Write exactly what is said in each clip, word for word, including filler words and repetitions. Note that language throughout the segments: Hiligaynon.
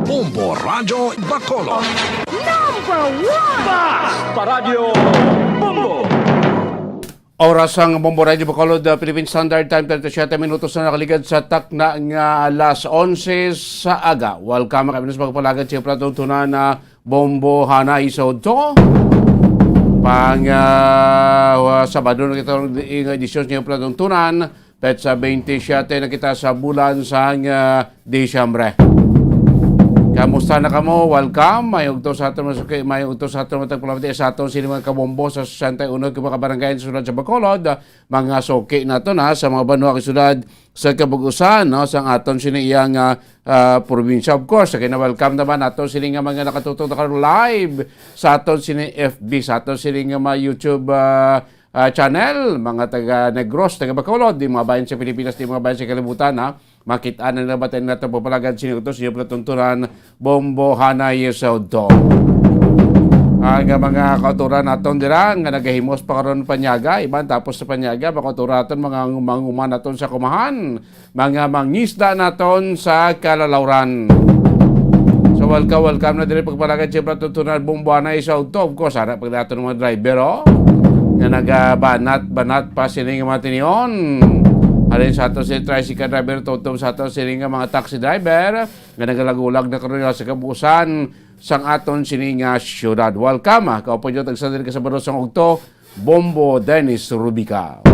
Bombo Radyo Bacolod. Number one! Paradyo Bombo! Oras ang Bombo Radyo Bacolod, uh, Philippine Standard Time, thirty-seven minutos na nakaligad sa takna nga alas onse sa aga. Welcome, mga kaibigan, sa pagpalagad sa palatuntunan na Bombo Hanay sa Udto. Pang uh, Sabado na kita ng edisyon sa palatuntunan. Petsa twenty-seven na kita sa bulan sang uh, Disyembre. Kamusta na kamo? Welcome. May ugto sa aton mga suki, may ugto sa aton mga tagpalamati sa aton sini mga kabombo sa sesenta y uno ka mga barangay sa sulod sa Bacolod. Mga suki nato na sa mga banwa kag syudad sa kabug-usan, no, sang aton sini iyang uh, uh, probinsya. Of course, kay na-welcome naman nato sini nga mga nakatutok na karon live sa aton sini F B, sa aton sini nga mga YouTube uh, ah, channel, mga taga Negros, taga Bacolod, di mga bayan sa Pilipinas, di mga bayan sa kalibutan, ha? Makita na nila ba tayo nato papalagad sini ugto sa inyo palatuntunan, Bombo Hanay sa Udto. Ang mga kauturan naton dira nga nagahimos pa karon panyaga, iban tapos sa panyaga, makauturan naton mga manguman naton sa kumahan, mga mangisda naton sa kalalawran. So, welcome, welcome na diri pagpalagad siyempre tutunan Bombo Hanay sa Udto. Of course, ara pag nato ng mga driver, oh, nga nagabanat-banat pa sini nga mga tinion. Halin sa ato si tricycle driver, tutob sa ato sini nga mga taxi driver nga nagalagulag na karon sa kabuusan sang aton sini nga syudad. Welcome, ah. Kaupo nyo, tagsa diri ka sa Barosang Ugto, Bombo Dennis Rubica.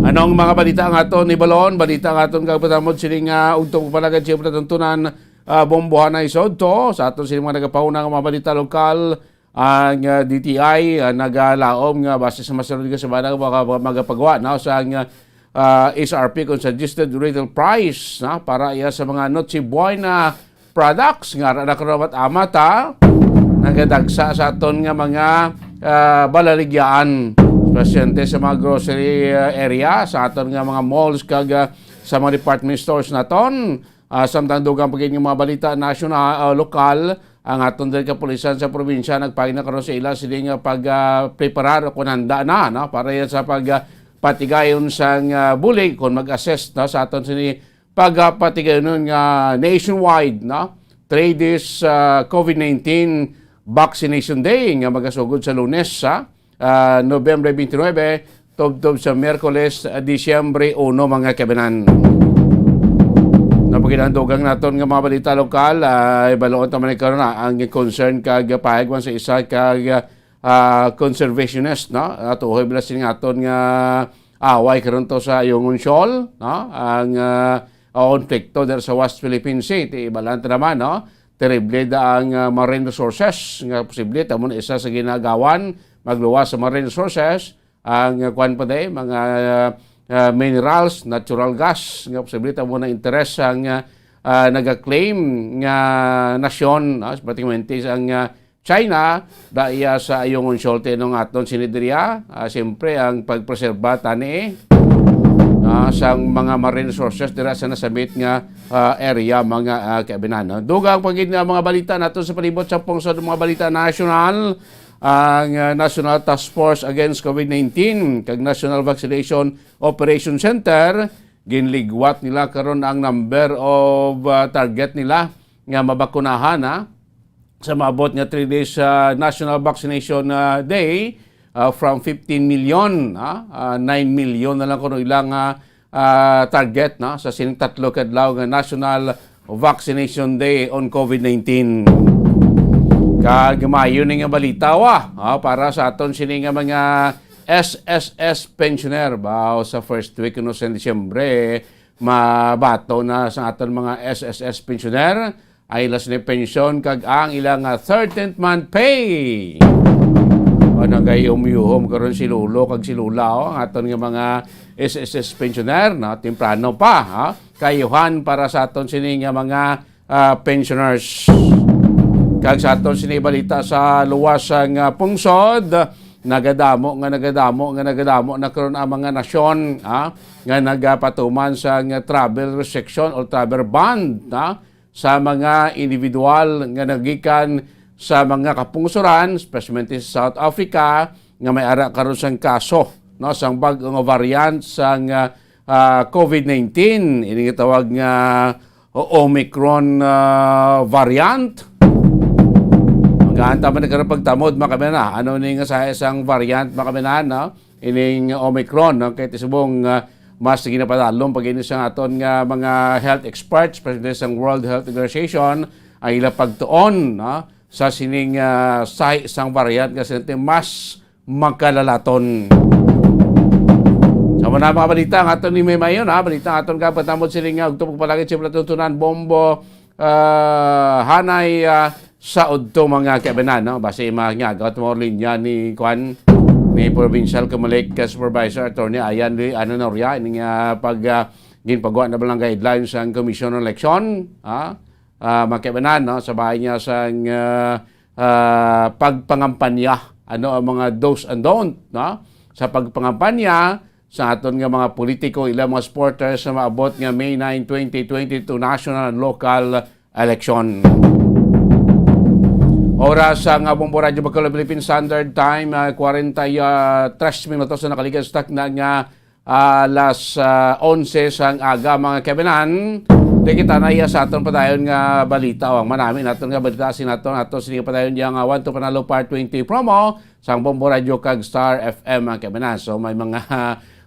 Anong mga balita ang aton ibalon? Balita ang aton kagpatamod sini nga ugto palagad siyempre tuntunan, ah, Bombo Hanay sa Udto. Sa aton sini mga nagapauna nga mga balita lokal, ang, ah, D T I, ah, nagalaom nga base sa masunod nga semana mga, mga magapagawa na sa ang, ah, S R P kung suggested retail price na para iya sa mga Noche Buena products nga ara na karon amat-amat, ha? Nagadagsa sa aton nga mga, ah, balaligyaan, especially sa mga grocery, ah, area, sa aton nga mga malls kag, ah, sa mga department stores naton. Ah, samtang dugang pa gid nga mga balita nasyonal, ah, lokal, ang aton diri kapulisan sa probinsya nagpahayag na karon sa ila sini nga pag, ah, preparar o kung handa na, no, para yan sa pag, ah, patigayon sang, ah, bulig kung mag-assess, no, sa aton sini pagapatigayonon nga nationwide, no? Three days, ah, COVID nineteen Vaccination Day nga magasugod sa Lunes, ha? Ah, Nobyembre twenty-nine, tubtob sa Miyerkules, ah, Disyembre uno, mga kabanan. Napaginandugang naton nga mga balita lokal, ah, ibaloon ta man karon na ang concern kag pahayag man sa isa kag, ah, conservationist, no? At uhoy bilas nga aton nga away karon to sa Ayungin Shoal, no? Ang, ah, o konflikto der sa West Philippine Sea, ti ibalan ta naman, no? Terrible da ang, ah, marine resources nga posible tamo na isa sa ginagawan magluwas sa marine resources, ang, ah, kwan pa day, mga, ah, minerals, natural gas nga posible tamo na interes ang, ah, ah, nagaklaim nga nasyon, no? Particularmente ang, ah, China, daya sa Ayungin Shoal, tinong aton sini diriya. Ah, siyempre, ang pagpreserba tani, ah, sang mga marine resources dira sa nasabit nga, ah, area, mga, ah, kaibinan, no? Dugang pa gid nga mga balita nato sa palibot sa pungsod, mga balita nasyonal, ang, ah, National Task Force Against COVID nineteen kag National Vaccination Operation Center, ginligwat nila karon ang number of, ah, target nila nga mabakunahan, ha, sa maabot nga three days, ah, National Vaccination, ah, Day, ah, from fifteen million, ah, ah, nine million na lang kuno ilang, ah, ah, target, no, sa sining tatlo ka adlaw nga National Vaccination Day on COVID nineteen. Kag maayo ni nga balita, wa, ah, para sa aton sini nga mga S S S pensioner, ba, sa first week kuno sa Disyembre, mabato na sa aton mga S S S pensioner ay ilas ni pensyon kag ang ilang, ah, thirteenth month pay. O, nagayumyuhom karon si Lolo kag si Lola, oh, ang aton nga mga S S S pensioner, no? Temprano pa, ha? Kayuhan para sa aton sini nga mga, ah, pensioners. Kag sa aton sini balita sa luwas nga pungsod, nagadamo nga nagadamo nga nagadamo na karon ang mga nasyon, ha, nga nagapatuman sa nga travel restriction o travel ban, ha, sa mga individual nga nagikan sa mga kapungsoran, especially sa South Africa, nga may ara karon sang kaso, no, sang bag-o nga variant sang, ah, ah, COVID nineteen, ini nga tawag nga o Omicron, ah, variant. Maganta man karon pagtamod, mga kabayan, ah. Ano ni nga sa isang variant, mga kabayan, no? Ining Omicron, no? Kay ti subong, ah, mas ginapadalom pa gid sa aton nga mga health experts, presidente sang World Health Organization, ang ila pagtuon, no? Sa sining, ah, sa isang variant nga siyempre mas makalalaton. Sa mga, mga balita nga aton ni May Mayon, ha? Balita nga aton ka, patamod sila nga, ug tupok palagi, siyempre, tutunan, bombo, ah, hanay, ah, sa udto, mga kabayan, no? Basi mga nga, gat mo linya ni, kwan, ni Provincial Comelec, ah, Supervisor Attorney Ayan Lee Ananoria, ini nga pag, ah, ginpagawa na ba lang guidelines ang Commission on Election, ha? Ah, mga kabayan, no? Sa bahay niya sang, ah, ah, pagpangampanya. Ano ang mga do's and don't, no? Sa pagpangampanya sa aton nga mga politiko, ilang mga supporters sa maabot nga May nine, twenty twenty-two national and local election. Oras sa nga Bombo Radyo Bacolod Philippine Standard Time, ah, kwarenta y tres minutos na nakaligas tak na nga alas, ah, onse sang aga, mga kabayan. Di kita na iya sa aton padayon nga balita. O, ang manami naton nga balita, si naton, ato sini padayon yang, ah, One to Panalo Part twenty promo sang Bombo Radio kag Star F M, mga kabayan. So, may mga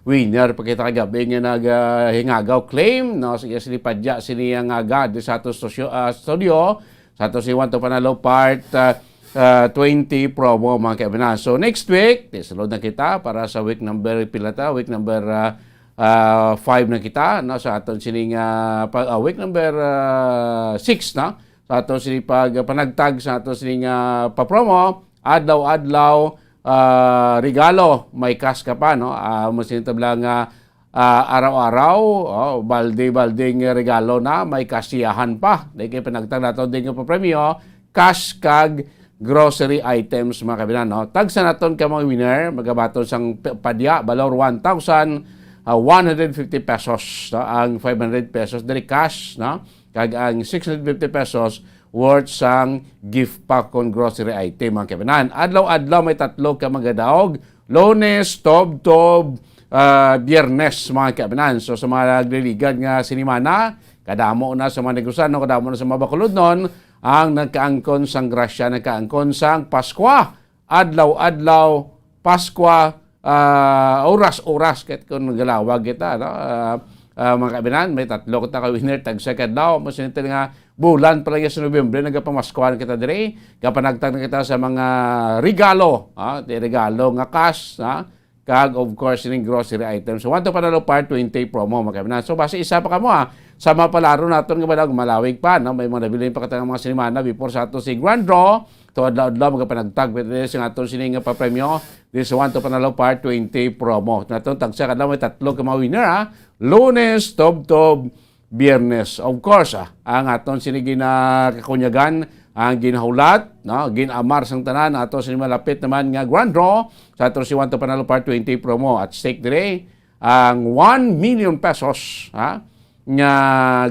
winner pa kita kagabi nga nag, ah, hingagaw claim, no? Sige, sini padya, sini ang aga di sa ato studio, ah, studio. Sa ato si One to Panalo Part, ah, ah, twenty promo, mga kabayan. So, next week, ti sulod na kita para sa week number, pila ta? Week number, ah, ah, five na kita, no? Sa aton sining, ah, pa, ah, week number, ah, six, no? Sa aton sining pag, panagtag sa aton sining, ah, pa-promo, adlaw-adlaw, ah, regalo, may cash ka pa, no? Ah, mo sini tabla nga, ah, araw-araw, oh, balde-baldeng regalo na, may kasiyahan pa. Di kay panagtag nato din nga papremyo, cash kag grocery items, mga kabayan, no? Tagsa naton ka mga winner, magabaton sang p-, padya, balor one thousand, ah, one hundred fifty pesos, no? Ang five hundred pesos diri cash, no? Kag ang six hundred fifty pesos worth sang gift pack kon grocery item, mga kabayan. Adlaw-adlaw may tatlo ka magadaog, Lunes, Tubtob, ah, Biyernes, mga kabayan. So, sa mga nagliligad nga sinimana, kadamo na sa mga Negros-ano, kadamo na sa mga Bacolodnon, ang nagkaangkon sang grasya, nagkaangkon sang Paskwa, adlaw-adlaw, Paskwa, ah, oras-oras, kahit kung nagalawag kita, no? Ah, ah, mga kabayan, may tatlo kita ka winner, tagsa ka adlaw, mas yun nga, bulan pa lang yan sa Nobyembre, nagapamaskwan kita diri, kapanagtag na kita sa mga regalo, ah, di regalo nga cash, ah, kag, of course, ining grocery items. So, One to Panalo Part twenty promo, mga kabayan. So, basi isa pa kamo, ah, sa mapalaro naton nga balag, malawig pa, no? May mga nabilin pa kita nga mga sinimana before sa ato si Grand Draw. To adlaw-adlaw, magapanagtag, pwede sa aton sini nga papremyo. This One to Panalo Part twenty promo. Naton, tagsa ka adlaw, may tatlo ka mga winner, ah. Lunes, Tubtob, Biyernes. Of course, ah, ang aton sini ginakakunyagan, ang ginahulat, no? Ginamar sang tanan, ato sini malapit naman nga Grand Draw sa aton si One to Panalo Part twenty promo. At stake diri ang one million pesos, ha, nga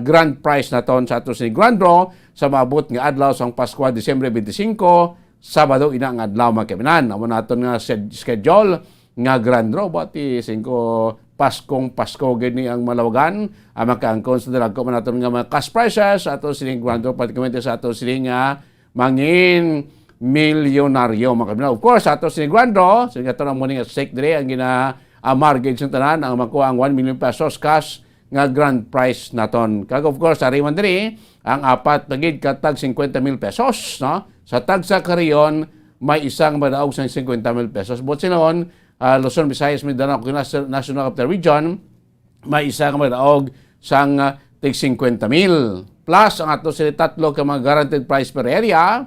grand prize naton sa ato sini Grand Draw sa maabot nga adlaw sang Paskwa, Disyembre twenty-five, Sabado ina nga adlaw, mga kabayan. Amo naton nga sed-, schedule nga Grand Draw, bati singko Paskong Pasko gid ni ang malawagan. Ang makaangkon sa dalagko man naton nga mga cash prizes, ato sining Grand Draw, particularmente sa ato sining nga mangin milyonaryo, mga kabayan. Of course, ato sining Grand Draw, sining ato ang morning at stake diri, ang gina-amar gid sa tanan, ang makuha ang one million pesos cash nga grand prize naton. Kag of course, ari man diri, ang apat pa gid ka tag cincuenta mil pesos, no? Sa tagsa ka rehiyon, may isa nga madaog sang cincuenta mil pesos. Buot silingon, ah, Luzon, Visayas, Mindanao, kag Nas-, National Capital Region, may isa nga madaog sang, ah, tig cincuenta mil. Plus, ang ato sila tatlo ka mga guaranteed prize per area,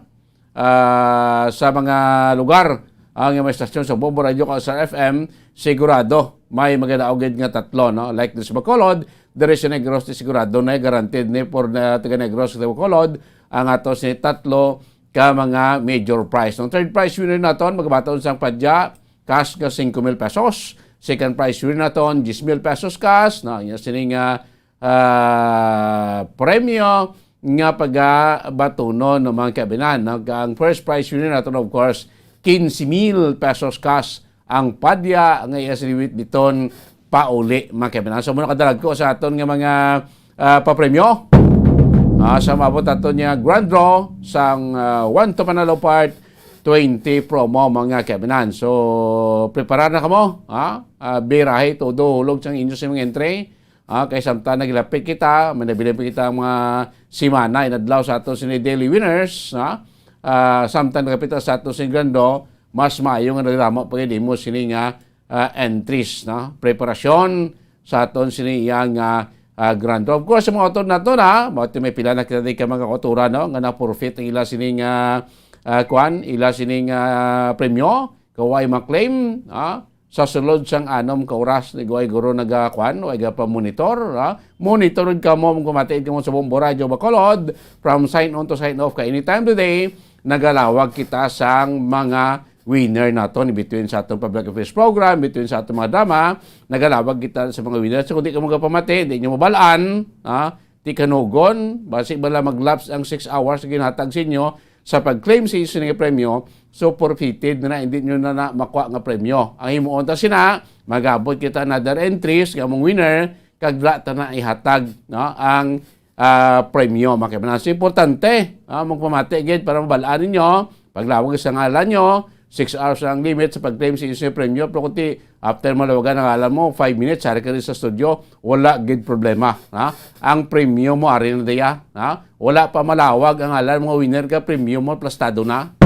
ah, sa mga lugar, ang mga estasyon sa Bombo Radio kag sa F M, sigurado may magadaog gid nga tatlo, no? Like this Bacolod, diri sa Negros, sigurado na guaranteed ni for na taga Negros sa Bacolod, ang ato si tatlo ka mga major prize. Ang third prize winner naton, magabaton sang padya, cash nga cinco mil pesos. Second prize winner naton, diyes mil pesos cash, no? Ang sining, ah, ah, premyo nga pagabatunon ng mga kabinan, no? Ang first prize winner naton, of course, quince mil pesos cash ang padya nga iya siniwit biton pauli, mga kabinan. So, muna kadalag ko sa aton nga mga, ah, papremyo. ah, sa maabot nato niya grand draw sang, ah, One to Panalo Part twenty promo, mga kaibinan. So, prepara na kamo, ha? Ah, birahi todo hulog sang inyo sa mga entry. Ah, kay samtang naglapit kita, may nabilin pa kita ang mga simana, inadlaw sa ato sini daily winners, ha? Ah, samtang naglapit sa ato sini grand draw, mas maayo nga nagdamo pa gid mo sini nga, ah, entries, no? Preparasyon sa aton sini iya nga, ah, grand draw. Of course, sa mga author nato na, mao ti may pila na kita di ka mga autora, no? Nga na-forfeit ang ila sini nga, ah, kwan, ila sini nga premyo, kaway maklaim, ah, sa sulod sang anom ka oras, ni guay guro naga, kwan, way ga pa monitor, ah. Monitor gid kamo, kung matiid kamo sa Bombo Radyo Bacolod, from sign on to sign off ka anytime today, nagalawag kita sang mga winner naton between sa atong public affairs program, between sa atong mga drama, nagalawag kita sa mga winner. So, kung di ka magapamati, di nyo mabalaan, ha? Ti kanugon, basi bala mag-lapse ang six hours nga ginhatag sa inyo sa pag-claim sa inyo nga premyo, so forfeited na, na, hindi nyo na, na makuha nga premyo. Ang himuon ta sina, magabot kita another entries nga among winner, kag dira ta na ihatag, no, ang ah, premyo, mga kaibanan. So, importante, ah, magpamati gid para mabalaan ninyo, paglawag sa ngalan nyo, six hours ang limit sa pag-claim sa inyong premyo. Pero kung ti, after malawagan ang ngalan mo, five minutes, sari ka rin sa studio, wala gid problema, ha? Ang premyo mo, ari na diya, ha? Wala pa malawag ang ngalan mo, winner ka, premyo mo, plastado na.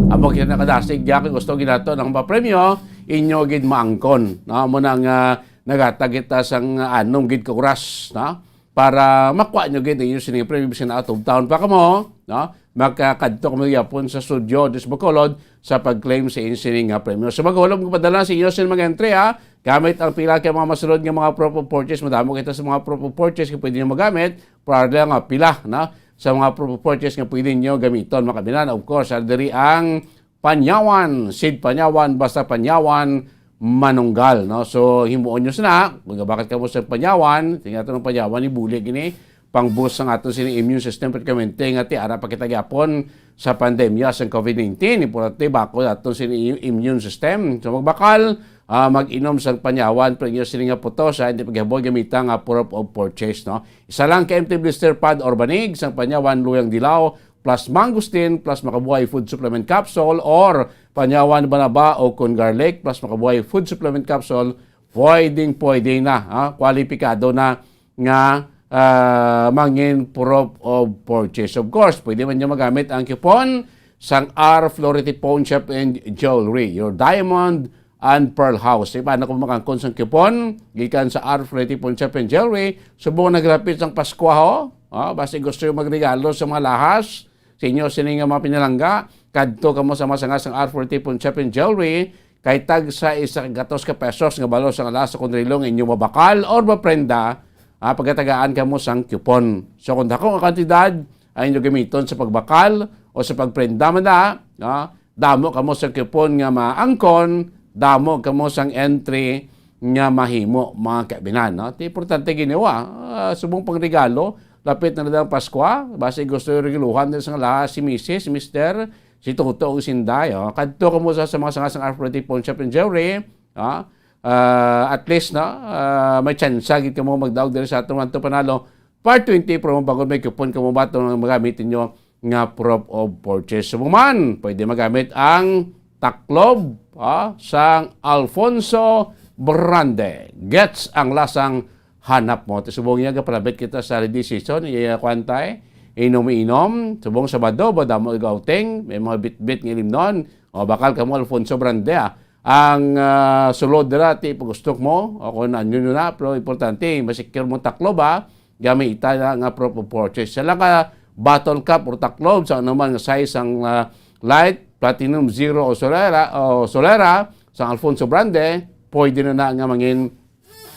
Amo kita nakadasig, diya, kung gusto ginato ng papremyo, inyo gid maangkon, no? Amo na nga, nagatag kita sang anom gid ka oras, no? Para makuha nyo gid ang inyo sining premyo, bisan out of town pa kamo, no? Makakadto kamo gyapon sa studio, diri sa Bacolod, sa pag-claim sa inyo sining nga premyo. So, maghulam ko padala sa inyo sa mga entry, ha? Gamit ang pila ka mga masulod nga mga proof of purchase. Madamo kita sa mga proof of purchase nga pwede nyo magamit. Para lang nga pila, no? Sa mga proof of purchase nga pwede nyo gamiton, mga kaibanan. Of course, ah, diri ang Panyawan, Seed Panyawan, basta Panyawan, manunggal, no? So, himuon nyo sina, kung gabakat kamo sa Panyawan, tingnan nato ng Panyawan, ni bulig ini, pang-boost sang aton sini immune system, permanente nga ti ara pa kita gyapon sa pandemya sang COVID nineteen. Importante, bako aton sini immune system. So, magbakal, ah, mag-inom sang Panyawan, pero inyo sini nga putos, ah, hindi paghibaw gamita nga proof of purchase, no? Isa lang ka empty blister pad or banig sang Panyawan, luyang dilaw, plus mangosteen, plus makabuhay food supplement capsule, or Panyawan banaba o kon garlic, plus makabuhay food supplement capsule, pwedeng pwede na, ha? Kwalipikado na nga, ah, mangin proof of purchase. Of course, pwede man nyo magamit ang coupon sang R Flority Pawn Shop and Jewelry, your diamond and Pearl House. Di ba, ano kung makangkon sang coupon gikan sa R Flority Pawn Shop and Jewelry? Subong naglapit sang Paskwa, ho? Ah, basi gusto yung magregalo sa mga lahas, sa inyo sini nga mga pinalangga, kadto kamo sa mga sanga sang R Flority Pawn Shop and Jewelry, kay tag sa isa ka gatos ka pesos nga balo sang alas sa kunrilong inyo mabakal or maprenda, ah, pagatagaan kamo sang coupon. So, kung dako nga kantidad ang inyo gamiton sa pagbakal o sa pagprenda man na, ah, damo kamo sa coupon nga maangkon, damo kamo sang entry nga mahimo, mga kaibinan, no? Ti importante ginawa, ah, subong pang regalo, lapit na lang Paskwa, basi gusto yung regaluhan din sa lahat, si misis, si mister, si Toto, o si Inday, oh. Kadto kamo sa, sa mga sanga sang R Flority Pawn Shop and Jewelry, ah, ah, at least, no, ah, may tsansa gid kamo magdaog diri sa aton One to Panalo Part twenty promo, bangod may coupon kamo baton ang magamit ninyo nga proof of purchase. Subong man, pwede magamit ang taklob, ah, sang Alfonso Brande. Gets ang lasang hanap mo. Ti subong niya, gapalabit kita sa holiday season, iya kwantay, inom-inom. Subong Sabado, ba, damo ig-outing, may mga bitbit nga ilimnon. O, bakal kamo, Alfonso Brande, ah. Ang, ah, sulod dira, ti pagustok mo, o kung ano nyo na, pero importante, masikir mo taklob, ah. Gamit ita na nga proof of purchase. Sa lang ka bottle cap or taklob, sa anuman nga size ang, ah, light, platinum, zero o solera, o solera, sa Alfonso Brande, pwede na na nga mangin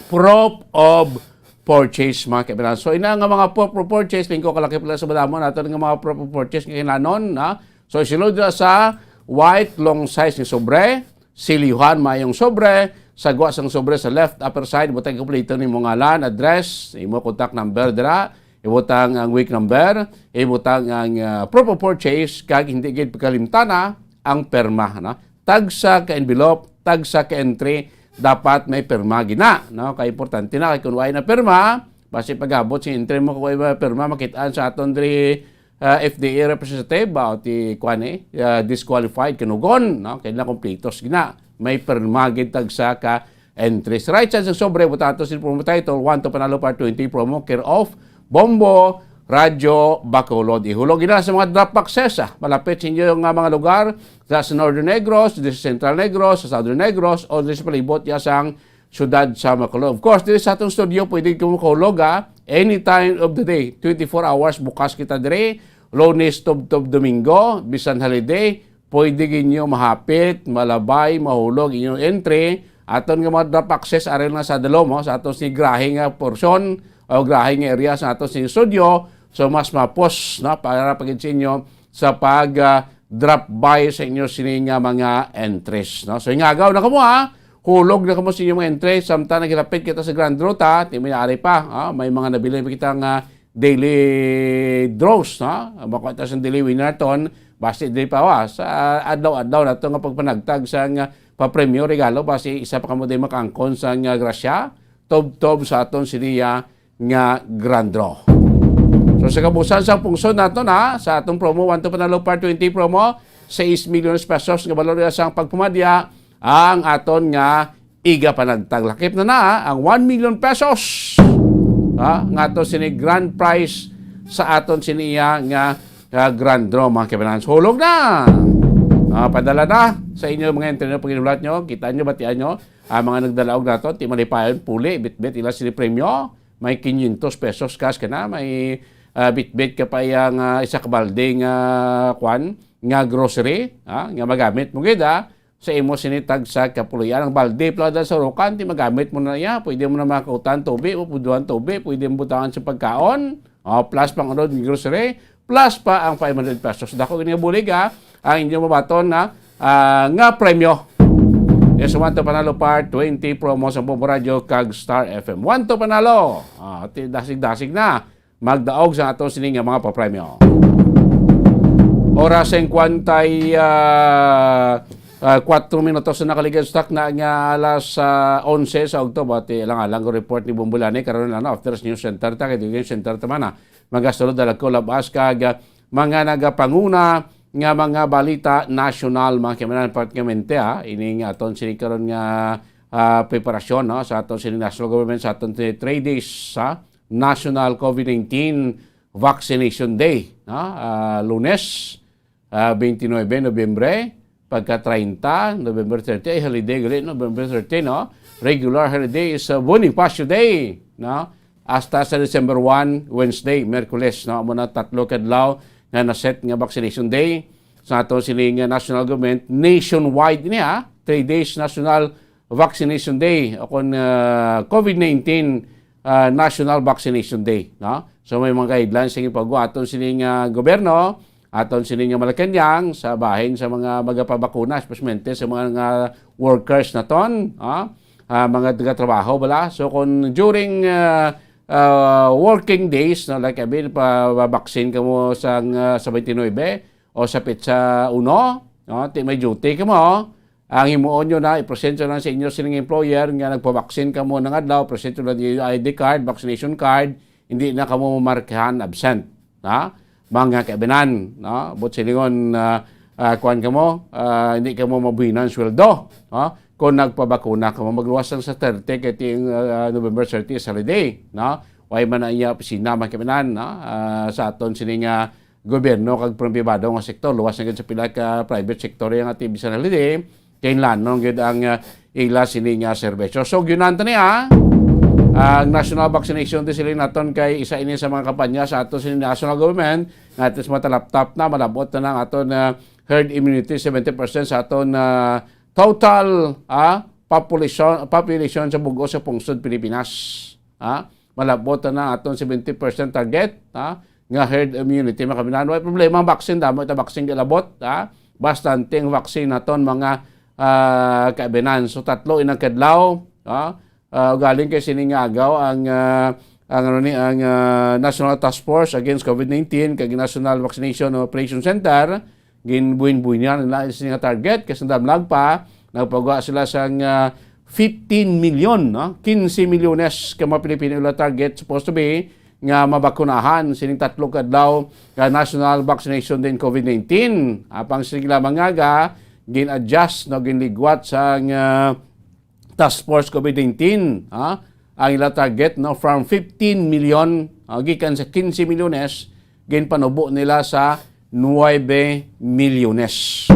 proof of purchase, mga kaibigan. So, ina nga mga proof of purchase, lingko kalaki pala sa madamo nato nga mga proof of purchase nga kinanon, na. So, isulod na sa white, long size nga sobre, silihan, mayong sobre, sagwa sang sobre sa left upper side, butang kompleto nimo ngalan, address, imo contact number dira, ibutang ang week number, ibutang ang, ah, proof of purchase, kag hindi gid pagkalimtana ang perma, no? Tagsa ka envelope, tagsa ka entry, dapat may pirma gina, no? Kay importante na, kay kung wala na pirma, Basi pag-abot sa entry mo, kung may pirma, makit-an sa aton diri, ah, F D A representative, ba, o ti, kuwan, eh, ah, disqualified, kanugon, no? Kaya na kompletos gina. May pirma gid tagsa ka entries. Right side sa sobre, butangan to sa promo title, One to Panalo Part twenty promo, care of Bombo Radyo Bacolod. Ihulog gina sa mga drop boxes, ah, malapit sa inyo nga mga lugar, sa, sa Northern Negros, sa Central Negros, sa Southern Negros, o sa palibot ya sang siyudad sa Bacolod. Of course, diri sa atong studio, pwede kamo makahulog, ha? Any time of the day, twenty-four hours, bukas kita diri, Lunes tubtob Domingo, bisan holiday, pwede gid ninyo mahapit, malabay, mahulog inyong entry. Aton nga mga drop access, ari lang sa dalom, oh, sa aton sini grahe nga porsyon o grahe nga area sa aton sini studio. So, mas mapos, no, para pa gid sa inyo sa pag, ah, drop by sa inyo sini nga mga entries, no? So, ingagaw na kamo, ha? Hulog na kamo sa inyong mga entries. Samtang naghilapit kita sa Grand Route, ha? Ti may ari pa, ha? May mga nabilin pa kita nga daily draws, ha? Makuha ta sa daily winner ton, basi dili pa, ha? Sa adlaw-adlaw nato nga pagpanagtag sa nga papremyo, regalo, basi isa pa kamo din makaangkon sa nga grasya, tubtob sa aton siniya nga Grand Draw. So, sa kabusan sa pungsod nato na, sa atong promo, One to Panalo Part twenty promo, six million pesos nga balor ya sang pagpumadya ang aton nga iga panagtag. Lakip na na ang one million pesos, ha, nga ato sini grand prize sa aton siniya nga, nga Grand Draw, mga kabanan. Hulog na! Ah, padala na sa inyo mga entry na paghinulat nyo. Kita nyo, batian nyo. Ang mga nagdalaog nato, ti malipayon, puli, bitbit ila sini premyo. May quinientos pesos cash ka na, may, ah, bitbit ka pa yang, ah, isa ka balde nga, kwan, nga grocery, ha, nga magamit mo gid, ha, sa imo sini tagsa ka puloy-an. Ang balde pala dahil sa urukan, ti magamit mo na iya. Pwede mo na makakutan tubi, o puduan tubi, pwede mo butangan sa pagkaon, o, plus pang unod nga grocery, plus pa ang five hundred pesos. Dako gid nga bulig, ha, ang inyo mabaton na, ah, nga premyo. Yes, One to Panalo Part twenty promo sa Bombo Radio kag Star F M. One to Panalo. Ah, ti-, dasig-dasig na magdaog sa ato sini nga mga papremyo. Oras singkwenta y, ah, ah, kuwatro minutos na nakaligid sa takna nga alas, ah, onse sa ugto. Bati lang alang report ni Bumbulani karon, ano, after sa news center ta, kay news center ta man, ah. Magasulod dalag ko labas kag, ah, mga nagapanguna nga mga balita nasyonal, mga kaimanan, partikularmente, ah, ining aton sini karon nga, ah, preparasyon, no, sa aton sini national government sa aton sini three days sa National COVID nineteen Vaccination Day, no? Ah, Lunes, ah, twenty-nine Nobyembre, pagka treinta, November thirty, ay holiday gali, November thirty, no? Regular holiday is, ah, Bonifacio Day, no? Hasta sa December one, Wednesday, Miyerkules, no? Amo na tatlo ka adlaw nga na-set nga vaccination day sa ato sini nga national government nationwide niya, three days national vaccination day o kon, ah, COVID nineteen, ah, national vaccination day, no? So may mga guidelines nga ipagawa aton sini nga gobyerno, aton sini nga Malacañang sa bahin sa mga magapabakuna, especially sa mga nga workers naton, ah, ah, mga taga-trabaho bala. So kung during, ah, ah, working days, no, like, I mean, pa, pa-vaccine kamo sa, ah, sa twenty-nine o sa petsa uno, no, ti may duty kamo, ang himuon nyo na, i-present nyo lang sa inyo sining employer nga nagpabaksin kamo ng adlaw, present nyo lang yung I D card, vaccination card, hindi na kamo mamarkahan absent, ha? Mga kaibanan, no? But silingon, ah, ah, kuwan kamo, ah, hindi kamo mabuhinan sweldo, no? Kung nagpabakuna kamo, magluwas lang sa thirty, kay ting, ah, November thirty is holiday, no? Way man na iya opisina, mga kaibanan, no? Ah, sa aton sini nga gobyerno kag pribado nga sektor, luwas na gid sa pila ka private sector yang ati bisan holiday, kinlanon gid ang, ah, ila sini nga serbisyo. So, gyunan ta niya, ang national vaccination, di sila naton kay isa ini sa mga kampanya sa ato sini national government, nga at least matalaptap na, malabot na ang aton, ah, herd immunity, seventy percent sa aton, ah, total, ah, population, population sa bug-os sa pungsod Pilipinas. Ha? Malabot na ang aton seventy percent target, ha? Nga herd immunity, mga kaibanan. Way problema ang vaccine, damo ita vaccine ilabot, ha? Bastante ang vaccine naton, mga, ah, kaibanan. So, tatlo inang kadlaw, ha? Ah, galing kay sini nga agaw ang, ah, ang, ano ni, ang, ah, National Task Force Against COVID nineteen kag National Vaccination Operation Center, ginbuhin-buhin nila sini nga target, kay sa damlag pa, nagpagawa sila sang, ah, fifteen million, no? Quince milyones ka mga Pilipino ila target, supposed to be, nga mabakunahan sining tatlo ka adlaw nga national vaccination din COVID nineteen. Apang sila mga ga, gin-adjust, no, ginligwat sang, ah, Task Force COVID nineteen, ha? Ang ila target, no, from fifteen million, ah, gikan sa quince milyones, ginpanubo nila sa nuebe milyones.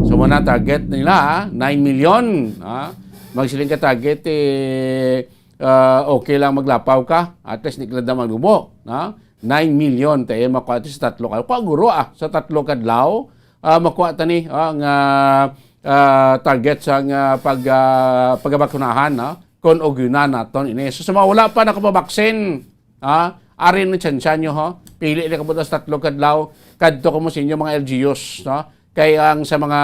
So, muna target nila, ha? Nine million, ha? Magsiling ka target, eh, ah, okay lang maglapaw ka. At least, di ka lang maglubo, ha? Nine million, tayo makuha sa tatlo ka. Paguro, ah, sa tatlo kadlaw, ah, makuha tani, ah, nga, ah, target sa nga pag, ah, pagabakunahan, no? Kung ugyunan naton ini. So, sa mga wala pa nakapabaksin, ah, ari na tsansya nyo, ho. Pili na kamo sa tatlo kadlaw, kadto kamo sa inyo mga L G Us, no? Kay ang sa mga,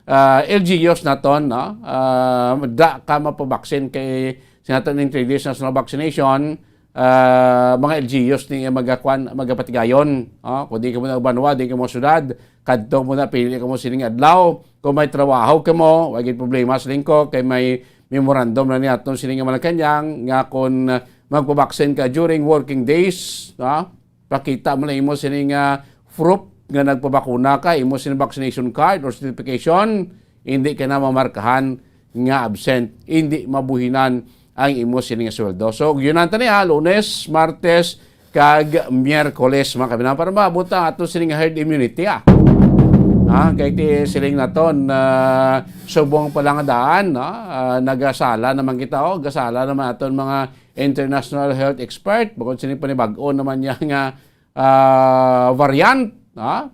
ah, L G Us naton, no? Ah, da ka mapabaksin kay sa naton ning three days national vaccination, ah, mga L G Us ni magakuan, magapatigayon. Ah, kung di ka mo na banwa, di ka mo syudad, kadto mo na, pili ka mo sining adlaw. Kung may trabaho ka mo, wa gid problema sa lingko, kay may memorandum na niya atong sining nga Malacañang nga kung, ah, magpabaksin ka during working days, ah, pakita mo na imo sining, ah, proof nga nagpabakuna ka, imo sining vaccination card or certification, hindi ka na mamarkahan nga absent, hindi mabuhinan ang imo sining sweldo. So, yun ang tani, ha, Lunes, Martes, kag Miyerkules, mga kabinan, para maabot ang ato sining herd immunity, ah. Ah, kay ti siling naton, ah, subong pa lang daan, no? Ah, nagasala naman kita, oh, gasala naman aton mga international health expert, bukod sini panibag-o naman niya nga, ah, variant, ah,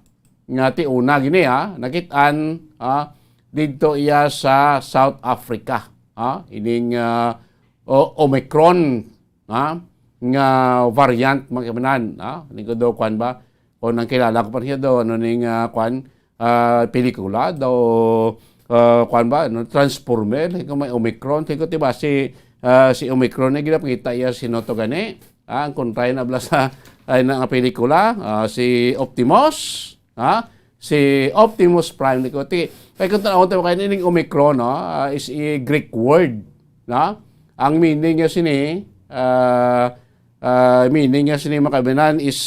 nga ti una gini, ah, nakit-an, ah, didto iya sa South Africa, ah, ining, ah, o-, Omicron, ah, nga variant, mga kabinan, ah, lingkod do, kwan ba? Kung ang kilala ko pa niya do, ano ning, ah, kwan, ah, pelikula do, ah, kwan ba? Ano, Transformer, kung may Omicron, tingko, diba, si, ah, si Omicron na ginapangita iya, sino to gani? Ah, ang kontra na bala sa, ay, na nga pelikula, ah, si Optimus, ha? Si Optimus Prime, ni ko, ti, kay kung tanaw tayo kayo, ining Omicron, no, ah, is a Greek word, no? Ang meaning niya sini, ah, ah, meaning niya sini, mga kabinan, is,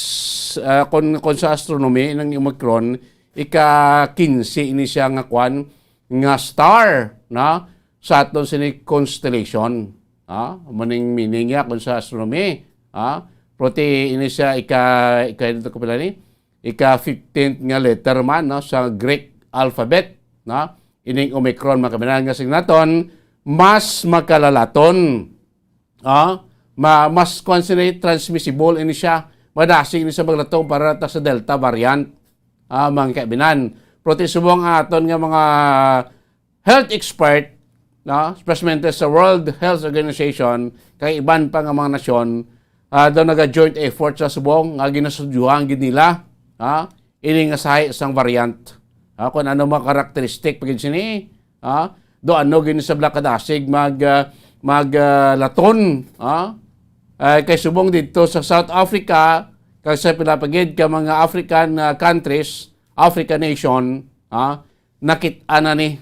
ah, kung, kung sa astronomy, ng Omicron, ika-kinse ini siya nga kwan, nga star, no? Sa aton sini constellation, ha? Maning meaning niya kung sa astronomy, ha? Pero ti ini siya ika, ika, ito ko pala ni? Ika fifteenth nga letter man, no, sa Greek alphabet, no? Ining Omicron, mga kabinan, nga signaton, mas makalalaton, ah, ma-, mas, kwan sini, transmissible ini siya, madasig ini sa maglaton para ta sa Delta variant, ah, mga kabinan. Pero ti subong ang aton nga mga health expert, no, especially sa World Health Organization, kay iban pa nga mga nasyon, ah, daw naga-joint effort sa subong nga ginasudyuhan gid nila, ah, ini nga sahi sang variant. Ah, kung ano mga karakteristik pa gid sini, ah, do ano gid sa bala kadasig mag, ah, mag, ah, laton, ah. Ah, kay subong dito sa South Africa, kag sa pila pa gid ka mga African, ah, countries, African nation, ah, nakit-an na ni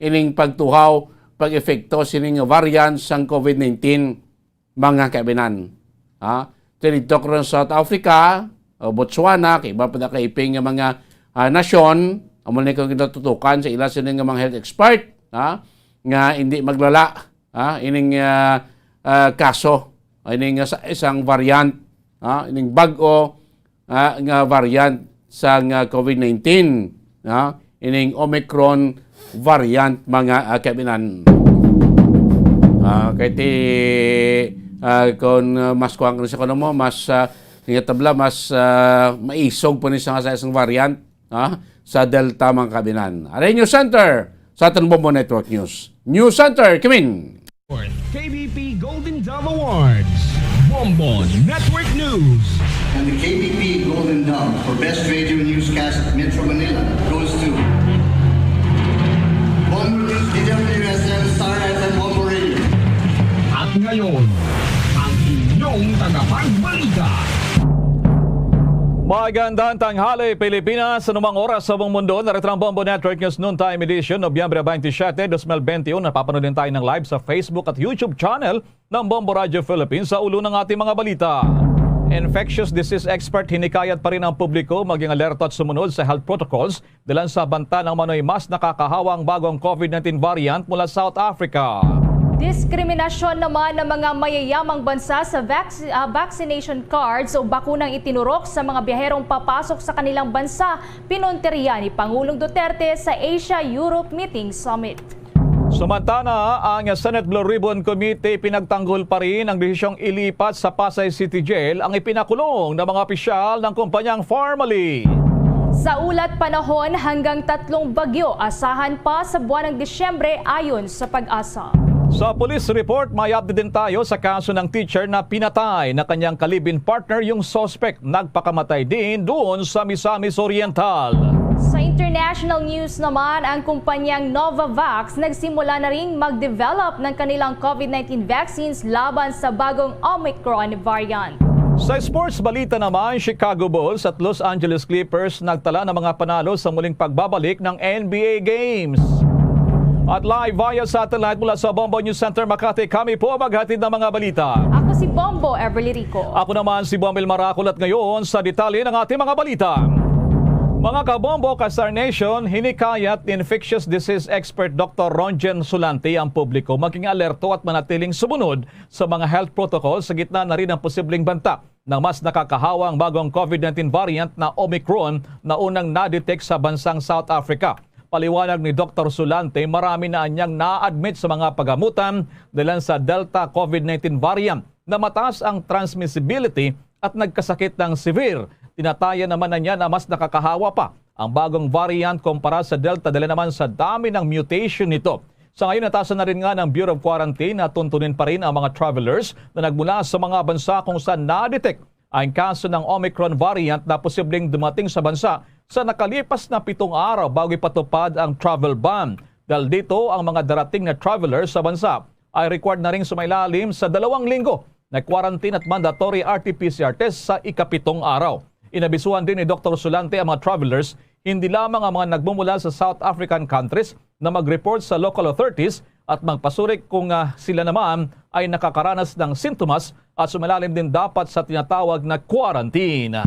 ining pagtuhaw, pag-epekto sining variant sang COVID nineteen, mga kabinan. Ha? Dito ko rin sa South Africa, o Botswana, kay iba pa na kaiping nga mga, ah, nasyon, amo ni ko ginatutukan sa ila sini nga mga health expert, ha? Nga hindi maglala, ha? Ining, ah, ah, kaso, ining, ah, sa isang variant, ha? Ining bag-o, ah, nga variant sang, ah, COVID nineteen, ah, ining Omicron variant, mga, ah, kabinan. Ah, kay ti, ah, kung, ah, mas kuwang ka na sa kuno mo, mas, ah, nga tabla, mas, ah, maisog po ni sa nga sa isang variant, ah, sa Delta, mga kabinan. Aray News Center sa aton Bombo Network News. News Center, Kimin. K B P Golden Dove Awards, Bombo Network News. And the K B P Golden Dove for Best Radio Newscast at Metro Manila goes to Bombo News, D W S M, Star F M, Bombo Radio. At ngayon, ang inyong tagapagbalita. Pagandang tanghali, Pilipinas. Anumang oras sa buong mundo, narito ang Bombo Network News Noontime Edition, Nobyembre twenty-seven, twenty twenty-one. Napapanood din tayo ng live sa Facebook at YouTube channel ng Bombo Radio Philippines. Sa ulo ng ating mga balita, infectious disease expert hinikayat pa rin ang publiko maging alerto at sumunod sa health protocols dalan sa banta ng manoy mas nakakahawang bagong COVID nineteen variant mula South Africa. Diskriminasyon naman ng mga mayayamang bansa sa vac- ah, vaccination cards o bakunang itinurok sa mga biyaherong papasok sa kanilang bansa, pinuntirya ni Pangulong Duterte sa Asia-Europe Meeting Summit. Samantana, ang Senate Blue Ribbon Committee pinagtanggol pa rin ang desisyong ilipat sa Pasay City Jail ang ipinakulong ng mga opisyal ng kumpanyang Farmally. Sa ulat panahon, hanggang tatlong bagyo asahan pa sa buwan ng Disyembre, ayon sa PAGASA. Sa police report, may update din tayo sa kaso ng teacher na pinatay na kanyang kalibin partner yung suspect. Nagpakamatay din doon sa Misamis Oriental. Sa international news naman, ang kumpanyang Novavax nagsimula na ring mag-develop ng kanilang COVID nineteen vaccines laban sa bagong Omicron variant. Sa sports balita naman, Chicago Bulls at Los Angeles Clippers nagtala ng mga panalo sa muling pagbabalik ng N B A Games. At live via satellite mula sa Bombo News Center, Makati, kami po maghatid ng mga balita. Ako si Bombo Everly Rico. Ako naman si Bomel Maracol at ngayon sa detalye ng ating mga balita. Mga kabombo, ka-Star Nation, hinikayat ni infectious disease expert Doctor Ronjen Sulante ang publiko maging alerto at manatiling sumunod sa mga health protocols sa gitna na rin ng posibleng banta ng mas nakakahawang bagong COVID nineteen variant na Omicron na unang na-detect sa bansang South Africa. Paliwanag ni Doktor Sulante, marami na anyang na-admit sa mga pagamutan dalan sa Delta COVID nineteen variant na mataas ang transmissibility at nagkasakit ng severe. Tinatayan naman na niya na mas nakakahawa pa ang bagong variant kumpara sa Delta dala naman sa dami ng mutation nito. Sa ngayon, natasan na rin nga ng Bureau of Quarantine na tuntunin pa rin ang mga travelers na nagmula sa mga bansa kung saan na-detect ang kaso ng Omicron variant na posibleng dumating sa bansa sa nakalipas na pitong araw bago ipatupad ang travel ban. Dahil dito, ang mga darating na travelers sa bansa ay required na rin sumailalim sa dalawang linggo na quarantine at mandatory R T P C R test sa ikapitong araw. Inabisuhan din ni Doktor Sulante ang mga travelers, hindi lamang ang mga nagmumula sa South African countries, na mag-report sa local authorities at magpasuri kung, ah, sila naman ay nakakaranas ng sintomas at sumailalim din dapat sa tinatawag na quarantine.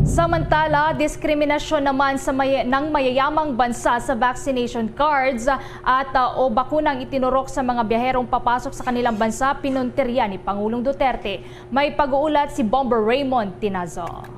Samantala, diskriminasyon naman sa may, ng mayayamang bansa sa vaccination cards at, ah, o bakunang itinurok sa mga biyaherong papasok sa kanilang bansa, pinuntirya ni Pangulong Duterte. May pag-uulat si Bomber Raymond Tinazo.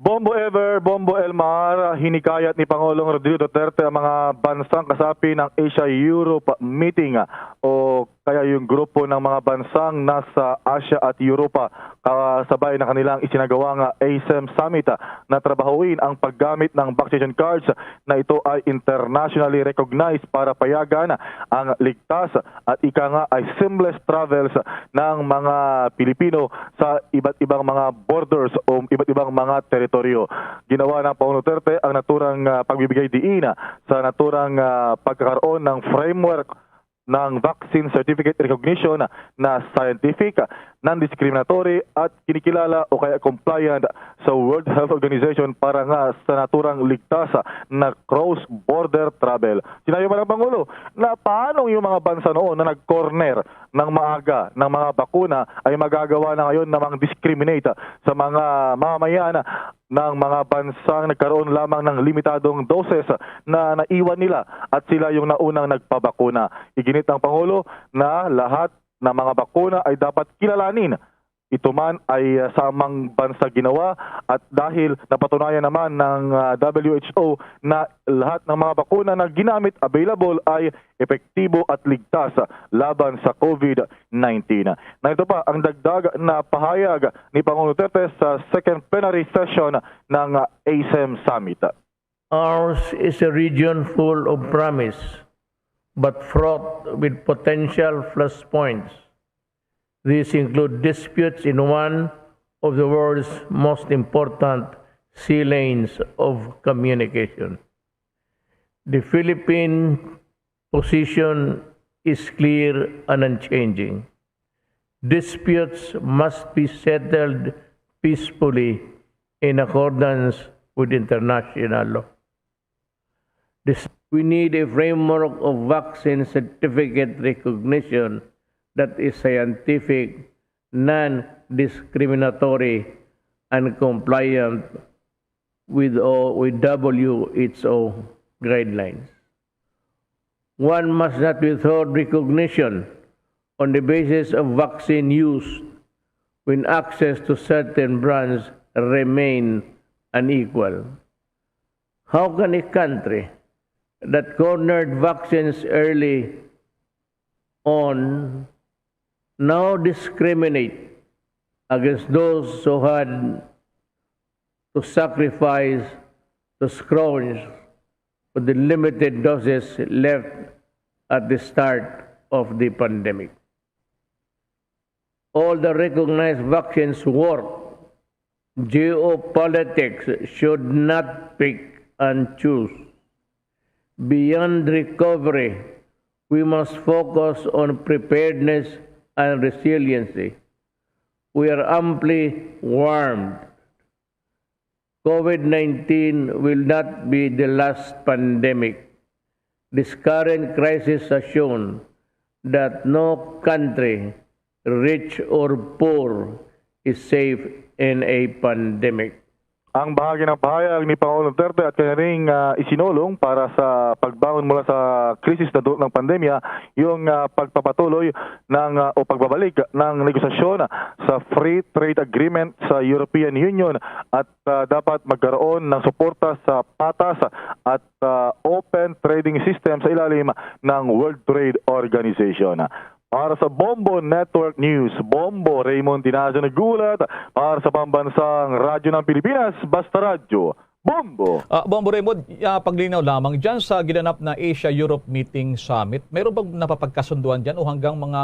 Bombo Ever, Bombo Elmar, hinikayat ni Pangulong Rodrigo Duterte ang mga bansang kasapi ng Asia-Europe Meeting o kaya yung grupo ng mga bansang nasa Asia at Europa, kasabay ng kanilang isinagawang ASEM Summit, na trabahuin ang paggamit ng vaccination cards na ito ay internationally recognized para payagan ang ligtas at ika nga ay seamless travels ng mga Pilipino sa iba't ibang mga borders o iba't ibang mga teritoryo. Ginawa ng Pangulong Duterte ang naturang, ah, pagbibigay diin, ah, sa naturang, ah, pagkakaroon ng framework ng vaccine certificate recognition na scientific, non-discriminatory at kinikilala o kaya compliant sa World Health Organization para nga sa naturang ligtas na cross-border travel. Sinabi pa ng Pangulo na paano yung mga bansa noon na nag-corner ng maaga ng mga bakuna ay magagawa na ngayon namang discriminate sa mga mamamayan ng mga bansang nagkaroon lamang ng limitadong doses na naiwan nila at sila yung naunang nagpabakuna. Iginit ng Pangulo na lahat ng mga bakuna ay dapat kilalanin. Ito man ay, ah, sa amang bansa ginawa at dahil napatunayan naman ng, ah, W H O na lahat ng mga bakuna na ginamit, available, ay epektibo at ligtas laban sa COVID nineteen. Na ito pa ang dagdag na pahayag ni Pangulong Duterte sa second plenary session ng, ah, ASEM Summit. Ours is a region full of promise, but fraught with potential flashpoints. These include disputes in one of the world's most important sea lanes of communication. The Philippine position is clear and unchanging. Disputes must be settled peacefully in accordance with international law. This, we need a framework of vaccine certificate recognition that is scientific, non-discriminatory, and compliant with, O- with W H O guidelines. One must not withhold recognition on the basis of vaccine use when access to certain brands remain unequal. How can a country that cornered vaccines early on now discriminate against those who had to sacrifice, to scrounge for the limited doses left at the start of the pandemic? All the recognized vaccines work. Geopolitics should not pick and choose. Beyond recovery, we must focus on preparedness and resiliency. We are amply warned. COVID nineteen will not be the last pandemic. This current crisis has shown that no country, rich or poor, is safe in a pandemic. Ang bahagi ng pahayag ni Pangulong Duterte at kanilang, ah, isinulong para sa pagbangon mula sa krisis na dulot ng pandemya, yung, ah, pagpapatuloy ng, ah, o pagbabalik ng negosasyon sa Free Trade Agreement sa European Union at, ah, dapat magkaroon ng suporta sa patas at, ah, open trading system sa ilalim ng World Trade Organization. Para sa Bombo Network News, Bombo Raymond Tinazo naghulat para sa Pambansang Radyo ng Pilipinas, Basta Radyo, Bombo! Ah, Bombo Raymond, ah, paglinaw lamang dyan sa ginanap na Asia-Europe Meeting Summit, mayroon bang napapagkasunduan dyan o hanggang mga,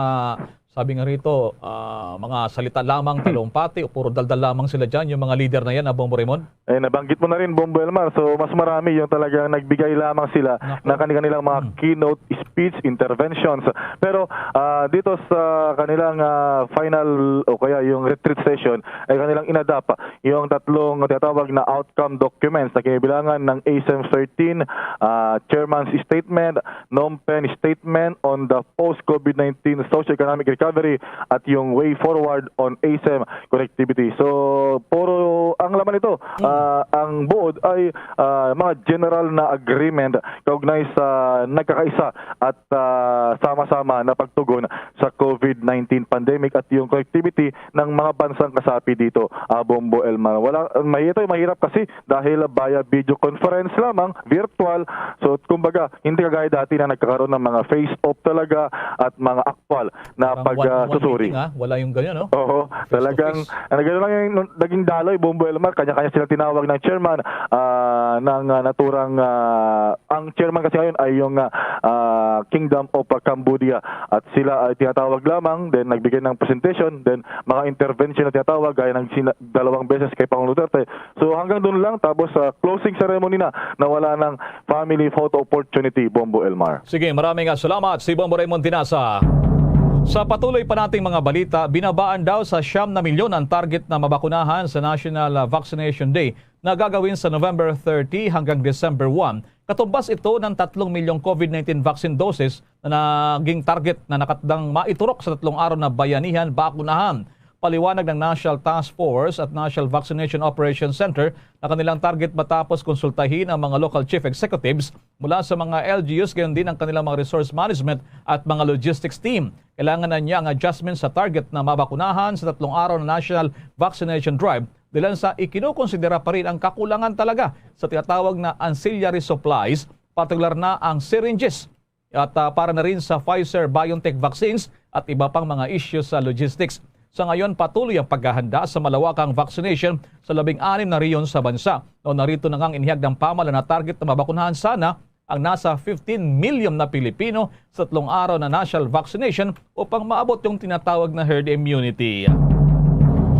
sabi nga rito, ah, mga salita lamang, talumpati o puro daldal lamang sila dyan, yung mga leader na yan, ah, Bombo Raymond? Eh, nabanggit mo na rin, Bombo Elmar. So, mas marami yung talagang nagbigay lamang sila Naku. ng kanilang mga Hmm. keynote speech, interventions. Pero, ah, dito sa kanilang, ah, final o kaya yung retreat session, ay kanilang inadapt yung tatlong tinatawag na outcome documents na kinibilangan ng ASEM thirteen, ah, Chairman's Statement, NOMPEN Statement on the Post-COVID nineteen Socio-Economic Recovery at yung Way Forward on ASEM Connectivity. So, puro ang laman nito, Mm. ah, ang buod ay, ah, mga general na agreement kaugnay sa nagkakaisa at, ah, sama-sama na pagtugon sa COVID nineteen pandemic at yung connectivity ng mga bansang kasapi dito, ah, Bombo Elmar. Wala, may-, ito ay mahirap kasi dahil via video conference lamang, virtual. So, kumbaga, hindi kagaya dati na nagkakaroon ng mga face-off talaga at mga aktwal na Parang pag, one-on-one ah, susuri. meeting, ah. Wala yung ganyan, no? Oo, Face to talagang, face. ano, ganun lang yung naging daloy, Bombo Elmar, kanya-kanya sila tinawag ng chairman, ah, ng, ah, naturang, ah, ang chairman kasi ngayon ay yung, ah, ah, Kingdom of, ah, Cambodia. At sila ay tinatawag lamang, then nagbigay ng presentation, then mga intervention na tinatawag, gaya ng sina-, dalawang beses kay Pangulong Duterte. So, hanggang doon lang, tapos, ah, closing ceremony na, nawala ng family photo opportunity, Bombo Elmar. Sige, maraming, ah, salamat si Bombo Raymond Tinasa. Sa patuloy pa nating mga balita, binabaan daw sa siyam na milyon ang target na mabakunahan sa National, ah, Vaccination Day na gagawin sa November thirty hanggang December one. Katumbas ito ng tatlong milyong COVID nineteen vaccine doses na naging target na nakatdang maiturok sa tatlong araw na bayanihan bakunahan. Paliwanag ng National Task Force at National Vaccination Operations Center na kanilang target matapos konsultahin ang mga local chief executives mula sa mga L G Us, gayon din ang kanilang mga resource management at mga logistics team. Kailangan na niya ang adjustment sa target na mabakunahan sa tatlong araw na national vaccination drive, dahilan sa ikinukonsidera pa rin ang kakulangan talaga sa tinatawag na ancillary supplies, partikular na ang syringes at, ah, para na rin sa Pfizer-BioNTech vaccines at iba pang mga issues sa logistics. Sa ngayon, patuloy ang paghahanda sa malawakang vaccination sa labing anim na rehiyon sa bansa. O narito na ngang inihayag ng pamahalaan na target na mabakunahan sana ang nasa fifteen million na Pilipino sa tatlong araw na national vaccination upang maabot yung tinatawag na herd immunity.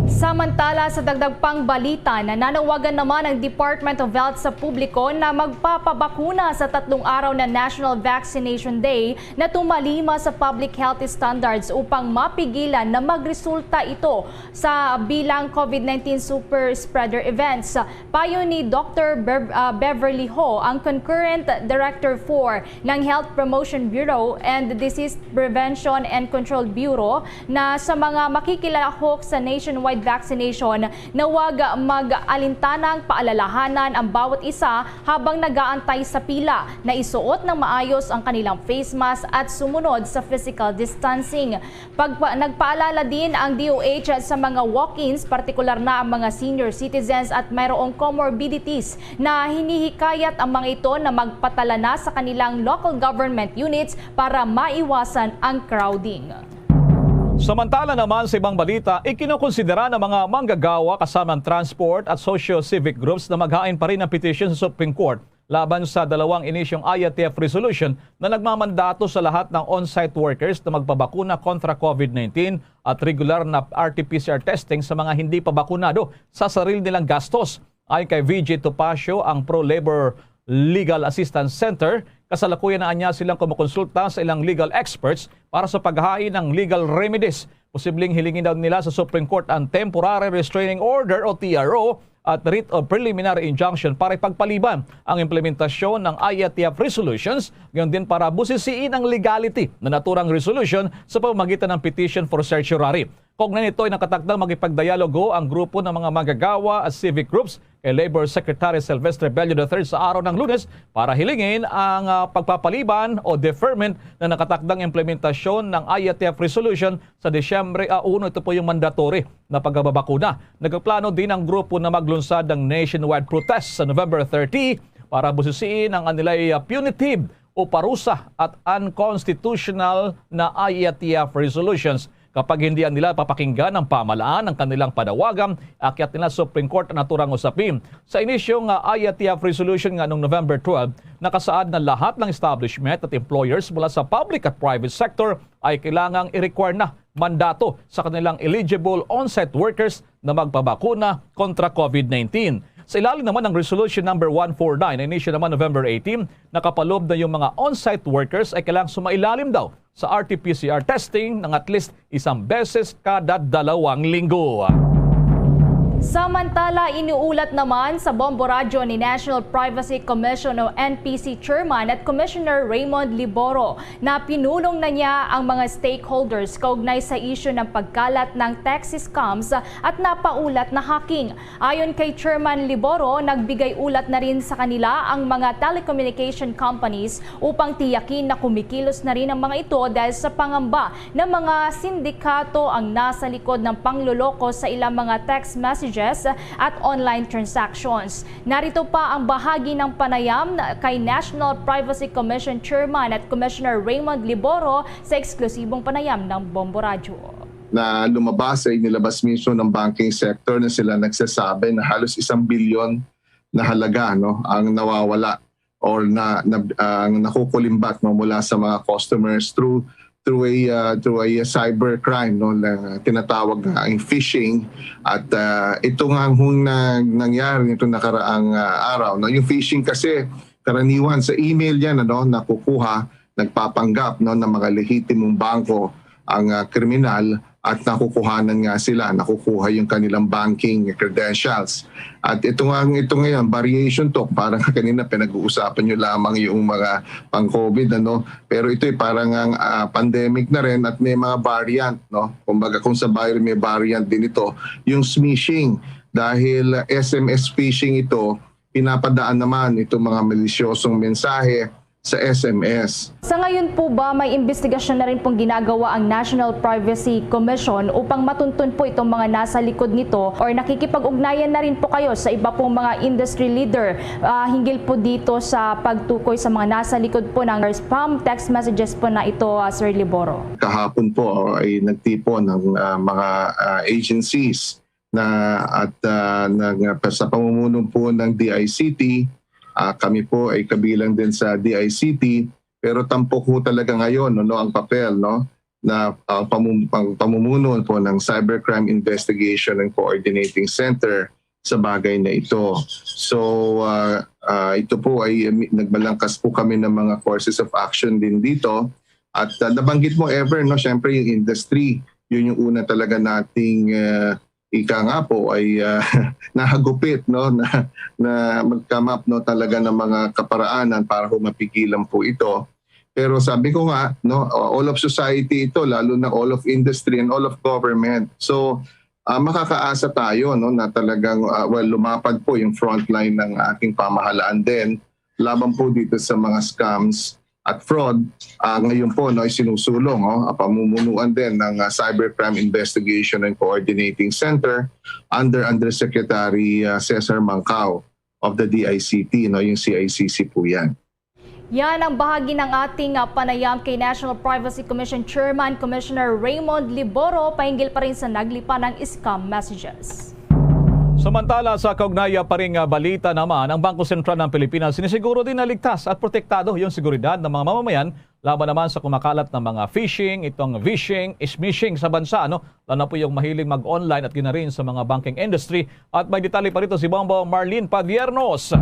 Samantala, sa dagdag pang balita, nananawagan naman ang Department of Health sa publiko na magpapabakuna sa tatlong araw na National Vaccination Day na tumalima sa public health standards upang mapigilan na magresulta ito sa bilang COVID nineteen super spreader events. Payo ni Doctor Bev-, ah, Beverly Ho, ang Concurrent Director four ng Health Promotion Bureau and Disease Prevention and Control Bureau, na sa mga makikilahok sa nationwide vaccination na wag mag-alintanang paalalahanan ang bawat isa habang nagaantay sa pila, na isuot ng maayos ang kanilang face mask at sumunod sa physical distancing. Pagpa-, nagpaalala din ang D O H sa mga walk-ins, partikular na ang mga senior citizens at mayroong comorbidities, na hinihikayat ang mga ito na magpatalana sa kanilang local government units para maiwasan ang crowding. Samantala naman, sa ibang balita, ikinukonsidera ng mga manggagawa kasama ang transport at socio-civic groups na maghain pa rin ng petition sa Supreme Court laban sa dalawang inisyong I A T F resolution na nagmamandato sa lahat ng on-site workers na magpabakuna kontra COVID nineteen at regular na R T P C R testing sa mga hindi pa bakunado sa sarili nilang gastos. Ayon kay V J Topacio, ang Pro Labor Legal Assistance Center, kasalukuyan na anya silang kumukonsulta sa ilang legal experts para sa paghain ng legal remedies. Posibleng hilingin daw nila sa Supreme Court ang temporary restraining order o T R O at writ of preliminary injunction para ipagpaliban ang implementasyon ng I A T F resolutions, gayon din para busisiin ang legality na naturang resolution sa pamamagitan ng petition for certiorari. Kaugnay nito ay nakatakdang makipagdialogo ang grupo ng mga manggagawa at civic groups kay Labor Secretary Silvestre Bello the third sa araw ng Lunes para hilingin ang, ah, pagpapaliban o deferment na nakatakdang implementasyon ng I A T F resolution sa Disyembre, ah, uno. Ito po yung mandatory na pagbabakuna. Nagpaplano din ang grupo na maglunsad ng nationwide protest sa November thirty para busisiin ang anilay, ah, punitive o parusa at unconstitutional na I A T F resolutions. Kapag hindi nila papakinggan ang pamahalaan ang kanilang panawagan, akyat nila sa Supreme Court ang naturang usapin. Sa inisyu nga I A T F resolution nga noong November twelve, nakasaad na lahat ng establishment at employers mula sa public at private sector ay kailangang i-require na mandato sa kanilang eligible on-site workers na magpabakuna kontra COVID nineteen. Sa ilalim naman ng Resolution Number one four nine, na inisyu naman November eighteen, nakapalob na yung mga on-site workers ay kailangang sumailalim daw sa R T P C R testing ng at least isang beses kada dalawang linggo. Samantala, iniulat naman sa Bombo Radyo ni National Privacy Commission o N P C Chairman at Commissioner Raymond Liboro na pinulong na niya ang mga stakeholders kaugnay sa isyu ng pagkalat ng taxi scams at napaulat na hacking. Ayon kay Chairman Liboro, nagbigay ulat na rin sa kanila ang mga telecommunication companies upang tiyakin na kumikilos na rin ang mga ito dahil sa pangamba na mga sindikato ang nasa likod ng pangloloko sa ilang mga text messages at online transactions. Narito pa ang bahagi ng panayam kay National Privacy Commission Chairman at Commissioner Raymond Liboro sa eksklusibong panayam ng Bombo Radyo. Na lumabas ay nilabas mismo ng banking sector na sila nagsasabi na halos isang bilyon na halaga, no, ang nawawala or na, na ang nakukulimbat, no, mula sa mga customers through through a uh, through a cyber crime, no, na tinatawag na ang phishing. At uh, ito nga hung na, nangyari nitong nakaraang uh, araw, no, yung phishing kasi karaniwan sa email yan, ano, nakukuha, nagpapanggap, no, ng mga lehitimong bangko ang uh, kriminal at nakukuhanan nga sila, nakukuha yung kanilang banking credentials. At ito nga, ito ngayon, variation to, parang kanina pinag-uusapan nyo lamang yung mga pang-COVID, ano, pero ito ay parang ang uh, pandemic na rin at may mga variant, no? Kumbaga kung sa viral may variant din ito, yung smishing, dahil S M S phishing ito, pinapadaan naman itong mga malisyosong mensahe sa S M S. Sa ngayon po ba, may investigasyon na rin pong ginagawa ang National Privacy Commission upang matuntun po itong mga nasa likod nito, or nakikipag-ugnayan na rin po kayo sa iba pong mga industry leader uh, hinggil po dito sa pagtukoy sa mga nasa likod po ng spam text messages po na ito, uh, Sir Liboro? Kahapon po ay nagtipon ng uh, mga uh, agencies na at uh, nag, sa pamumuno po ng D I C T, uh, kami po ay kabilang din sa D I C T, pero tampok ho talaga ngayon, no, ang papel, no, na ang pamum- ang pamumuno po ng Cybercrime Investigation and Coordinating Center sa bagay na ito. So, ah, ah, ito po ay, ah, mi- nagbalangkas po kami ng mga courses of action din dito. At, ah, nabanggit mo, Ever, no, syempre yung industry, yun yung una talaga nating, ah, ika nga po ay, ah, nahagupit, no, na, na mag-come up, no, talaga ng mga kaparaanan para ho mapigilan po ito. Pero sabi ko nga, no, all of society ito, lalo na all of industry and all of government. So, ah, makakaasa tayo, no, na talagang, ah, well, lumapad po yung frontline ng ating pamahalaan din laban po dito sa mga scams at fraud. Ah, ngayon po, no, isinusulong, oh, ang pamumunuan din ng, ah, Cybercrime Investigation and Coordinating Center under Undersecretary, ah, Cesar Mancao of the D I C T, no, yung C I C C po yan. Yan ang bahagi ng ating, ah, panayam kay National Privacy Commission Chairman Commissioner Raymond Liboro pahinggil pa rin sa naglipa ng scam messages. Samantala, sa kaugnaya pa ring, ah, balita naman, ang Bangko Sentral ng Pilipinas sinisiguro din na ligtas at protektado yung seguridad ng mga mamamayan laban naman sa kumakalat na mga phishing, itong vishing, smishing sa bansa, ano? Lalo na po yung mahilig mag-online at ginarin sa mga banking industry. At may detalye pa rito si Bombo Marlene Padiernos.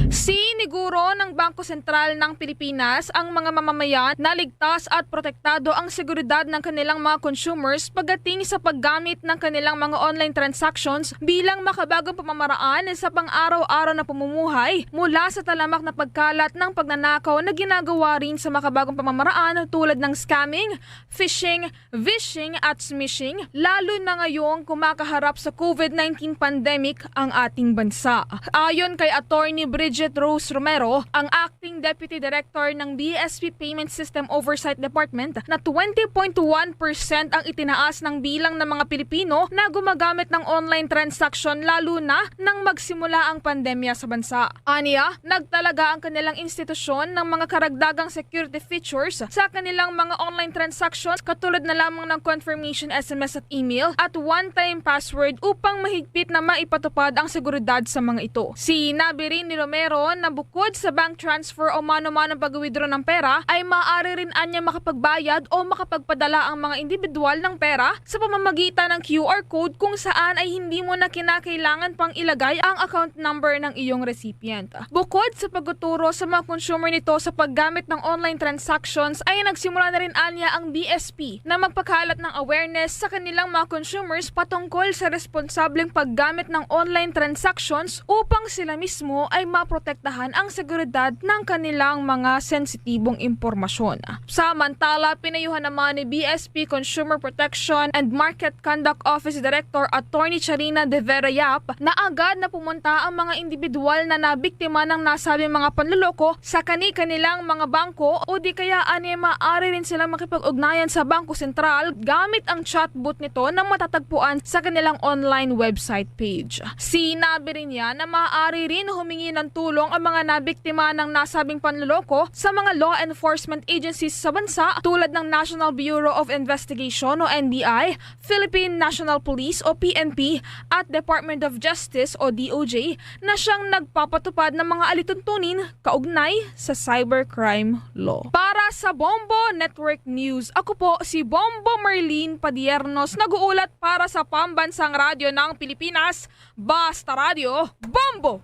Siniguro ng Bangko Sentral ng Pilipinas ang mga mamamayan na ligtas at protektado ang seguridad ng kanilang mga consumers pagdating sa paggamit ng kanilang mga online transactions bilang makabagong pamamaraan sa pang-araw-araw na pamumuhay, mula sa talamak na pagkalat ng pagnanakaw na ginagawa rin sa makabagong pamamaraan tulad ng scamming, phishing, vishing at smishing, lalo na ngayong kumakaharap sa COVID nineteen pandemic ang ating bansa. Ayon kay Attorney Bridget Rose Romero, ang Acting Deputy Director ng B S P Payment System Oversight Department, na twenty point one percent ang itinaas ng bilang ng mga Pilipino na gumagamit ng online transaction, lalo na nang magsimula ang pandemya sa bansa. Aniya, nagtalaga ang kanilang institusyon ng mga karagdagang security features sa kanilang mga online transactions, katulad na lamang ng confirmation S M S at email at one-time password, upang mahigpit na maipatupad ang seguridad sa mga ito. Sinabi rin ni Romero na bukod sa bank transfer o mano-manong pag-withdraw ng pera, ay maaari rin anya makapagbayad o makapagpadala ang mga individual ng pera sa pamamagitan ng Q R code, kung saan ay hindi mo na kinakailangan pang ilagay ang account number ng iyong recipient. Bukod sa pagtuturo sa mga consumer nito sa paggamit ng online transactions, ay nagsimula na rin anya ang B S P na magpakalat ng awareness sa kanilang mga consumers patungkol sa responsableng paggamit ng online transactions, upang sila mismo ay maprotektahan ang seguridad ng kanilang mga sensitibong impormasyon. Samantala, pinayuhan naman ni B S P Consumer Protection and Market Conduct Office Director Attorney Charina de Vera Yap na agad na pumunta ang mga individual na nabiktima ng nasabing mga panloloko sa kani-kanilang mga bangko, o di kaya ani maaari rin silang makipag-ugnayan sa Bangko Sentral gamit ang chatbot nito na matatagpuan sa kanilang online website page. Sinabi rin niya na maaari rin humingi ng tulong ang mga nabiktima ng nasabing panloloko sa mga law enforcement agencies sa bansa, tulad ng National Bureau of Investigation o N B I, Philippine National Police o P N P, at Department of Justice o D O J, na siyang nagpapatupad ng mga alituntunin kaugnay sa cybercrime law. Para sa Bombo Network News, ako po si Bombo Marlene Padiernos, nag-uulat para sa Pambansang Radyo ng Pilipinas, Basta Radyo, Bombo!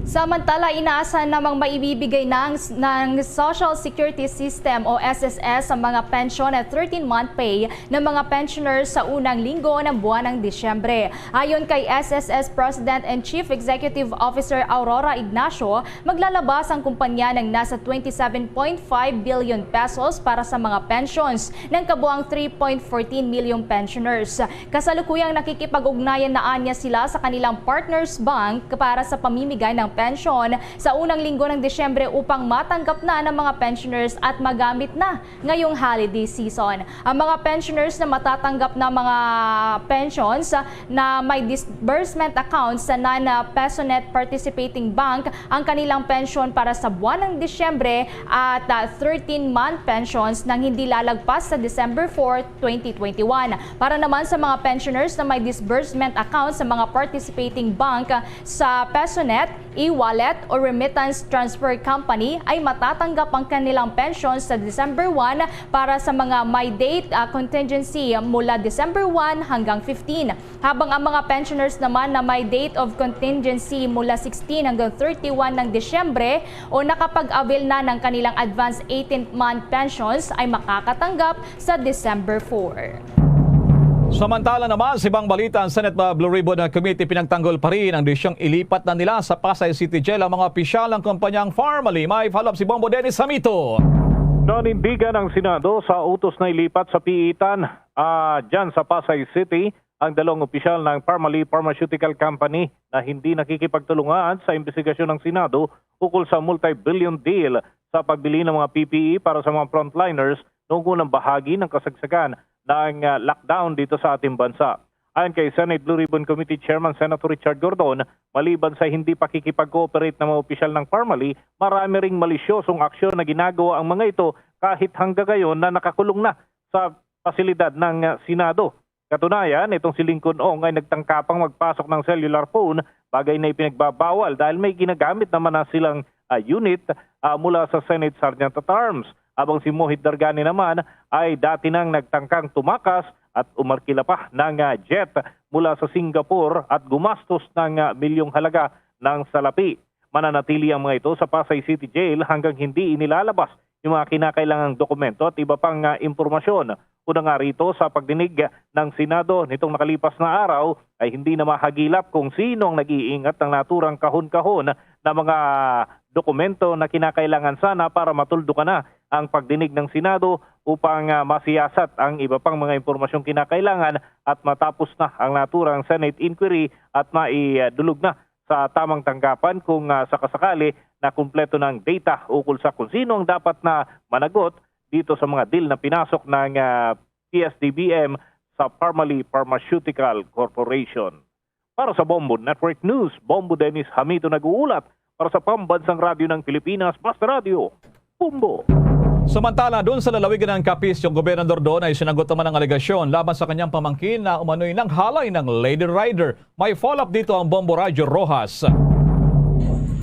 Samantala, inaasahan namang maibibigay ng, ng Social Security System o S S S sa mga pensyon at thirteen-month pay ng mga pensioners sa unang linggo ng buwan ng Disyembre. Ayon kay S S S President and Chief Executive Officer Aurora Ignacio, maglalabas ang kumpanya ng nasa twenty-seven point five billion pesos para sa mga pensions ng kabuang three point fourteen million pensioners. Kasalukuyang nakikipag-ugnayan na anya sila sa kanilang partners bank para sa pamimigay ng pensyon sa unang linggo ng Disyembre upang matanggap na ng mga pensioners at magamit na ngayong holiday season. Ang mga pensioners na matatanggap na mga pensions na may disbursement accounts sa non-PESONet participating bank, ang kanilang pensyon para sa buwan ng Disyembre at, ah, thirteen-month pensions nang hindi lalagpas sa December four, twenty twenty-one. Para naman sa mga pensioners na may disbursement account sa mga participating bank, ah, sa PESONet, Wallet o Remittance Transfer Company ay matatanggap ang kanilang pensyon sa December one para sa mga may date, ah, contingency mula December one hanggang fifteen. Habang ang mga pensioners naman na may date of contingency mula sixteen hanggang thirty-one ng Disyembre o nakapag-avail na ng kanilang advance eighteenth month pensions ay makakatanggap sa December four. Samantala naman, sa ibang balita, ang Senate Blue Ribbon Committee pinagtanggol pa rin ang desisyong ilipat na nila sa Pasay City Jail ang mga opisyal ng kumpanyang Farmally. May follow-up si Bombo Dennis Hamito. Nanindigan ang Senado sa utos na ilipat sa piitan, ah, dyan sa Pasay City ang dalawang opisyal ng Farmally Pharmaceutical Company na hindi nakikipagtulungan sa imbestigasyon ng Senado ukol sa multi-billion deal sa pagbili ng mga P P E para sa mga frontliners noong unang bahagi ng kasagsagan ng, ah, lockdown dito sa ating bansa. Ayon kay Senate Blue Ribbon Committee Chairman Senator Richard Gordon, maliban sa hindi pakikipag-cooperate ng mga opisyal ng Farmally, marami ring malisyosong aksyon na ginagawa ang mga ito kahit hanggang ngayon na nakakulong na sa pasilidad ng, ah, Senado. Katunayan, itong si Lincoln Ong ay nagtangka pang magpasok ng cellular phone, bagay na ipinagbabawal dahil may ginagamit naman na silang, ah, unit, ah, mula sa Senate Sergeant at Arms. Habang si Mohit Dargani naman ay dati nang nagtangkang tumakas at umarkila pa ng, ah, jet mula sa Singapore at gumastos ng, ah, milyong halaga ng salapi. Mananatili ang mga ito sa Pasay City Jail hanggang hindi inilalabas yung mga kinakailangang dokumento at iba pang, ah, impormasyon. Una nga rito, sa pagdinig ng Senado nitong nakalipas na araw, ay hindi na mahagilap kung sino ang nag-iingat ng naturang kahon-kahon na mga dokumento na kinakailangan sana para matuldukan na ang pagdinig ng Senado upang, ah, masiyasat ang iba pang mga impormasyong kinakailangan at matapos na ang naturang Senate inquiry at maidulog na sa tamang tanggapan kung, ah, sakasakali na kumpleto na ang data ukol sa kung sino ang dapat na managot dito sa mga deal na pinasok ng, ah, P S D B M sa Farmally Pharmaceutical Corporation. Para sa Bombo Network News, Bombo Dennis Hamito nag-uulat. Para sa Pambansang Radyo ng Pilipinas, Basta Radyo, Bombo. Samantala, doon sa lalawigan ng Capiz, yung gobernador doon ay sinagot naman ang alegasyon laban sa kanyang pamangkin na umano'y nanghalay ng Lady Rider. May follow-up dito ang Bombo Radyo Rojas.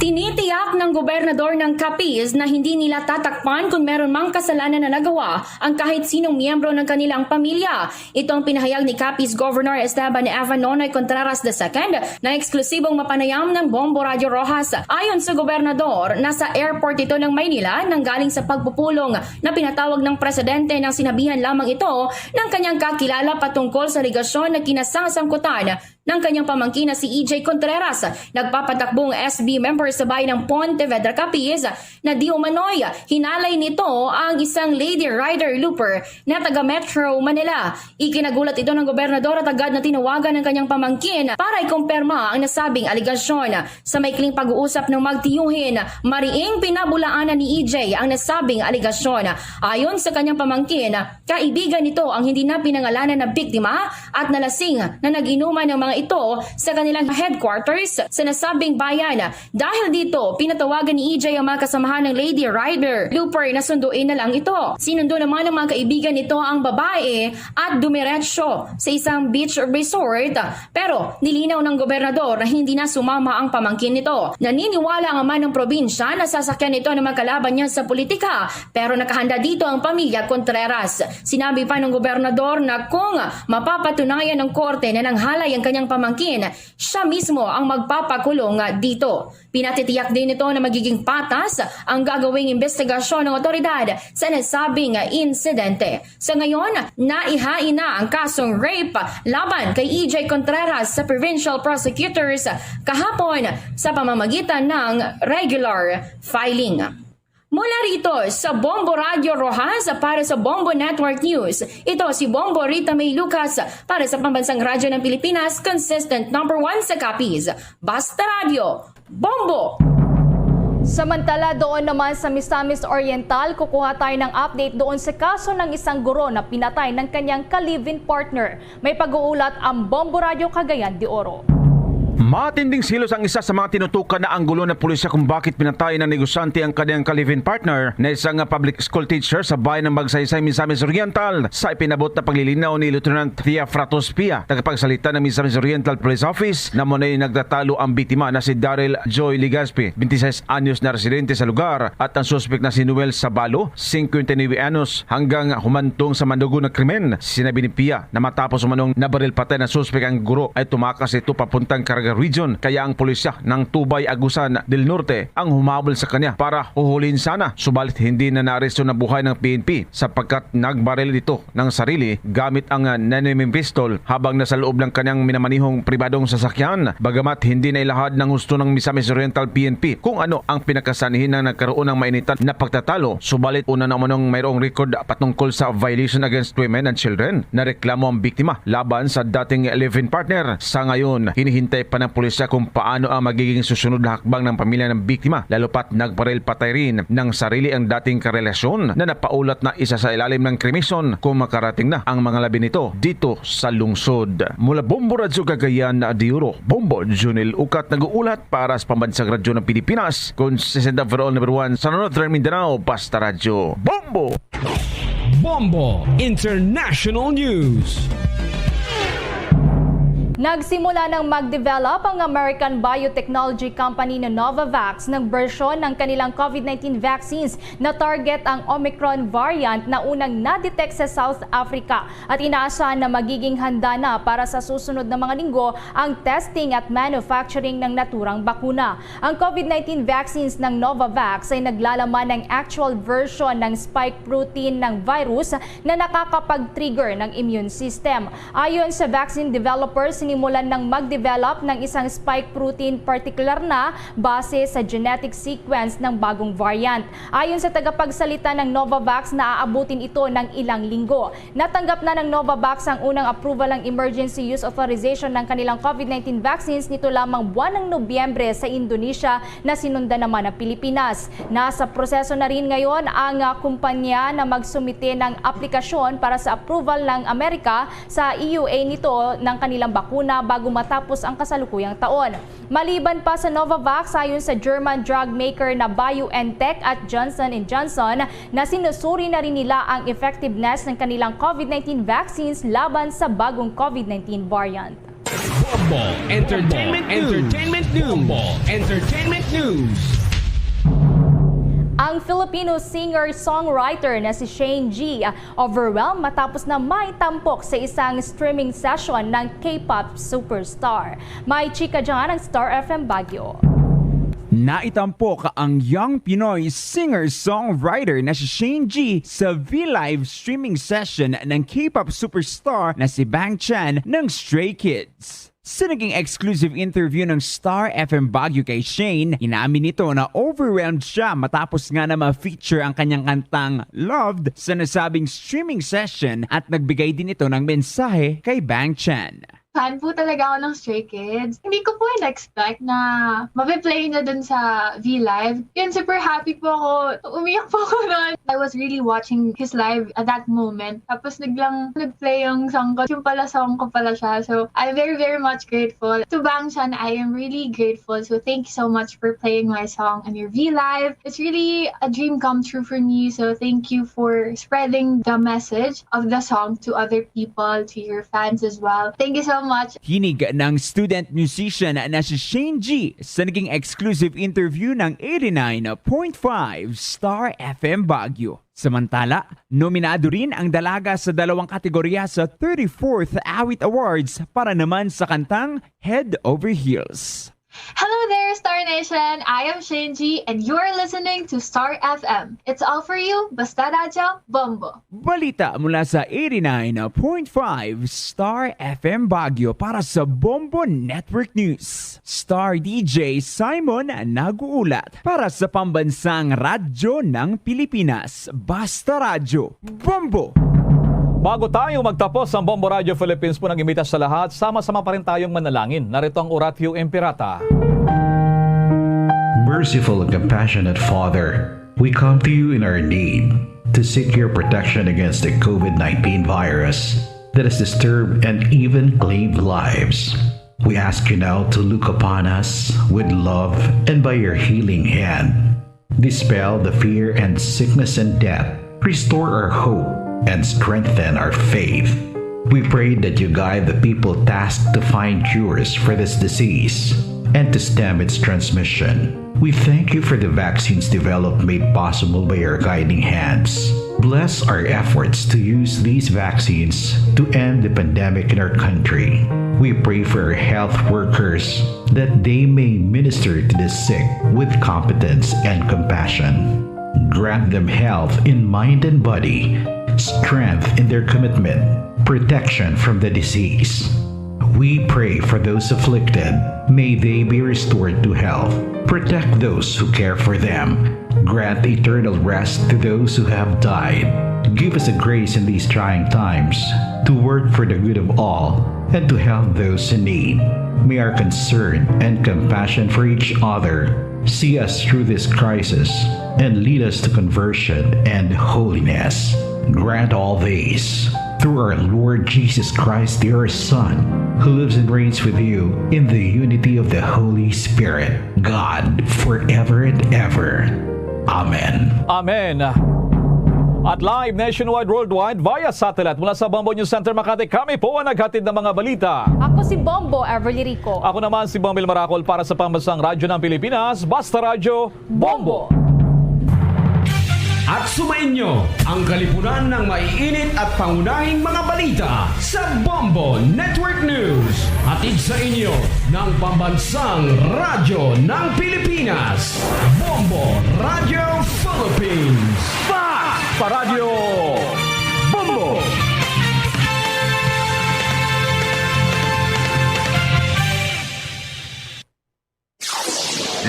Tinitiyak ng gobernador ng Capiz na hindi nila tatakpan kung meron mang kasalanan na nagawa ang kahit sinong miyembro ng kanilang pamilya. Ito ang pinahayag ni Capiz Governor Esteban Eva Nonoy Contreras the second na eksklusibong mapanayam ng Bombo Radyo Rojas. Ayon sa gobernador, nasa airport ito ng Maynila nang galing sa pagpupulong na pinatawag ng presidente nang sinabihan lamang ito ng kanyang kakilala patungkol sa alegasyon na kinasasangkutan ng kanyang pamangkin na si E J Contreras. Nagpapatakbo ang S B member sa bayan ng Pontevedra, Capiz, na di umano'y hinalay nito ang isang Lady Rider Looper na taga Metro Manila. Ikinagulat ito ng gobernador at agad na tinawagan ang kanyang pamangkin para ikumpirma ang nasabing alegasyon. Sa maikling pag-uusap ng magtiyuhin, mariing pinabulaanan ni E J ang nasabing alegasyon. Ayon sa kanyang pamangkin, kaibigan nito ang hindi na pinangalanan na biktima at nalasing na nag-inuman ang mga ito sa kanilang headquarters sa nasabing bayan. Dahil dito, pinatawagan ni E J ang mga kasamahan ng Lady Rider Looper na sunduin na lang ito. Sinundo naman ng mga kaibigan nito ang babae at dumiretso sa isang beach resort. Pero nilinaw ng gobernador na hindi na sumama ang pamangkin nito. Naniniwala ang ama ng probinsya na sasakyan ito ng mga kalaban niya sa politika, pero nakahanda dito ang pamilya Contreras. Sinabi pa ng gobernador na kung mapapatunayan ng korte na nanghalay ang kanyang pamangkin, siya mismo ang magpapakulong dito. Pinatitiyak din nito na magiging patas ang gagawing investigasyon ng otoridad sa nasabing insidente. Sa ngayon, naihain na ang kasong rape laban kay E J Contreras sa provincial prosecutors kahapon sa pamamagitan ng regular filing. Mula rito sa Bombo Radyo Rojas para sa Bombo Network News, ito si Bombo Rita May Lucas para sa Pambansang Radyo ng Pilipinas, consistent number one sa Capiz. Basta Radyo, Bombo! Samantala, doon naman sa Misamis Oriental, kukuha tayo ng update doon sa kaso ng isang guro na pinatay ng kanyang ka-live-in partner. May pag-uulat ang Bombo Radyo Cagayan de Oro. Matinding selos ang isa sa mga tinutukan na anggulo ng pulisya kung bakit pinatay ng negosyante ang kanyang ka-live-in partner na isang public school teacher sa bayan ng Magsaysay, Misamis Oriental. Sa ipinabot na paglilinaw ni Lieutenant Theofratus Pia, tagapagsalita ng Misamis Oriental Police Office, na muna'y nagtatalo ang biktima na si Daryl Joy Legaspi, twenty-six anyos na residente sa lugar, at ang suspek na si Noel Sabalo, singkwenta y nuebe anyos, hanggang humantong sa madugo na krimen. Sinabi ni Pia na matapos umanong nabaril patay na suspek ang guro, ay tumakas ito papuntang Caraga Region, kaya ang pulisya ng Tubay, Agusan del Norte ang humabol sa kanya para huhulihin sana, subalit hindi na naaresto na buhay ng P N P sapagkat nagbaril ito ng sarili gamit ang, ah, nine mm pistol habang nasa loob ng kanyang minamanihong pribadong sasakyan, bagamat hindi na ilahad ng husto ng Misamis Oriental P N P kung ano ang pinakasanhi ng nagkaroon ng mainitan na pagtatalo. Subalit una na umanong mayroong record patungkol sa violation against women and children na reklamo ang biktima laban sa dating live-in partner. Sa ngayon, hinihintay pa ng pulisya kung paano ang magiging susunod na hakbang ng pamilya ng biktima, lalo pat nagbaril patay rin ng sarili ang dating karelasyon na napaulat na isa sa ilalim ng krimisyon kung makarating na ang mga labi nito dito sa lungsod. Mula Bombo Radyo Cagayan de Oro, Bombo Junel Ukat nag-uulat para sa Pambansang Radyo ng Pilipinas, consistent overall number one sa Northern Mindanao, Basta Radyo. Bombo! Bombo International News. Nagsimula nang mag-develop ang American biotechnology company na Novavax ng bersyon ng kanilang COVID nineteen vaccines na target ang Omicron variant na unang na-detect sa South Africa, at inaasahan na magiging handa na para sa susunod na mga linggo ang testing at manufacturing ng naturang bakuna. Ang COVID nineteen vaccines ng Novavax ay naglalaman ng actual version ng spike protein ng virus na nakakapag-trigger ng immune system. Ayon sa vaccine developers, sinimulan ng mag-develop ng isang spike protein partikular na base sa genetic sequence ng bagong variant. Ayon sa tagapagsalita ng Novavax, naaabutin ito ng ilang linggo. Natanggap na ng Novavax ang unang approval ng emergency use authorization ng kanilang COVID nineteen vaccines nito lamang buwan ng Nobyembre sa Indonesia, na sinundan naman ng Pilipinas. Nasa proseso na rin ngayon ang, ah, kumpanya na magsumite ng aplikasyon para sa approval ng Amerika sa E U A nito ng kanilang bakuna bago matapos ang kasalukuyang taon. Maliban pa sa Novavax, ayon sa German drug maker na BioNTech at Johnson and Johnson, na sinusuri na rin nila ang effectiveness ng kanilang COVID nineteen vaccines laban sa bagong COVID nineteen variant. Bombo Entertainment News. Entertainment News. Bombo Entertainment News. Ang Filipino singer-songwriter na si Shane G overwhelmed matapos na maitampok sa isang streaming session ng K-pop superstar. May chika dyan ang Star F M Baguio. Naitampok ang young Pinoy singer-songwriter na si Shane G sa V-Live streaming session ng K-pop superstar na si Bang Chan ng Stray Kids. Sa naging exclusive interview ng Star F M Baguio kay Shane, inamin nito na overwhelmed siya matapos nga na ma-feature ang kanyang kantang Loved sa nasabing streaming session at nagbigay din ito ng mensahe kay Bang Chan. Fan po talaga ako ng Stray Kids. Hindi ko po in-expect na mape-play niya dun sa V-Live. Yun, super happy po ako. Umiyak po ako doon. I was really watching his live at that moment. Tapos naglang nag-play yung song ko. Yung pala song ko pala siya. So, I'm very, very much grateful. To Bang Chan, I am really grateful. So, thank you so much for playing my song on your V-Live. It's really a dream come true for me. So, thank you for spreading the message of the song to other people, to your fans as well. Thank you so much. Hinig ng student musician na si Shane G sa naging exclusive interview ng eighty-nine point five Star F M Baguio. Samantala, nominado rin ang dalaga sa dalawang kategorya sa thirty-fourth Awit Awards para naman sa kantang Head Over Heels. Hello there, Star Nation! I am Shinji, and you're listening to Star F M. It's all for you, Basta Radyo, Bombo! Balita mula sa eighty-nine point five Star F M Baguio para sa Bombo Network News. Star D J Simon nag-uulat para sa Pambansang Radyo ng Pilipinas, Basta Radyo, Bombo! Bago tayo magtapos ang Bombo Radio Philippines po nag-imbita sa lahat, sama-sama pa rin tayong manalangin. Narito ang Oratio Imperata. Merciful and compassionate Father, we come to you in our need to seek your protection against the COVID nineteen virus that has disturbed and even claimed lives. We ask you now to look upon us with love and by your healing hand, dispel the fear and sickness and death, restore our hope, and strengthen our faith. We pray that you guide the people tasked to find cures for this disease and to stem its transmission. We thank you for the vaccines developed made possible by your guiding hands. Bless our efforts to use these vaccines to end the pandemic in our country. We pray for our health workers that they may minister to the sick with competence and compassion. Grant them health in mind and body, strength in their commitment, protection from the disease. We pray for those afflicted. May they be restored to health. Protect those who care for them. Grant eternal rest to those who have died. Give us a grace in these trying times to work for the good of all and to help those in need. May our concern and compassion for each other see us through this crisis and lead us to conversion and holiness. Grant all these through our Lord Jesus Christ, your Son, who lives and reigns with you in the unity of the Holy Spirit, God, forever and ever. Amen. Amen. At live nationwide, worldwide, via satellite mula sa Bombo News Center Makati, kami po ang naghatid ng mga balita. Ako si Bombo Everly Rico. Ako naman si Bombil Maracol para sa Pambansang Radyo ng Pilipinas, Basta Radyo, Bombo. At sumainyo ang kalipunan ng maiinit at pangunahing mga balita sa Bombo Network News. Hatid sa inyo ng Pambansang Radyo ng Pilipinas, Bombo Radyo Philippines. Fast pa Radyo Bombo!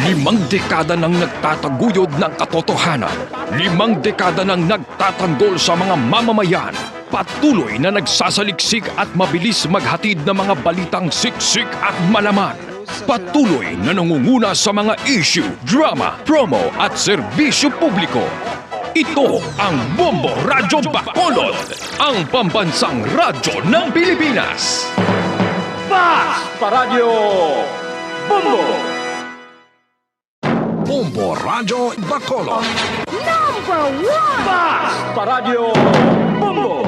Limang dekada nang nagtataguyod ng katotohanan. Limang dekada nang nagtatanggol sa mga mamamayan. Patuloy na nagsasaliksik at mabilis maghatid ng mga balitang siksik at malaman. Patuloy na nangunguna sa mga issue, drama, promo at serbisyo publiko. Ito ang Bombo Radyo Bacolod, ang pambansang radyo ng Pilipinas. Fast pa Radyo Bombo! Bombo Radyo Bacolod. Number one! Fast pa Radyo Bombo!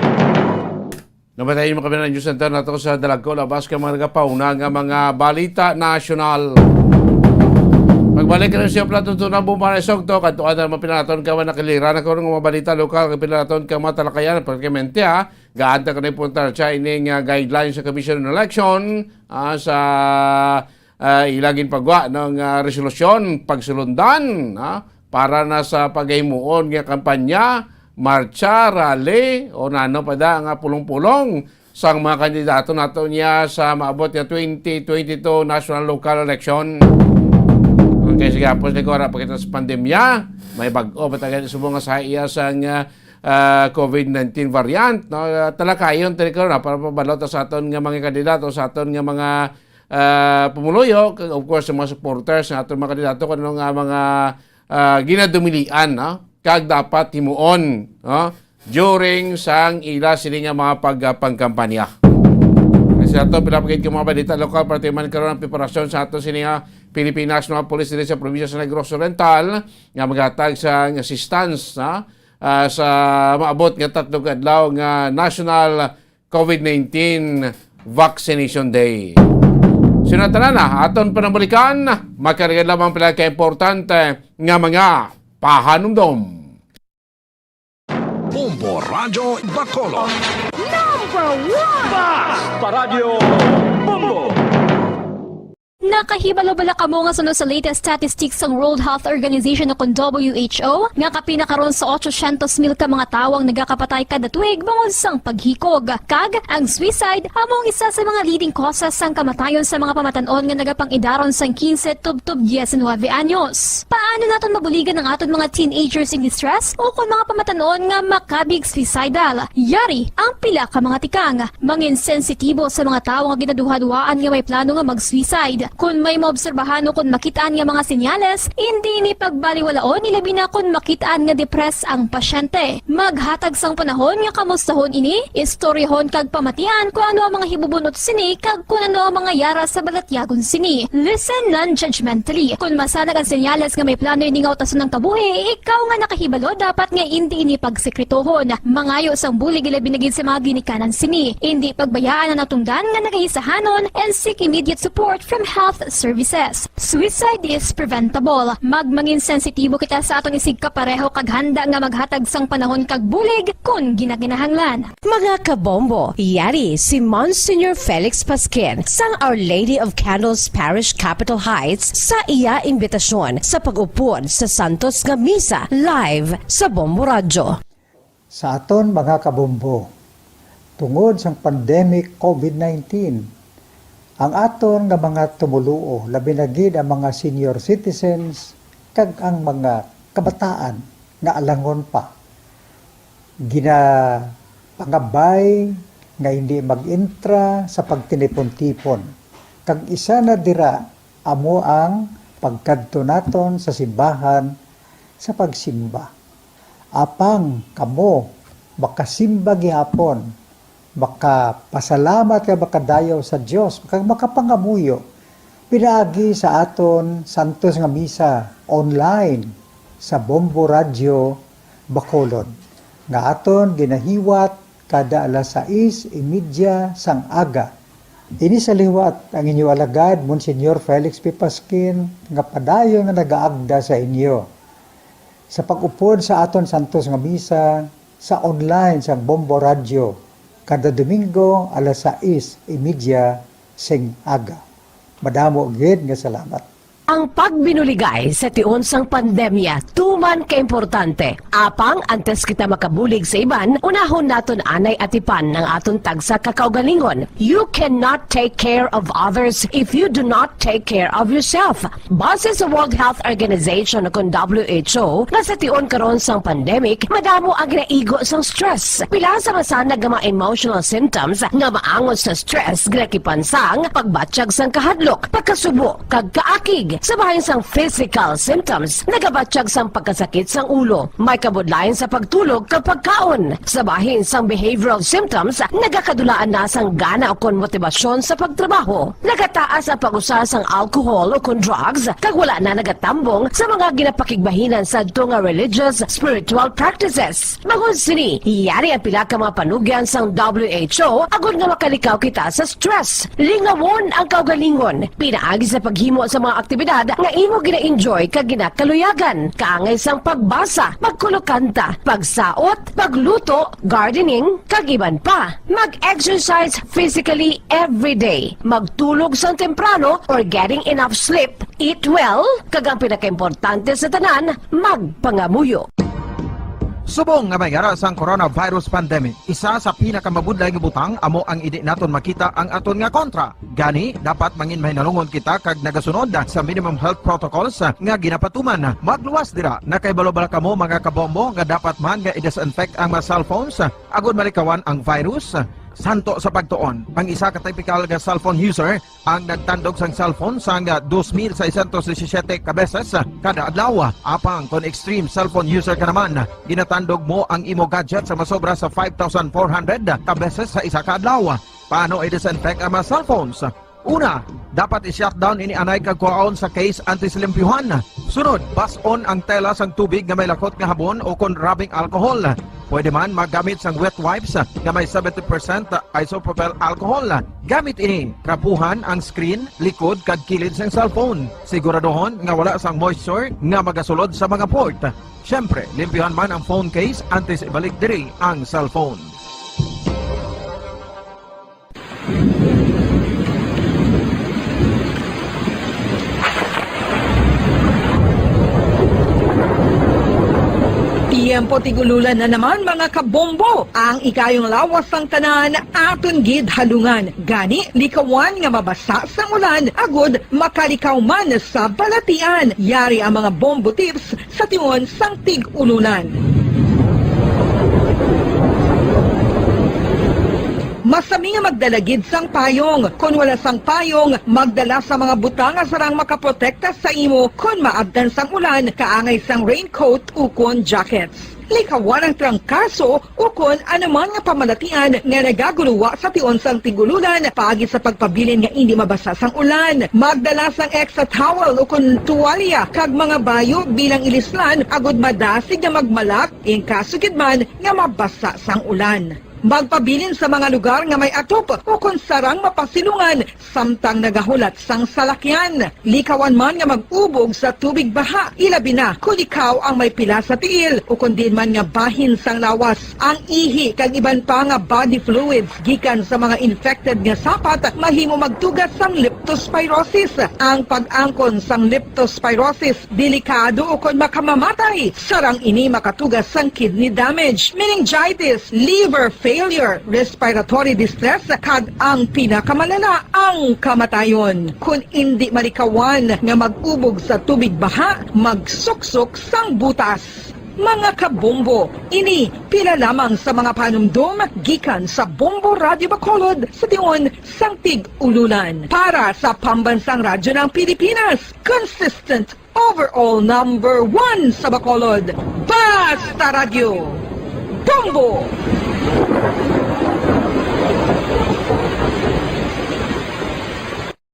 Namatay yung mga kabilang news center nato sa Dalagco, labas ka mga nagapauna nga mga balita nasyonal. Pagbalik ka na siya pala, tuntunan mo para isog to, kadtuan na mga pinalaton ka man nakilira na karon nga mga balita lokal, nga pinalaton ka mga talakayan, praktikamente, ha, gaanta ka na ipuntar siya ining, ah, guidelines sa Commission on Election, ah, sa, ah, ila ginpagwa ng, ah, resolusyon, pagsulundan, ah, para na sa pagahimuon nga kampanya, martsa, rally, o nano pa da nga pulong-pulong sang mga kandidato nato niya sa maabot nga twenty twenty-two national local election. Kay sige, hapos ni ko, wala pa kita sa pandemya, may bag-o ba tayo subong nga sa iya sang, ah, ah, COVID nineteen variant, no? Ah, talakayon tayo karon, ah, para mabalot sa aton nga mga kandidato, sa aton nga mga, ah, pumuluyo, kag of course, sa mga supporters sa aton mga kandidato, kung ano nga mga, ah, ginadumilian, no? Kag dapat himuon, no? During sang ila sini nga mga pagpangkampanya. Sa ato, pila pa gid ka mga balita lokal, parte man karon ang preparasyon sa ato sini nga Philippine National Police diri sa probinsya sa Negros Oriental nga maghatag sa assistance, ha, ah, sa maabot nga tatlo ka adlaw nga National COVID nineteen Vaccination Day. Sa tanan na, aton panambalikan, makarga lamang pila ka importante nga mga pahanumdom. Bombo Radyo Bacolod. Number one! Fast pa Radyo Bombo! Nakahibalo bala kamo nga suno sa latest statistics sang World Health Organization o kon W H O nga kapin na karon sa otso syentos mil ka mga tawo ang nagakapatay kada tuig bangod sang paghikog? Kag ang suicide amo ang isa sa mga leading causes sang kamatayon sa mga pamatan-on nga nagapang-idaron sang quince tubtob diecinuebe anyos. Paano naton mabuligan ang aton mga teenagers in distress o kon mga pamatan-on nga makabig suicidal? Yari ang pila ka mga tikang. Mangin sensitibo sa mga tawo nga ginaduhaduhaan nga may plano nga mag-suicide. Kon may maobserbahan o kon makit-an nga mga senyales, indi ini pagbaliwalaon, ilabi na kon makit-an nga depressed ang pasyente. Maghatag sang panahon nga kamustahon ini, istoryahon kag pamatian kon ano ang mga hibubun-ot sini kag kon ano ang mga yara sa balatyagon sini. Listen non-judgmentally. Kon masanag ang senyales nga may plano ini nga utason ang kabuhi, ikaw nga nakahibalo dapat nga indi ini pagsekretohon. Mangayo sang bulig, ilabi na gid sa mga ginikanan sini. Indi pagbayaan ang natungdan nga nagaisahanon and seek immediate support from health services. Suicide is preventable. Magmangin sensitibo kita sa aton isigkapareho kag handa nga maghatag sang panahon kag bulig kon ginakinahanglan. Mga kabombo, yari si Monsignor Felix Pasquin sang Our Lady of Candles Parish, Capitol Heights, sa iya imbitasyon sa pag-upod sa santos nga misa live sa Bombo Radyo. Sa aton mga kabombo, tungod sang pandemic COVID nineteen, ang aton nga mga tumoluo, labi na gid ang mga senior citizens kag ang mga kabataan nga alangon pa, ginapangabay nga hindi mag-entra sa pagtinipon-tipon. Kag isa na dira amo ang pagkadto naton sa simbahan sa pagsimba. Apang kamo makasimba gihapon, makapasalamat kag makadayaw sa Dios, kag makapangamuyo pinaagi sa aton santos nga misa online sa Bombo Radyo Bacolod, nga aton ginahiwat kada alas sais y media sang aga. Ini sa liwat ang inyo alagad, Monsignor Felix P. Pasquin, nga padayon nga nagaagda sa inyo sa pag-upod sa aton santos nga misa sa online sang Bombo Radyo kada Domingo alas sais y media sing aga. Madamo gid nga salamat. Ang pagbinuligay sa tion sang pandemya tuman ka importante. Apang antes kita makabulig sa iban, unahon naton anay atipan ang aton tagsa ka kaugalingon. You cannot take care of others if you do not take care of yourself. Base sa World Health Organization o kon W H O, nga sa tion karon sang pandemic, madamo ang ginaigo sang stress. Pila sa masanag nga mga emotional symptoms nga maangot sa stress ginakipan sang pagbatyag sang kahadlok, pagkasubo, kag kaakig. Sa bahin sang physical symptoms, nagabatyag sang pagkasakit sang ulo, may kabudlayan sa pagtulog kag pagkaon. Sa bahin sang behavioral symptoms, nagakadulaan na sang gana ukon motibasyon sa pagtrabaho. Nagataas ang pag-usa sang alcohol ukon drugs, kag wala na nagatambong sa mga ginapakigbahinan sadto nga religious, spiritual practices. Bangod sini, yari ang pila ka mga panugyan sang W H O agod nga makalikaw kita sa stress. Lingawon ang kaugalingon. Pinaagi sa paghimo sa mga aktibidad nga imo gina-enjoy kag ginakaluyagan, kaangay sang pagbasa, pagkulokanta, pagsaot, pagluto, gardening, kag iban pa. Mag-exercise physically every day. Magtulog sang temprano or getting enough sleep. Eat well, kag ang pinakaimportante sa tanan, magpangamuyo. Subong nga may yara sang coronavirus pandemic, isa sa pinakamabudlay nga butang amo ang indi naton makita ang aton nga kontra. Gani, dapat mangin mahinalungon kita kag nagasunod sa minimum health protocols nga ginapatuman. Magluwas dira. Nakahibalo bala kamo, mga kabombo, nga dapat man nga i-disinfect ang mga cellphones agod malikawan ang virus? Santo sa pagtuon, ang isa ka typical nga cellphone user ang nagtandog sang cellphone sang dos mil seiscientos disisiete ka beses kada adlaw. Apang kon extreme cellphone user ka naman, ginatandog mo ang imo gadget sa masobra sa five thousand four hundred ka beses sa isa ka adlaw. Paano i-disinfect ang mga cellphones? Una, dapat i-shutdown ini anay kag kuhaon sa case antes limpyuhan. Sunod, bas-on ang tela sang tubig nga may lakot nga habon o kon rubbing alcohol. Pwede man maggamit sang wet wipes nga may seventy percent isopropyl alcohol. Gamit ini, trapuhan ang screen, likod, kag kilid sang cellphone. Siguraduhon nga wala sang moisture nga magasulod sa mga port. Siyempre, limpyuhan man ang phone case antes ibalik diri ang cellphone. Tiyempo tig-ululan na naman, mga kabombo. Ang ikayong lawas sang tanan aton gid halungan. Gani, likawan nga mabasa sang ulan agod makalikaw man sa balatian. Yari ang mga bombo tips sa tion sang tig-ululan. Pasami nga magdala gid sang payong. Kon wala sang payong, magdala sa mga butang nga sarang makaprotekta sa imo kon maabtan sang ulan, kaangay sang raincoat ukon jackets. Likawan ang trangkaso ukon anuman nga pamalatian nga nagaguluwa sa tion sang tig-ululan paagi sa pagpabilin nga indi mabasa sang ulan. Magdala sang extra towel ukon tuwalya kag mga bayo bilang ilislan agud madasig nga magmalak in kaso gid man nga mabasa sang ulan. Magpabilin sa mga lugar nga may atop ukon sarang mapasilungan samtang nagahulat sang salakyan. Likawan man nga mag-ubog sa tubig baha, ilabi na kon ikaw ang may pila sa tiil ukon diin man nga bahin sang lawas. Ang ihi kag iban pa nga body fluids gikan sa mga infected nga sapat mahimo magtuga sang leptospirosis. Ang pag-angkon sang leptospirosis delikado ukon makamamatay. Sarang ini makatuga sang kidney damage, meningitis, liver failure, respiratory distress, kag ang pinakamalala, ang kamatayon. Kon indi malikawan nga mag-ubog sa tubig baha, magsuksok sang butas. Mga kabombo, ini pila lamang sa mga panumdom gikan sa Bombo Radyo Bacolod sa tion sang tig-ululan. Para sa Pambansang Radyo ng Pilipinas, consistent overall number one sa Bacolod. Basta Radyo, Bombo!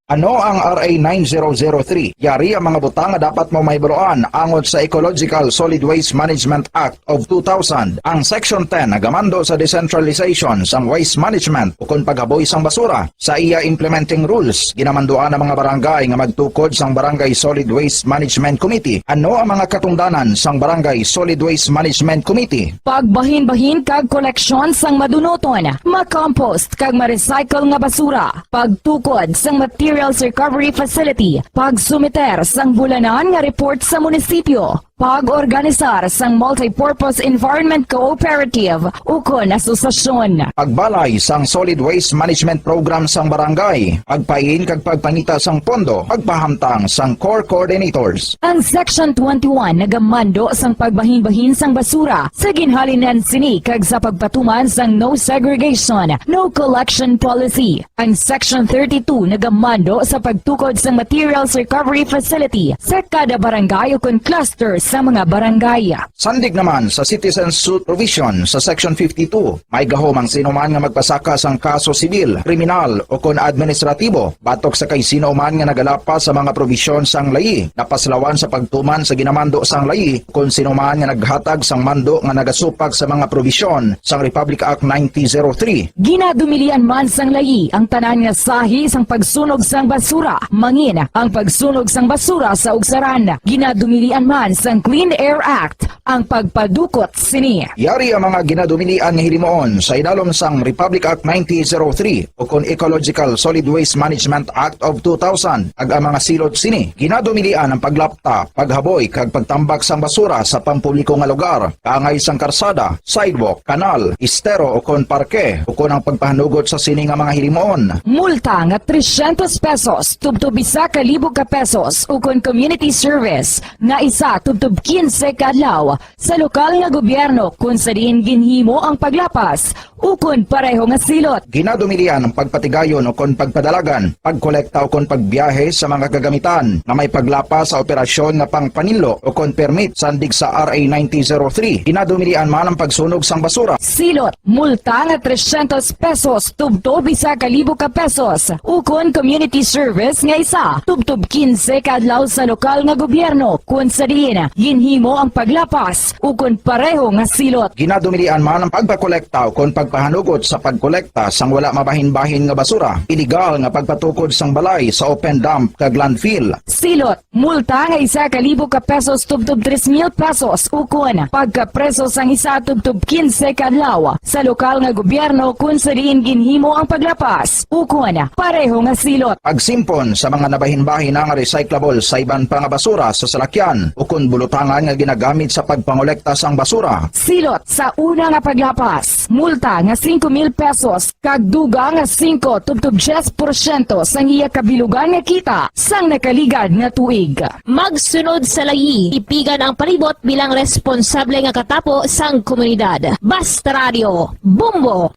Ano ang R A nine zero zero three? Yari ang mga butang nga dapat mo mahibaluan angot sa Ecological Solid Waste Management Act of two thousand. Ang Section ten nagamando sa decentralization sang waste management ukon paghaboy sang basura. Sa iya implementing rules, ginamanduan ang mga barangay nga magtukod sang Barangay Solid Waste Management Committee. Ano ang mga katungdanan sang Barangay Solid Waste Management Committee? Pagbahinbahin kag koleksyon sang madunuton, ma-compost kag ma-recycle nga basura, pagtukod sang materials recovery facility, pagsumiter sang bulanan nga report sa munisipyo, pag-organisar sang multipurpose environment cooperative ukon asosasyon. Pagbalay sang solid waste management program sang barangay, pagpain kag pagpangita sang pondo, pagpahamtang sang core coordinators. Ang Section twenty-one nagamando sang pagbahinbahin sang basura sa ginhalinan sini kag sa pagpatuman sang no segregation, no collection policy. Ang Section thirty-two nagamando sa pagtukod sang materials recovery facility sa kada barangay ukon cluster sa mga barangay. Sandig naman sa citizen suit provision sa Section fifty-two, may gahom ang sino man nga magpasaka sang kaso sibil, kriminal, ukon administratibo batok sa kay sino man nga nagalapas sa mga probisyon sang layi, napaslawan sa pagtuman sa ginamando sang layi, kon sino man nga naghatag sang mando nga nagasupak sa mga probisyon sang Republic Act nineteen zero three. Ginadumilian man sang layi ang tanan nga sahi sang pagsunog sang basura, mangin ang pagsunog sang basura sa ugsaran. Ginadumilian man sang Clean Air Act ang pagpadukot sini. Yari ang mga ginadumilian nga hilimuon sa idalom sang Republic Act nineteen zero three ukon Ecological Solid Waste Management Act of two thousand, kag ang mga silot sini. Ginadumilian ang paglapta, paghaboy, kag pagtambak sang basura sa pampubliko nga lugar, kaangay sang karsada, sidewalk, kanal, estero, ukon parke, ukon ang pagpahanugot sa sini nga mga hilimuon. Multa nga trescientos pesos tubtob isa ka libo ka pesos, ukon community service nga isa tubtob quince ka adlaw sa lokal nga gobyerno kon sa diin ginhimo ang paglapas ukon pareho nga silot. Ginadumilian ang pagpatigayon ukon pagpadalagan, pagkolekta ukon pagbiyahe sa mga kagamitan nga may paglapas sa operasyon nga pangpaninlo ukon permit sandig sa R A nineteen zero three. Ginadumilian man ang pagsunog sang basura. Silot, multa nga trescientos pesos tubtob isa ka libo ka pesos, ukon community service nga isa tubtob quince ka adlaw sa lokal nga gobyerno kon sa diin ginhimo ang paglapas ukon pareho nga silot. Ginadumilian man ang pagpakolekta ukon pagpahanugot sa pagkolekta sang wala mabahinbahin nga basura, iligal nga pagpatukod sang balay sa open dump kag landfill. Silot, multa nga isa ka libo ka pesos tubtob tres mil pesos, ukon pagkapreso sang isa tubtob quince ka adlaw sa lokal nga gobyerno kon sa diin ginhimo ang paglapas, ukon pareho nga silot. Pagsimpon sa mga nabahinbahin na nga recyclable sa iban pa nga basura sa salakyan ukon bulutangan nga ginagamit sa pagpangolekta sang basura. Silot sa una nga paglapas, multa nga singko mil pesos kag dugang nga singko tubtob diyes porsyento sang iya kabilugan nga kita sang nakaligad nga tuig. Magsunod sa layi, tipigan ang palibot bilang responsable nga katapo sang komunidad. Basta Radio, Bombo!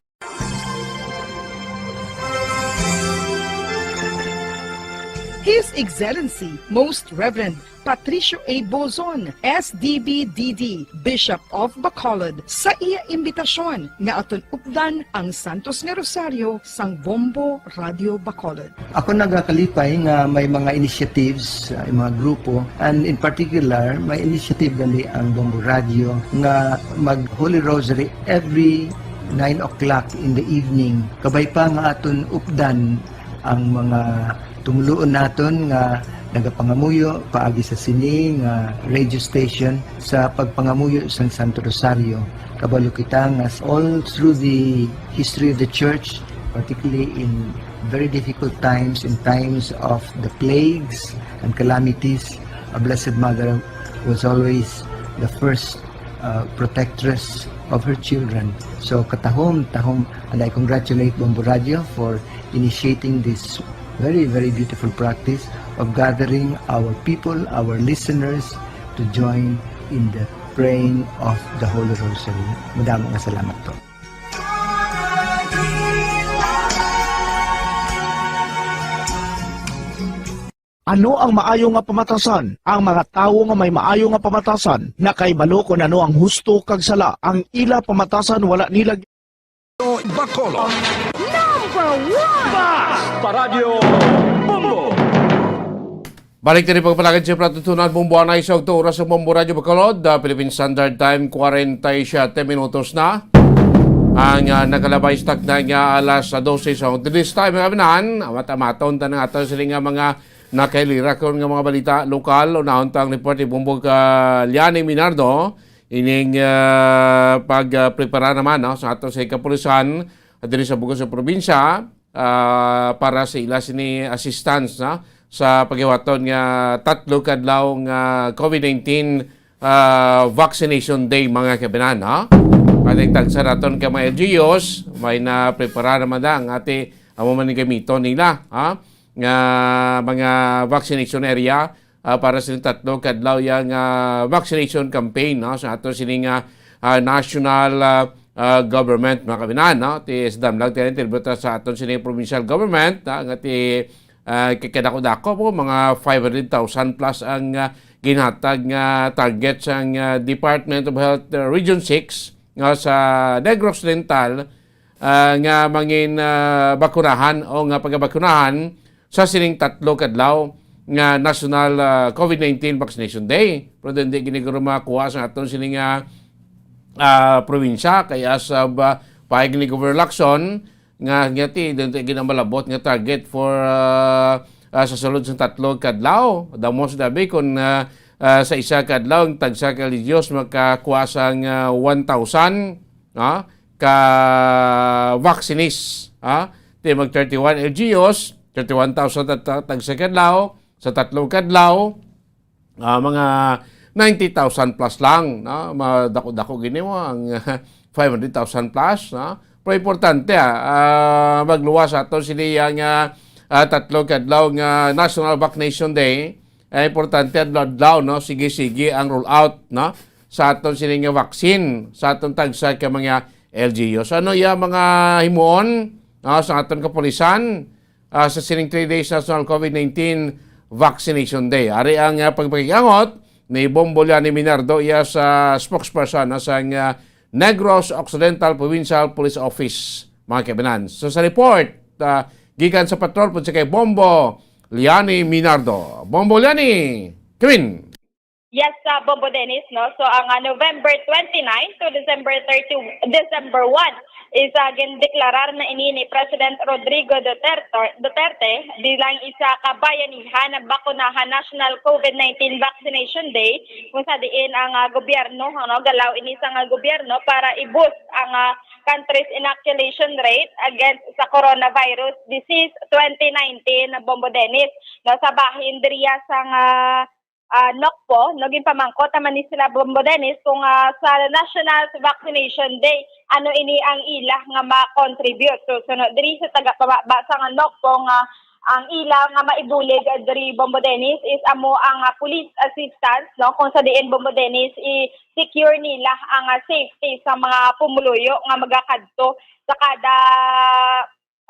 His Excellency Most Reverend Patricio A. Bozon, S D B D D, Bishop of Bacolod, sa iya imbitasyon nga aton updan ang Santos nga Rosaryo sang Bombo Radio Bacolod. Ako nagakalipay nga may mga initiatives, uh, mga grupo, and in particular, may initiative gali ang Bombo Radio nga mag Holy Rosary every nine o'clock in the evening. Kabay pa nga aton updan ang mga tumuluon naton nga nagapangamuyo paagi sa sini nga radio station sa pagpangamuyo sang Santo Rosario. Kabalo kita nga all through the history of the church, particularly in very difficult times, in times of the plagues and calamities, our Blessed Mother was always the first uh, protectress of her children. So katahom, tahom, and I congratulate Bombo Radio for initiating this very, very beautiful practice of gathering our people, our listeners, to join in the praying of the Holy Rosary. Madamo nga salamat po. Ano ang maayo nga pamatasan? Ang mga tawo nga may maayo nga pamatasan nakahibalo kon ano ang husto kag sala. Ang ila pamatasan wala nila Bacolod. Number one! Bas! Paradyo Bombo! Balik tani pagpalakad sa Platutunan, Bombo Anay sa Okto, oras sa Bombo Radyo Bacolod, ah, Philippine Standard Time, forty-seven minutos na. Ang, ah, nakalabay sa takna nga alas dose sa this time, mga kababayan, amat-amaton ta nga ato sila nga mga nakailira karon nga mga balita lokal. Unahon ta ang report ni Bombo ka Liani Minardo, ining, ah, pag, ah, prepara naman, no, sa ato sa kapulisan diri sa bug-os nga probinsya, ah, para sa ila sini assistance, no, sa paghiwaton nga tatlo ka adlaw nga COVID nineteen, ah, vaccination day, mga kababayan, ha? Pati tagsa naton ka mga L G Us, may na prepara naman na ang ati, amo man ang gamiton nila, ha? Nga mga vaccination area, ah, para sa tatlo ka adlaw yang, ah, vaccination campaign, no, sa ato sining, ah, ah, national, ah, ah, government, mga kababayan, no? Ti sa damlag, ti, ti, sa aton sining provincial government, ah, nga ti, ah, kay kadako-dako po, mga five hundred thousand plus ang, ah, ginhatag nga target sang, ah, Department of Health, ah, Region six nga sa Negros Oriental, ah, nga mangin, ah, bakunahan o nga pagabakunahan sa sining tatlo ka adlaw nga National, ah, COVID nineteen Vaccination Day. Pero hindi gini guro makuha sa aton sining, ah, ah, probinsya, kay as of, ah, pahayag ni Governor Lacson, nga, nga ti, dito ginamalabot nga target for, ah, ah, sa sulod sa tatlo ka adlaw. Damo sa dabi kung, ah, ah, sa isa ka adlaw, ang tagsa ka L G Us makakuha sang, ah, one thousand, ah, ka vaccinees, ah. Ti mag thirty-one L G Us, thirty-one thousand at, at tagsa ka adlaw, sa tatlo ka adlaw, ah, mga ninety thousand plus lang, no? Madako-dako gini mo ang five hundred thousand plus, no? Pero importante, ah, ah, magluwas ato sini ang, ah, ah, tatlo ka adlaw nga National Vaccination Day. Eh, importante adlaw-adlaw, no? Sige-sige ang roll out, no? Sa aton sini nga vaccine, sa aton tagsa ka mga L G Us. So, ano iya mga himuon, no, sa aton kapulisan? Ah, sa sining three days National COVID nineteen Vaccination Day. Ari ang, ah, pagpakigangot ni Bombo Liani Minardo, iya sa spokesperson, ah, sang, ah, Negros Occidental Provincial Police Office, mga kababayan. So, sa report, ah, gikan sa patrol po sa kay Bombo Liani Minardo. Bombo Liani, Kevin. Yes, sa Bombo Dennis, no? So, ang, ah, November twenty-nine to December thirty, December one, is, ah, gindeklarar na ini ni President Rodrigo Duterte, Duterte bilang isa ka bayanihan nga bakunahan National COVID nineteen Vaccination Day, kung sa diin ang, ah, gobyerno, ano, galaw ini sa nga gobyerno para i-boost ang, ah, country's inoculation rate against sa coronavirus disease twenty nineteen, Bombo Dennis. No, sa bahin diriya sa nga ah, Nocpo, no, ginpamangkot naman ni sila Bombo Dennis kung, ah, sa National Vaccination Day, ano ini ang ila nga ma-contribute. So, so, no, diri sa taga pababa sa nga Nocpo nga ang ila nga maibulig, ah, diri Bombo Dennis is amo ang, ah, police assistance, no, kung sa diin Bombo Dennis i-secure nila ang, ah, safety sa mga pumuluyo nga magakadto sa kada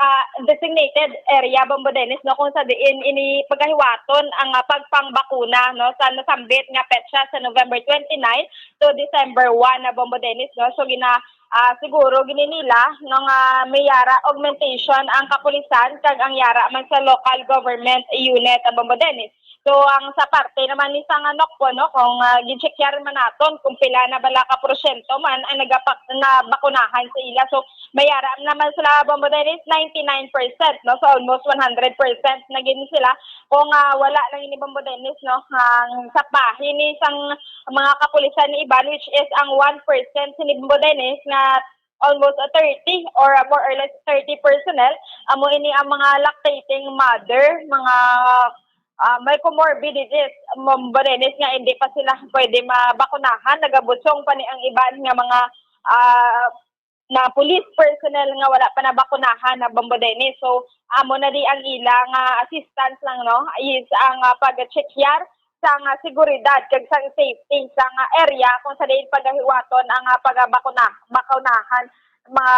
ah, designated area, Bombo Dennis, no, kung sa diin ini pagahiwaton ang, ah, pagpangbakuna, no, sa nasambit nga petsa sa November twenty-nine to December one na, Bombo Dennis, no. So gina, ah, siguro gini nila, no, nga may yara augmentation ang kapulisan kag ang yara man sa local government unit, ah, Bombo Dennis. So ang sa parte naman ni sang Nocpo, no, kung, ah, gincheckyaran man naton kung pila na bala ka porsyento man ang nagapak-, nabakunahan sa ila. So may yara naman sila, Bombo Dennis, ninety-nine percent, no? So, almost one hundred percent na gid sila. Kung, ah, wala lang ini, Bombo Dennis, no? Ang sa bahin ni sang mga kapulisan ni iban, which is ang one percent sini, Bombo Dennis, nga almost, ah, thirty or, ah, more or less thirty personnel, amo ini ang mga lactating mother, mga, ah, may comorbidities, Bombo Dennis, nga hindi pa sila pwede mabakunahan. Nagabusong pa ni ang iban nga mga, ah, na police personnel nga wala pa nabakunahan na, Bombo Dennis. So, amo na di ang ila nga assistance lang, no, is ang, ah, pag-checkyar sa nga seguridad kag sa safety sa nga area kung sa diin pagahiwaton ang, ah, pagabakuna-, bakunahan mga,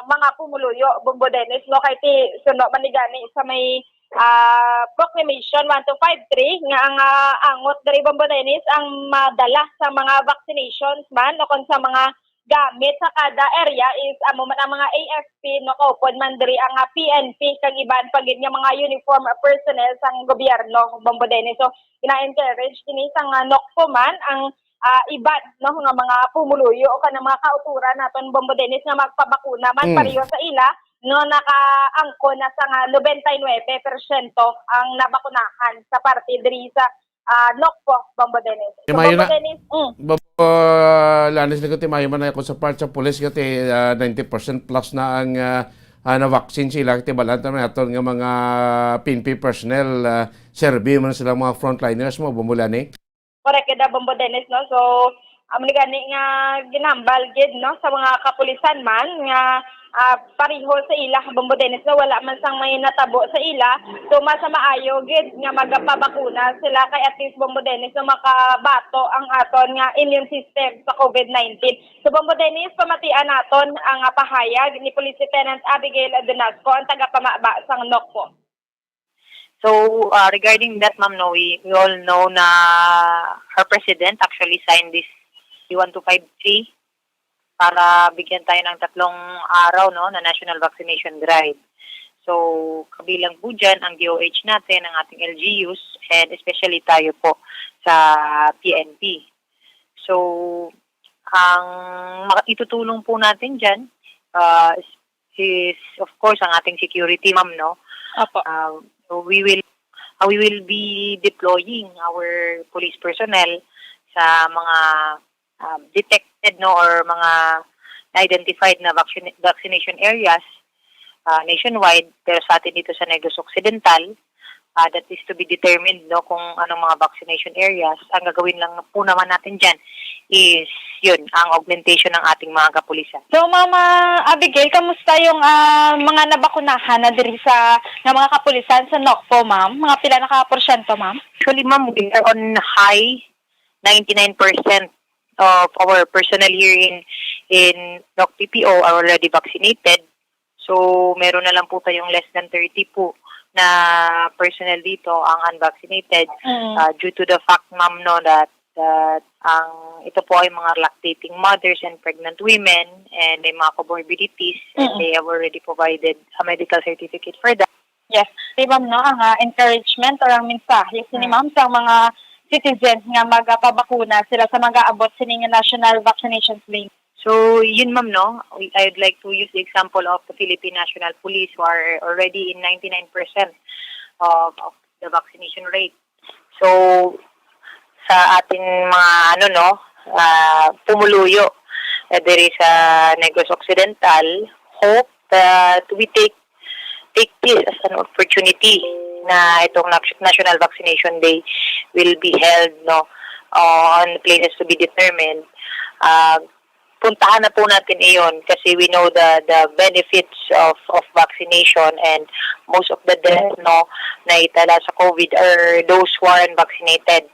mga pumuluyo, Bombo Dennis, no, kay ti suno man ni gani sa may, ah, Proclamation one two five three nga ang, ah, angot diri, Bombo Dennis, ang madala sa mga vaccinations man o kon sa mga gamit sa kada area is amo man ang mga A F P, no, kaupod man diri ang, ah, P N P kag iban pa gid nga mga uniform personnel sang gobyerno, Bombo Dennis. So, gina-encourage kini sang, ah, Nocpo man ang, ah, iban, no, nga mga pumuluyo o kanang mga kautoran naton, Bombo Dennis, nga magpabakuna man Mm. pareho sa ila, no, nakaangkon na sa nga nobenta y nuebe porsyento ang nabakunahan sa parte diri sa, ah, Nocpo, Bombo Dennis. So, Timayo Bombo na. Dennis, mm. Bombo, ah, Lanis, ni ko timayo man ako sa part sa pulis, kati, ah, ninety percent plus na ang, ah, ah, na-vaccine sila. Kati balan naman naton nga mga P N P personnel, ah, serbi man sila mga frontliners mo, Bombo Lani. Correct, kada Bombo Dennis, no? So, amo ni gani nga ginhambal gid, no, sa mga kapulisan man nga, ah, pareho sa ila, Bombo Dennis, no, wala man sang may natabo sa ila. So, mas maayo gid nga magapabakuna sila kay at least, Bombo Dennis, no, makabato ang aton nga immune system sa COVID nineteen. So, Bombo Dennis, pamatian naton ang, ah, pahayag ni Police Lieutenant Abigail Donasco, ang tagapamaba sang Nocpo. So, uh, regarding that, ma'am, no, we, we all know na our president actually signed this one two five three para bigyan tayo ng tatlong araw, no, na national vaccination drive. So, kabilang po dyan ang D O H natin, ang ating L G Us, and especially tayo po sa P N P. So, ang maka-, itutulong po natin dyan, uh, is, is, of course, ang ating security, ma'am, no? Opo. Uh, so we will, uh, we will be deploying our police personnel sa mga, um, detected, no, or mga identified na vaccine-, vaccination areas, uh, nationwide, pero sa atin dito sa Negros Occidental, uh, that is to be determined, no, kung anong mga vaccination areas. Ang gagawin lang po naman natin dyan is, yun, ang augmentation ng ating mga kapulisan. So, Mama Abigail, kamusta yung, ah, mga nabakunahan na diri sa, nga mga kapulisan sa Nocpo, ma'am? Mga pila na ka porsyento, ma'am? Actually, ma'am, we are on high, ninety-nine percent of our personnel here in, in Noc P P O are already vaccinated. So, meron na lang po tayong less than thirty po na personnel dito ang unvaccinated, Mm. uh, due to the fact, ma'am, no, that, that ang, ito po ay mga lactating mothers and pregnant women and may mga comorbidities and Mm. they have already provided a medical certificate for that. Yes. Di, ma'am, no, ang, ah, encouragement or ang mensahe sini, Mm. ma'am, sa mga citizens nga magapabakuna sila sa mag-aabot sini nga National Vaccination Day. So, yun, ma'am, no? We, I'd like to use the example of the Philippine National Police, who are already in ninety-nine percent of, of the vaccination rate. So, sa ating mga, ano, no, ah, pumuluyo, eh, diri sa Negros Occidental, hope that we take, take this as an opportunity na itong nat-, National Vaccination Day will be held, no, on places to be determined. Ah, Puntahan na po natin iyon kasi we know the the benefits of of vaccination, and most of the death, no, na itala sa COVID are those who are unvaccinated.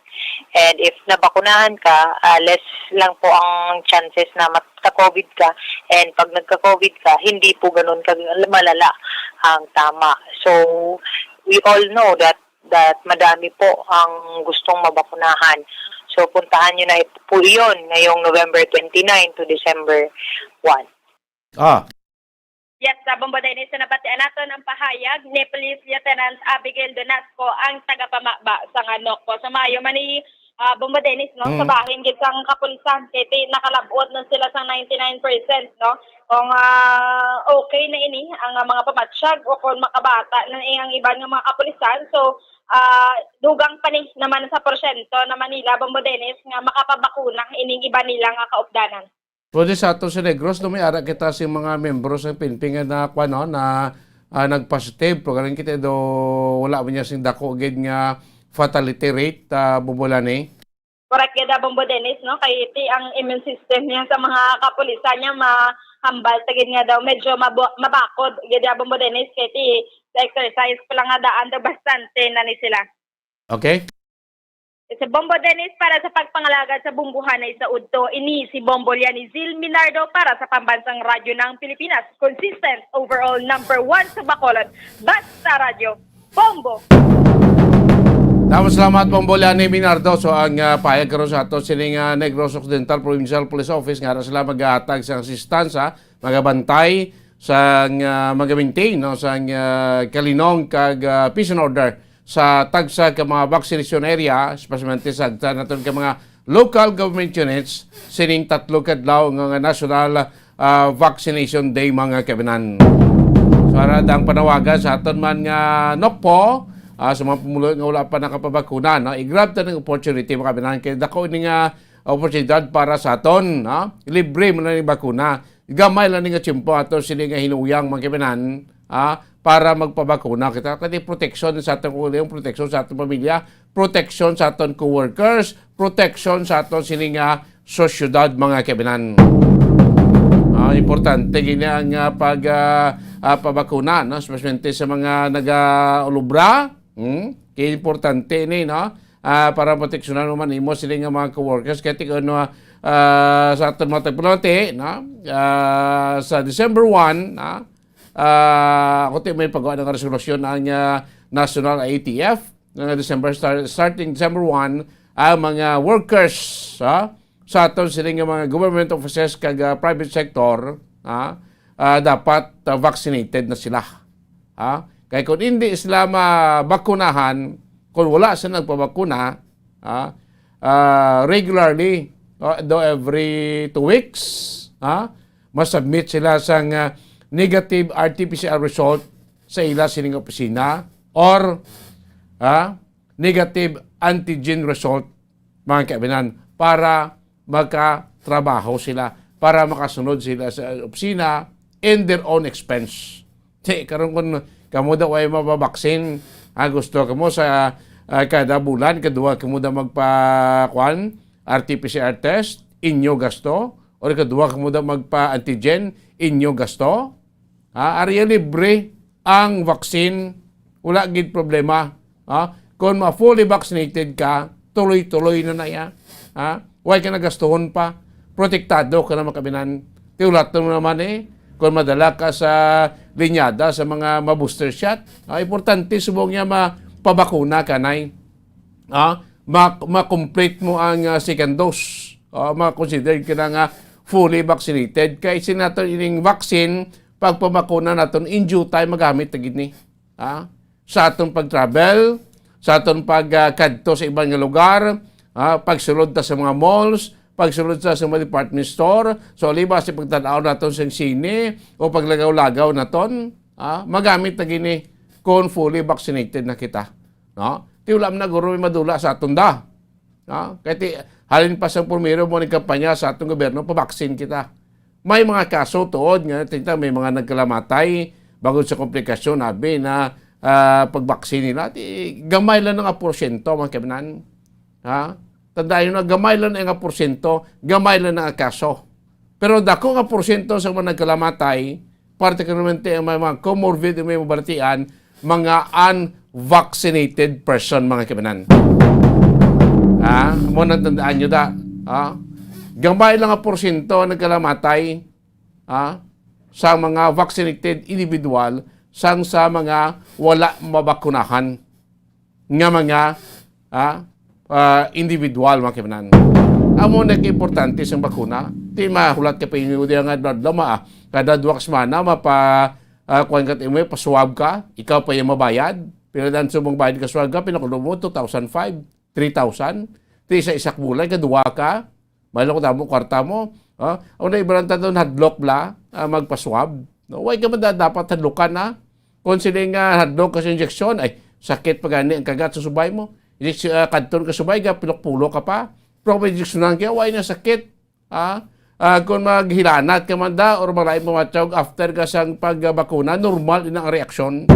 And if nabakunahan ka, ah, less lang po ang chances na magka-COVID ka. And pag nagka-COVID ka, hindi po ganun ka malala ang tama. So, we all know that that madami po ang gustong mabakunahan. So, puntahan nyo na po iyon ngayong November twenty-nine to December one. Ah, Yes, sa Bombo Dennis, sa nabatian naton ang pahayag ni Police Lieutenant Abigail Donasco, ang tagapamaba sa Nokpo. Sa Mayo man ni ah, Bombo Dennis, no, sa Mm. bahin gid sang kapulisan, kay ti nakalabot na sila sang ninety-nine percent, no? Kung ah, okay na ini ang ah, mga pamatsyag o kung makabata na ini ang iban nga mga kapulisan, so ah, dugang pa ni naman sa porsyento naman nila, Bombo Dennis, nga makapabakuna ining iban nila nga kaupdanan. Pwede sa ato sa Negros, no, may ara kita sing mga membro sa P N P nga na, kuwan, no, na ah, nag-positive. Pero galing kita do, wala man niya sing dako gid nga fatality rate, ah, Bombo Lani. Correct gid, ah, Bombo Dennis, no? Kay ti ang immune system niya sa mga kapulisan niya mahambal ta gid nga daw medyo mabu- mabakod gid, ah, Bombo Dennis, kay ti sa exercise pa lang nga daan daw bastante na ni sila. Okay? Si Bombo Dennis para sa pagpangalagad sa bumbuhanay sa udto. Ini si Bombo Lianizil Minardo para sa Pambansang Radyo ng Pilipinas. Consistent, overall, number one sa Bacolod. Basta Radyo, Bombo! Dapat salamat, Bombo Liani Minardo. So, ang ah, pahayag karon sa ato sining ah, Negros Occidental Provincial Police Office nga ara sila magahatag sa asistansa, magabantay sa ah, mag-maintain, no, sa ah, kalinong kag ah, peace and order sa tagsa ka mga vaccination area, especially sa tagsa naton ka mga local government units sining tatlo ka adlaw nga, nga national ah, vaccination day, mga kaibinan. So, ara ang panawagan sa aton man nga Nokpo, ah, sa mga pumuluyo nga wala pa nakapabakuna, no? I-grab ta ng opportunity, mga kaibinan, kay dako ni nga oportunidad para sa aton, no? Libre mo na ni bakuna. Gamay lang ni nga tiyempo ato sini nga hinuyang, mga kaibinan, ah, para magpabakuna kita. Kay proteksyon sa aton kaugalingong, proteksyon sa aton pamilya, proteksyon sa aton co-workers, proteksyon sa aton sini nga sosyedad, mga kaibinan. Ah, importante gini ang ah, pag ah, ah, pabakuna, no? Especially sa mga nagaulobra. Hmm? Kay importante ni, no? Ah, para proteksyonan mo man imo sini nga mga co-workers kay ti ano ah, sa aton mga tagpalamati, no? Ah, sa December one, no? Ah, ako ti may pagawa ng resolusyon ang ah, National A T F nga December star- starting December one ang mga workers ha, sa aton sini nga mga government offices kag ah, private sector ha, ah, dapat ah, vaccinated na sila. Ha? Kay kung hindi sila mabakunahan, kung wala sila nagpabakuna, ha, ah, regularly, ah, do every two weeks, ha, masubmit sila sang ah, negative R T P C R result sa ila sining opisina or ah, negative antigen result, mga kaibinan, para makatrabaho sila, para makasunod sila sa opisina in their own expense. Ti, karon kun kamo daw ay mababaksin, ah, gusto kamo sa ah, kada bulan, kaduha kamo daw magpa, kwan, R T P C R test, inyo gasto, or kaduha kamo daw magpa-antigen, inyo gasto. Ha, ari libre ang vaccine, wala gid problema. Ha? Kung ma-fully vaccinated ka, tuloy-tuloy na na ya. Ha? Way ka nagastuhon pa. Protektado ka na, mga kaibinan. Tiulaton mo naman eh, kung madala ka sa linyada sa mga ma-booster shot, ah, importante subong niya mapabakuna ka, nay. Ah, ma- ma-complete mo ang ah, second dose. Ah, ma-consider ka na nga fully vaccinated. Kay sinato ining vaccine, pagpabakuna naton, in due time, magamit na gid ni. Ha? Sa aton pag-travel, sa aton pagkadto sa iban nga lugar, ha? Pagsulod ta sa mga malls, pagsulod ta sa mga department store, so liba sa pagtan-aw naton sa sine o paglagaw-lagaw naton, ha? Magamit na gini kung fully vaccinated na kita. No? Ti wala man na guro may madula sa aton da. Ha? Kay ti, halin pa sang primero mo ni kampanya sa atong gobyerno, pabaksin kita. May mga kaso tuod nga tinta may mga nagkalamatay bangod sa komplikasyon abi na ah, pagbaksin nila. Ti, gamay lang nga porsyento, mga kaibinan. Ha? Tandaan nyo na, gamay lang nga porsyento, gamay lang nga kaso. Pero dako nga porsyento sa mga nagkalamatay, particularmente ang may mga comorbid, may mabalatian, mga unvaccinated person, mga kaibanan. Ha? Mo nang tandaan nyo da. Ha? Gamay lang nga porsyento ang nagkalamatay, ha? Sa mga vaccinated individual sang sa mga wala mabakunahan nga mga, ah, ah, individual, mga kaibanan. Amo na importante sang bakuna. Di mahulat ka pa inyo diya nga adlaw-adlaw, ma-, kada duha ka semana, mapa-, ah, kuwan ka, imo, pa-swab ka, ikaw pa yung mabayad. Pero dan subong bayad ka swab ka, pinakulo mo, two thousand five, three thousand. Di sa isak bulan, kaduha ka, Mahal ko damo kwarta mo. Ha? Ang naibaran ta doon, hadlok bla, ah, magpaswab. No? Way ka man da-, dapat hadlokan na. Kung sila nga hadlok ka sa injeksyon, ay, sakit pa gani ang kagat sa subay mo. Injeks-, ah, kadton ka subay, ga, pulok-pulok ka pa. Pero kung injeksyonan ka, way na sakit. Ha? Ah, kung maghilanat ka man da, or malain mo matiyog after ka sang pagbakuna, normal din ang reaksyon.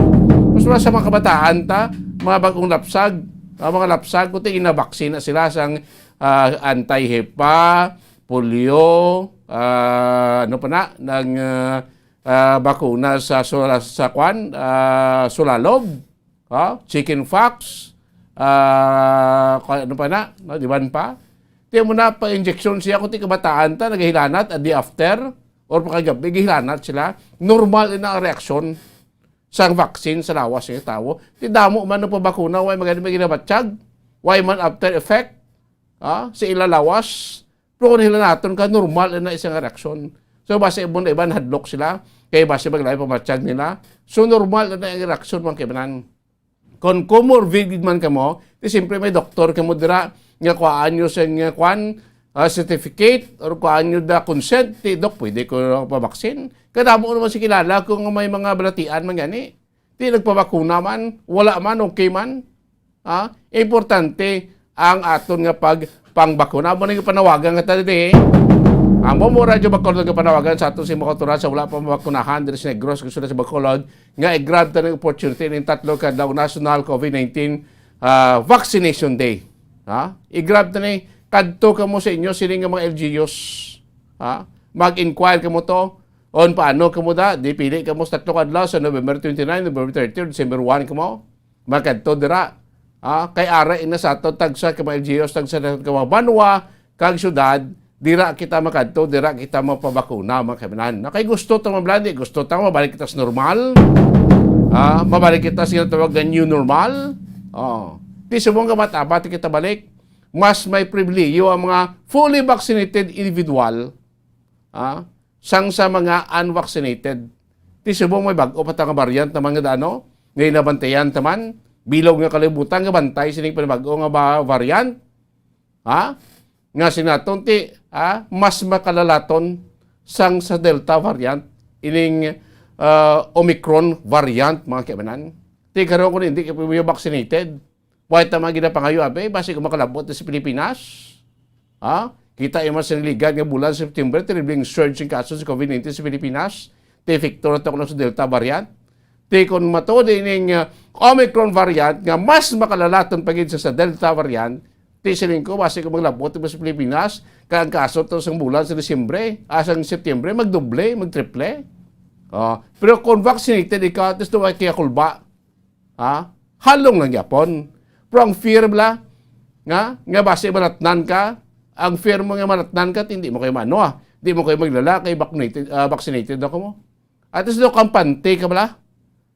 Mas wala sa mga kabataan ta, mga bagong lapsag, ah, mga lapsag, kung tingin na vaccine na sila sang ah, anti-hepa, polio, ah, ano pa na, ng, ah, ah, bakuna sa sula-, sa kwan, ah, sulalob, ah, chicken pox, ah, kwan, ano pa na, no, di ba pa? Di mo na pa-injection siya, kung di kabataan ta, naghihilanat, at di after, or pakagabi, gihilanat sila, normal na ang reaksyon sang vaccine sa lawas ng tawo. Di damo man ang pabakuna, way magani may ginabatyag, way man after effect, ah, sa ila lawas. Pero kung nila naton ka, normal na isang reaksyon. So, basta ibon na iban, hadlok sila. Kaya basta maglain pamatyag nila. So, normal na ang reaksyon, mga kaibanan. Kung comorbid man kamo, di siyempre may doktor kamo dira, nga kuhaan nyo sa nga kuan, ah, certificate, or kuhaan nyo the consent, di, "Dok, pwede ko pabaksin?" Kadamo naman si kilala kung may mga balatian man gani. Di nagpabakuna man, wala man, okay man. Ha? Importante ang aton nga pag-, pangbakuna. Amo na yung panawagan nga ta diri. Ang Bombo Radyo Bacolod nga panawagan sa aton sa mga kautoran sa wala pa mabakunahan diri sa Negros, gusto na sa Bacolod, nga i-grab ta ng opportunity ning tatlo ka adlaw National COVID nineteen, ah, Vaccination Day. Ha? I-grab ta ni, kadto kamo sa inyo, sini nga mga L G Us. Ha? Mag-inquire kamo to. On paano kamo da? Di pili kamo sa tatlo ka adlaw sa November twenty-nine, November thirty, December one kamo. Makadto dira. Ah, kay ara ina sa ato tagsa ka mga L G Us, tagsa ka mga banwa, kag syudad, dira kita makadto, dira kita mapabakuna, mga kaibanan. Na kay gusto ta mablandi, gusto ta mabalik kita sa normal. Ah, mabalik kita sa ginatawag nga new normal. Oh. Di subong nga matabat kita balik, mas may pribilehiyo ang mga fully vaccinated individual. Ah, sang sa mga unvaccinated. Ti subong may bag-o pa ta nga variant naman nga dano, nga inabantayan ta man, bilog nga kalibutan nga bantay sining panibag-o nga ba-, variant, ha? Nga sinaton ti, ha, mas makalalaton sang sa Delta variant, ining, ah, Omicron variant, mga kaibanan. Ti karon kung hindi kayo vaccinated, Why ta man ginapangayo, abi? Basi kung makalabot na sa Pilipinas. Ha? Kita yung mga siniligad nga bulan sa September, terribleng surge ang kaso sa COVID nineteen sa Pilipinas. Ti epekto na to sa Delta variant. Ti kung matuod ining, uh, Omicron variant nga mas makalalaton pa gid sa, sa Delta variant, ti siling ko, basi kung maglabot na sa Pilipinas, kaya ang kaso to sa bulan sa Disyembre, ah, sa September, magdoble, magtriple. Oh, pero kung vaccinated ikaw, at least way kaya kulba. Ha? Halong lang gyapon. Pero ang fear bala, nga, nga basi manatnan ka, ang fear mo nga manatnan ka, hindi mo kayo maano, ah. Di mo kayo maglala, kay vaccinated, ah, vaccinated ako mo. At least, no, kampante ka bala.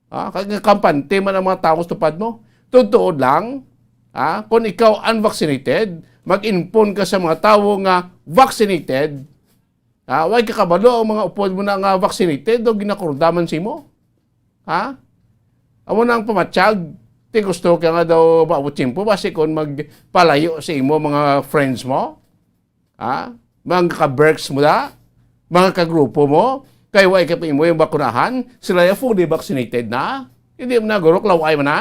Ah, kay nga kampante man ang mga tao sa tupad mo. Totoo lang, ah, kung ikaw unvaccinated, mag-impon ka sa mga tao nga vaccinated, Ha? Way ka kabalo ang mga upod mo na nga vaccinated o ginakurdaman sa imo? Ha? Amo na ang pamatyag. Ti gusto ka nga daw maabot tiyempo, basi kon magpalayo sa imo mga friends mo? Ha? Mga ka-berks mo da? Mga kagrupo mo? Kay way ka pa imo yung bakunahan? Sila yung fully vaccinated na? Hindi man na, guro, klaway man na.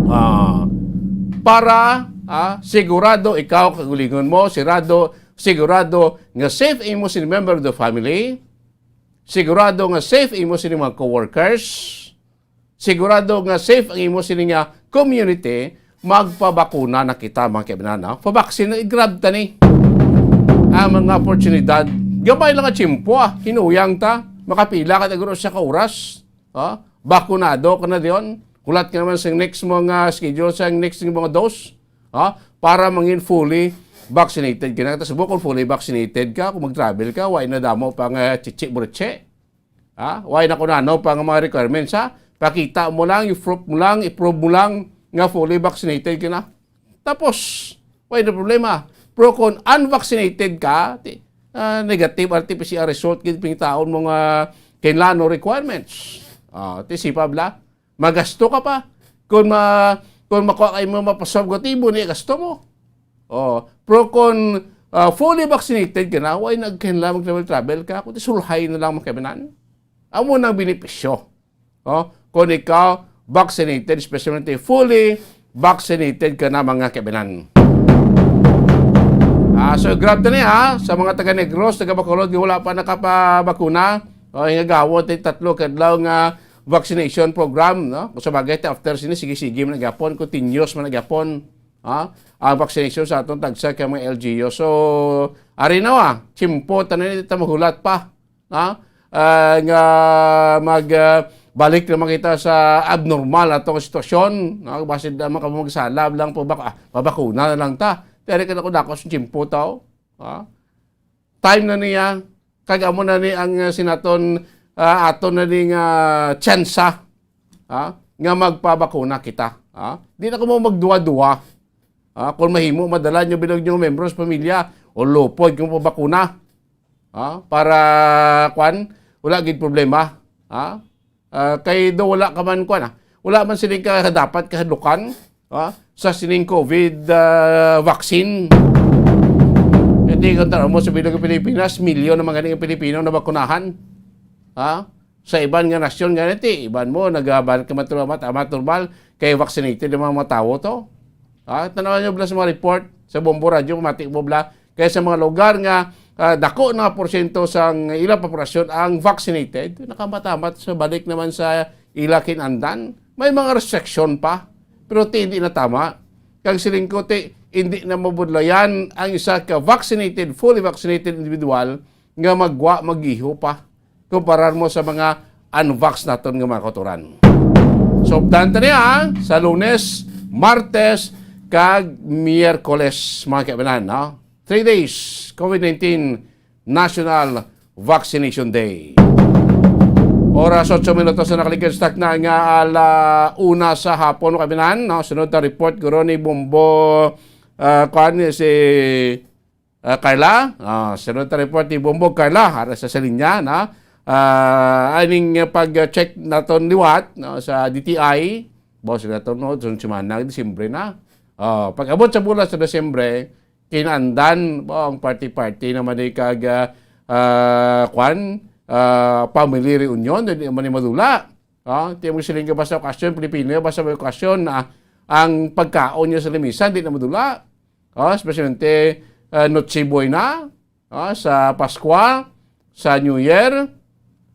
Ah, para, ah, sigurado ikaw, kag ulingon mo, sigurado, sigurado nga safe imo sini member of the family, sigurado nga safe imo sini mga coworkers, sigurado nga safe ang imo sini nga community, magpabakuna na kita, mga kaibanan, no? Pabaksin na, i-grab ta ni ang mga oportunidad Gamay lang nga tiyempo, ah. Hinuyang ta. Makapila ka, taguro siya ka oras. Ha? Bakunado ka na diyon. Hulat ka naman sa next mo nga schedule, sa next mo nga dose. Ha? Para mangin fully vaccinated ka na. Tapos mo kung fully vaccinated ka, kung mag-travel ka, why na damo pa nga chichi-burche? Ha? Why na kunano pa nga mga requirements, ha? Pakita mo lang, i-prove mo lang, i-prove mo lang nga fully vaccinated ka na. Tapos, why na problema? Pero kung unvaccinated ka, ti, ah, negative R T P C R result, gid pingtaon mo nga kinlano requirements. Ah, ti sipa bla, magasto ka pa. Kung ma-, kung makuha kay mo mapasabot mo, ni gasto mo. Oh, pero kung, ah, fully vaccinated ka na, why nagkinla mag-travel-travel ka? Kung ti sulhay na lang magkaminan. Amo nang benepisyo. Oh, kung ikaw vaccinated, especially fully vaccinated ka na, mga kaibinan. Ah, so, grab na niya, ha, sa mga taga Negros, taga Bacolod, nga wala pa nakapabakuna, oh, nga gawon tay tatlo ka adlaw nga vaccination program, no? Kung sa bagay, after sini, sige-sige man gyapon, continuous man gyapon, ha, ang vaccination sa atong tagsa ka mga L G U. So, ari na, ah, tiyempo, tanan, di ta mahulat pa, ha? Ah, nga mag, ah, balik naman kita sa abnormal atong sitwasyon, no? Basin naman kamo magsalab lang, pabak-, ah, pabakuna na lang ta. Pero kada ko dako sa tiyempo, tao, ha? Time na niya, kag amo na ni ang, ah, sinaton, ah, aton na ni nga tsansa, ha? Nga magpabakuna kita, ha? Di na kamo magduwa-duwa. Ah, kung mahimo, madala nyo bilog nyo membro sa pamilya o lupod kung pabakuna. Ah, para, kwan, wala gid problema. Ah, ah, kay do wala ka man, kwan, ah, wala man sining ka dapat kahadlukan, ah, sa sining COVID, ah, vaccine. Hindi ka taro mo sa bilog ng Pilipinas, milyon naman ganing ang Pilipino na bakunahan. Ah, sa iban nga nasyon nga niti, iban mo, nagabalik ka maturbal, maturbal, kay vaccinated ang mga, mga tawo to. Ha? Tanawan nyo bala sa mga report sa Bombo Radyo, mati mo bala. Kaya sa mga lugar nga, ah, dako na porsyento sang ilang populasyon ang vaccinated, nakamamat sa balik naman sa ila kinandan. May mga restriction pa, pero ti hindi na tama. Kag siling ko, ti, hindi na mabudlayan ang isa ka vaccinated, fully vaccinated individual nga magwa, magiho pa kumparar mo sa mga unvax naton nga mga kautoran. So, updan ta niya sa Lunes, Martes, kag Miyerkules, mga kaibanan, no? Three days, COVID nineteen National Vaccination Day. Oras otso minutos na nakaligid sa takna nga ala una sa hapon, mga kaibanan, no? Sunod na report, guro ni Bombo, ah, kuan, si ah, Carla, ah, sunod ta report ni Bombog Carla, ara sa, sa linya, na, ah, aning pag-check naton liwat, no, sa D T I, boss, naton, no, sunod semana, Disyembre na. Ah, pag-abot sa bulan sa Disyembre, kinandan, bo, ang party-party naman ni kag, ah, ah, kwan, ah, family reunion, hindi naman ni madula. Ah, ti mo siling ka basta okasyon, Pilipino, basta may okasyon na ang pagkaon niya sa lamisa, di na madula. Ah, especially, ah, Noche Buena, ah, sa Paskwa, sa New Year,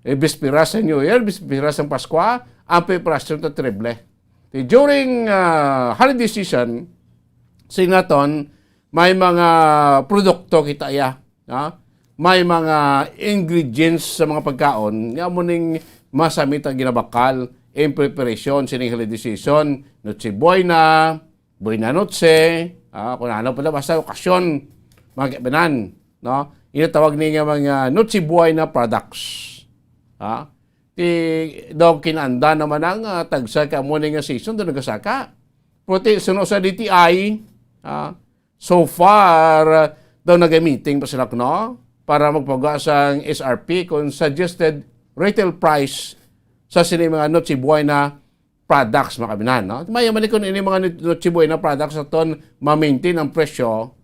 eh, bispera sa New Year, bispera sa Paskwa, ang preparasyon ta terrible. Ti during, ah, holiday season, sinaton, may mga produkto kita iya, ha? May mga ingredients sa mga pagkaon nga amo ning masamit ang ginabakal in preparation sining holiday season, Noche Buena, Buena Noche, ah, kung ano pa na, basta okasyon, mga kaibanan, no? Ginatawag ni nga mga Noche Buena products. Ha? Ti, daw kinanda naman ang, ah, tagsa ka mo nga season, daw nagasaka. Pero ti, suno sa D T I, ah, so far, ah, daw nag-meeting pa sila, no? Para magpagawa sang S R P kung suggested retail price sa sini mga Noche Buena products, mga kaibanan, no? May man kun ini mga Noche Buena products aton ma-maintain ang presyo,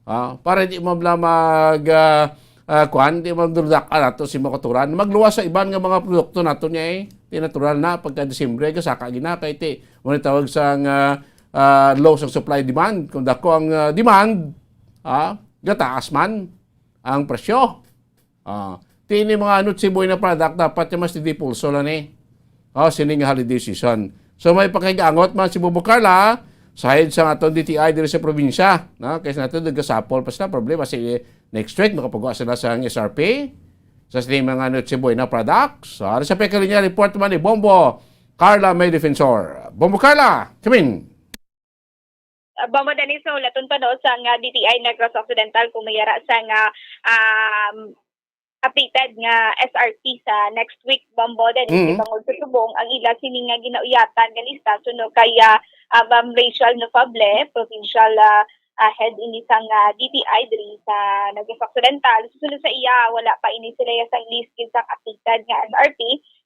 ah, para di mo bala mag, ah, ah, kwan, di mo dudak ato si mga kautoran. Magluwas sa iban nga mga produkto nato niya, eh. Ti natural na pagka Disyembre, gasaka gina, kay ti, mo ni tawag sang, ah, ah, law sang supply demand. Kung dako ang, ah, demand, ah, gataas man ang presyo. Ah, ti ini mga Noche Buena product, dapat yung mas didipulso lang ni. Oh, sining holiday season. So, may pakig-angot man si Bobo Carla, Sa side sang aton D T I diri sa probinsya, no? Kay sa nato, nagkasapol pa sila, problema si next week, makapagawa sila sang S R P sa sining mga Noche Buena products. So, ari sa pekalinya report man ni Bombo Carla May Defensor. Bombo Carla, come in. Uh, Bombo Dennis, so laton pa no sa nga D T I Negros Occidental kung may ara sa nga um, updated nga S R P sa next week, Bombo Dennis, Mhm. Bangod sa subong ang ila sini nga ginauyatan nga lista suno kay ah, ah, Ma'am Rachel Nofable, provincial ah, ah, head ini sang ah, D T I diri sa Negros Occidental. Susunod sa iya, wala pa ini sila ya sang list gid sang updated nga S R P.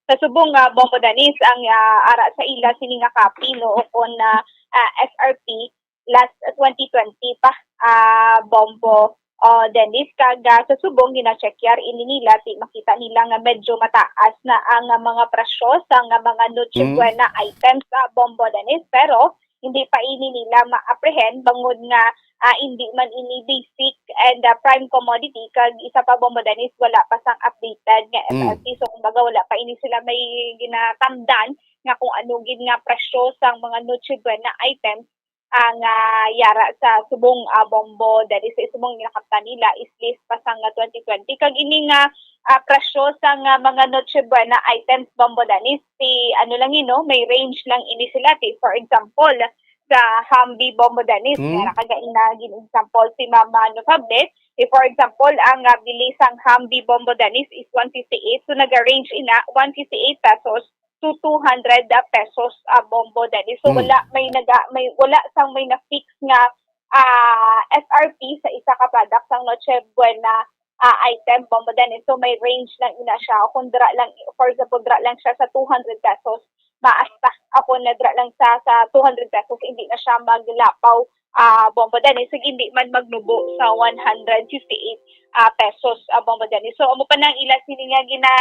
Sa subong nga Bombo Dennis ang ah, ara sa ila sini nga copy no o kon ah, ah, S R P last twenty twenty pa, ah, Bombo, ah, Dennis. Kag ah, sa subong gina-check yar ini nila, ti makita nila nga medyo mataas na ang ah, mga presyo sa nga mga Noche Mm. Buena items sa Bombo Dennis, pero hindi pa ini nila ma-apprehend bangod nga ah, hindi man ini basic and ah, prime commodity, kag isa pa Bombo Dennis, wala pa sang updated nga Mm. S R P. So kumbaga wala pa ini sila may ginatamdan nga kung ano gid nga presyo sang mga Noche Buena items ang ah, yara sa subong ah, Bombo Dennis, sa subong ginakaptan nila is list pa sang ah, twenty twenty. Kag ini nga ah, presyo sang ah, mga Noche Buena items, Bombo Dennis, si ano lang yun, no? May range lang ini sila. Ti, for example, sa Humvee, Bombo Dennis, Hmm. nga nakaga ina gin example si Mama Nofable. If, for example, ang ah, bili sang Humvee, Bombo Dennis, is one fifty-eight, so naga-range ina one fifty-eight pesos to two hundred pesos, ah, Bombo Dennis. So Hmm. wala may naga may wala sang may na-fix nga ah, S R P sa isa ka product sang Noche Buena ah, item, Bombo Dennis. So may range lang ina siya. Kung dra lang, for example, dra lang siya sa two hundred pesos, maas pa. Ako na dra lang sa sa two hundred pesos, hindi na siya maglapaw, ah, Bombo Dennis. Sige, hindi man magnubo sa one hundred fifty-eight ah, pesos, ah, Bombo Dennis. So amo pa nang ila sini nga gina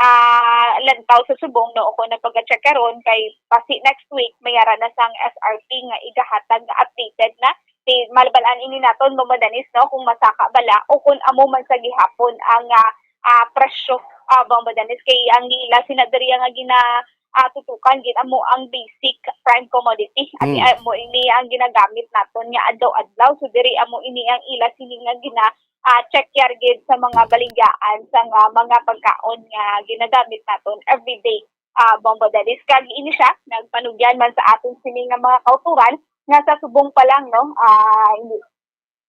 ah, lantaw sa subong, no, o kung nagpag-check karon kay pasi next week may ara na sang S R P nga igahatag nga updated na. Ti, malabal-an ini naton, Bombo Dennis, no, kung masaka bala o kung amo man sa gihapon ang ah, ah, presyo, ah, Bombo Dennis, kay ang ila sina diri nga gina ah, tutukan gid amo ang basic prime commodity. Ati Mm. amo ini ang ginagamit naton nga adlaw-adlaw. So diri amo ini ang ila sini nga gina ah, check yar gid sa mga baligyaan sa nga mga pagkaon nga ginagamit naton everyday, ah, Bombo Dennis. Kag ini siya nagpanugyan man sa aton sini nga mga kauturan nga sa subong pa lang, no, ah, hindi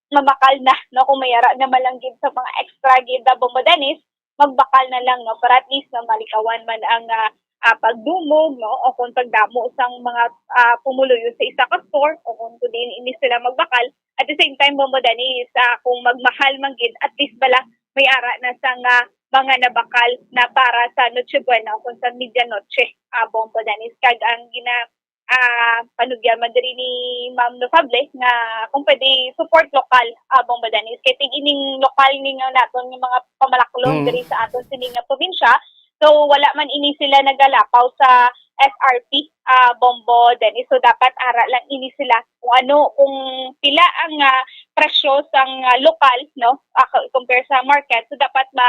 mamakal na, no, kung may ara na man lang gid sa mga extra gid, ah, Bombo Dennis, magbakal na lang, no, para at least, no, malikawan man ang ah, ah, pagdumog, no, o kung pagdamo sang mga ah, pumuluyo sa isa ka store o kung kung diin ini sila magbakal. At the same time, Bombo Dennis, ah, kung magmahal man gid, at least bala may ara na sa nga mga nabakal na para sa Noche Buena o kung sa medianoche, ah, Bombo Dennis. Kag ang gina ah, panugyan man diri ni Ma'am Nofable nga kung pwede support lokal, ah, Bombo Dennis. Kay tig ining lokal ni nga naton nga mga pamalaklon Mm. diri sa aton sini nga probinsya. So wala man ini sila nagalapaw sa S R P, ah, Bombo Dennis. So dapat ara lang ini sila kung ano, kung pila ang ah, presyo sang ah, lokal, no, ah, compare sa market. So dapat ma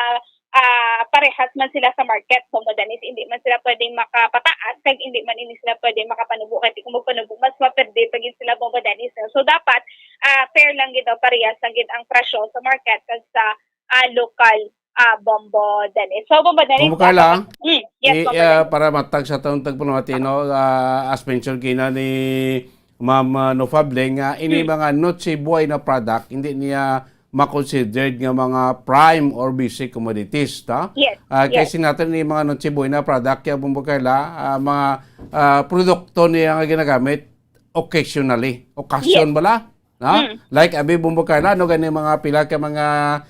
ah, parehas man sila sa market, Bombo Dennis, hindi man sila pwedeng makapataas kag hindi man ini sila pwede makapanubo, kay kung magpanubo mas maperde pa gid sila, Bombo Dennis, no? So dapat ah, fair lang gid o parehas lang gid ang presyo sa market kag sa ah, lokal, ah, Bombo Dennis. So Bombo Dennis, Bombo Carla, ah, mm, yes, i- Bombo ah, Dennis. Para matag sa atong tagpalamati, no, ah, as mentioned gina ni Ma'am ah, Nofable nga ini Hmm. mga Noche Buena product hindi niya ma-considered nga mga prime or basic commodities, ta? Yes, Ah, kay yes. sinatin ni mga Noche Buena product kaya, Bombo Carla, ah, mga ah, produkto niya nga ginagamit occasionally. Occasion Yes. bala? Na? Mm. Like abi, Bombo Carla, no, gani mga pila ka mga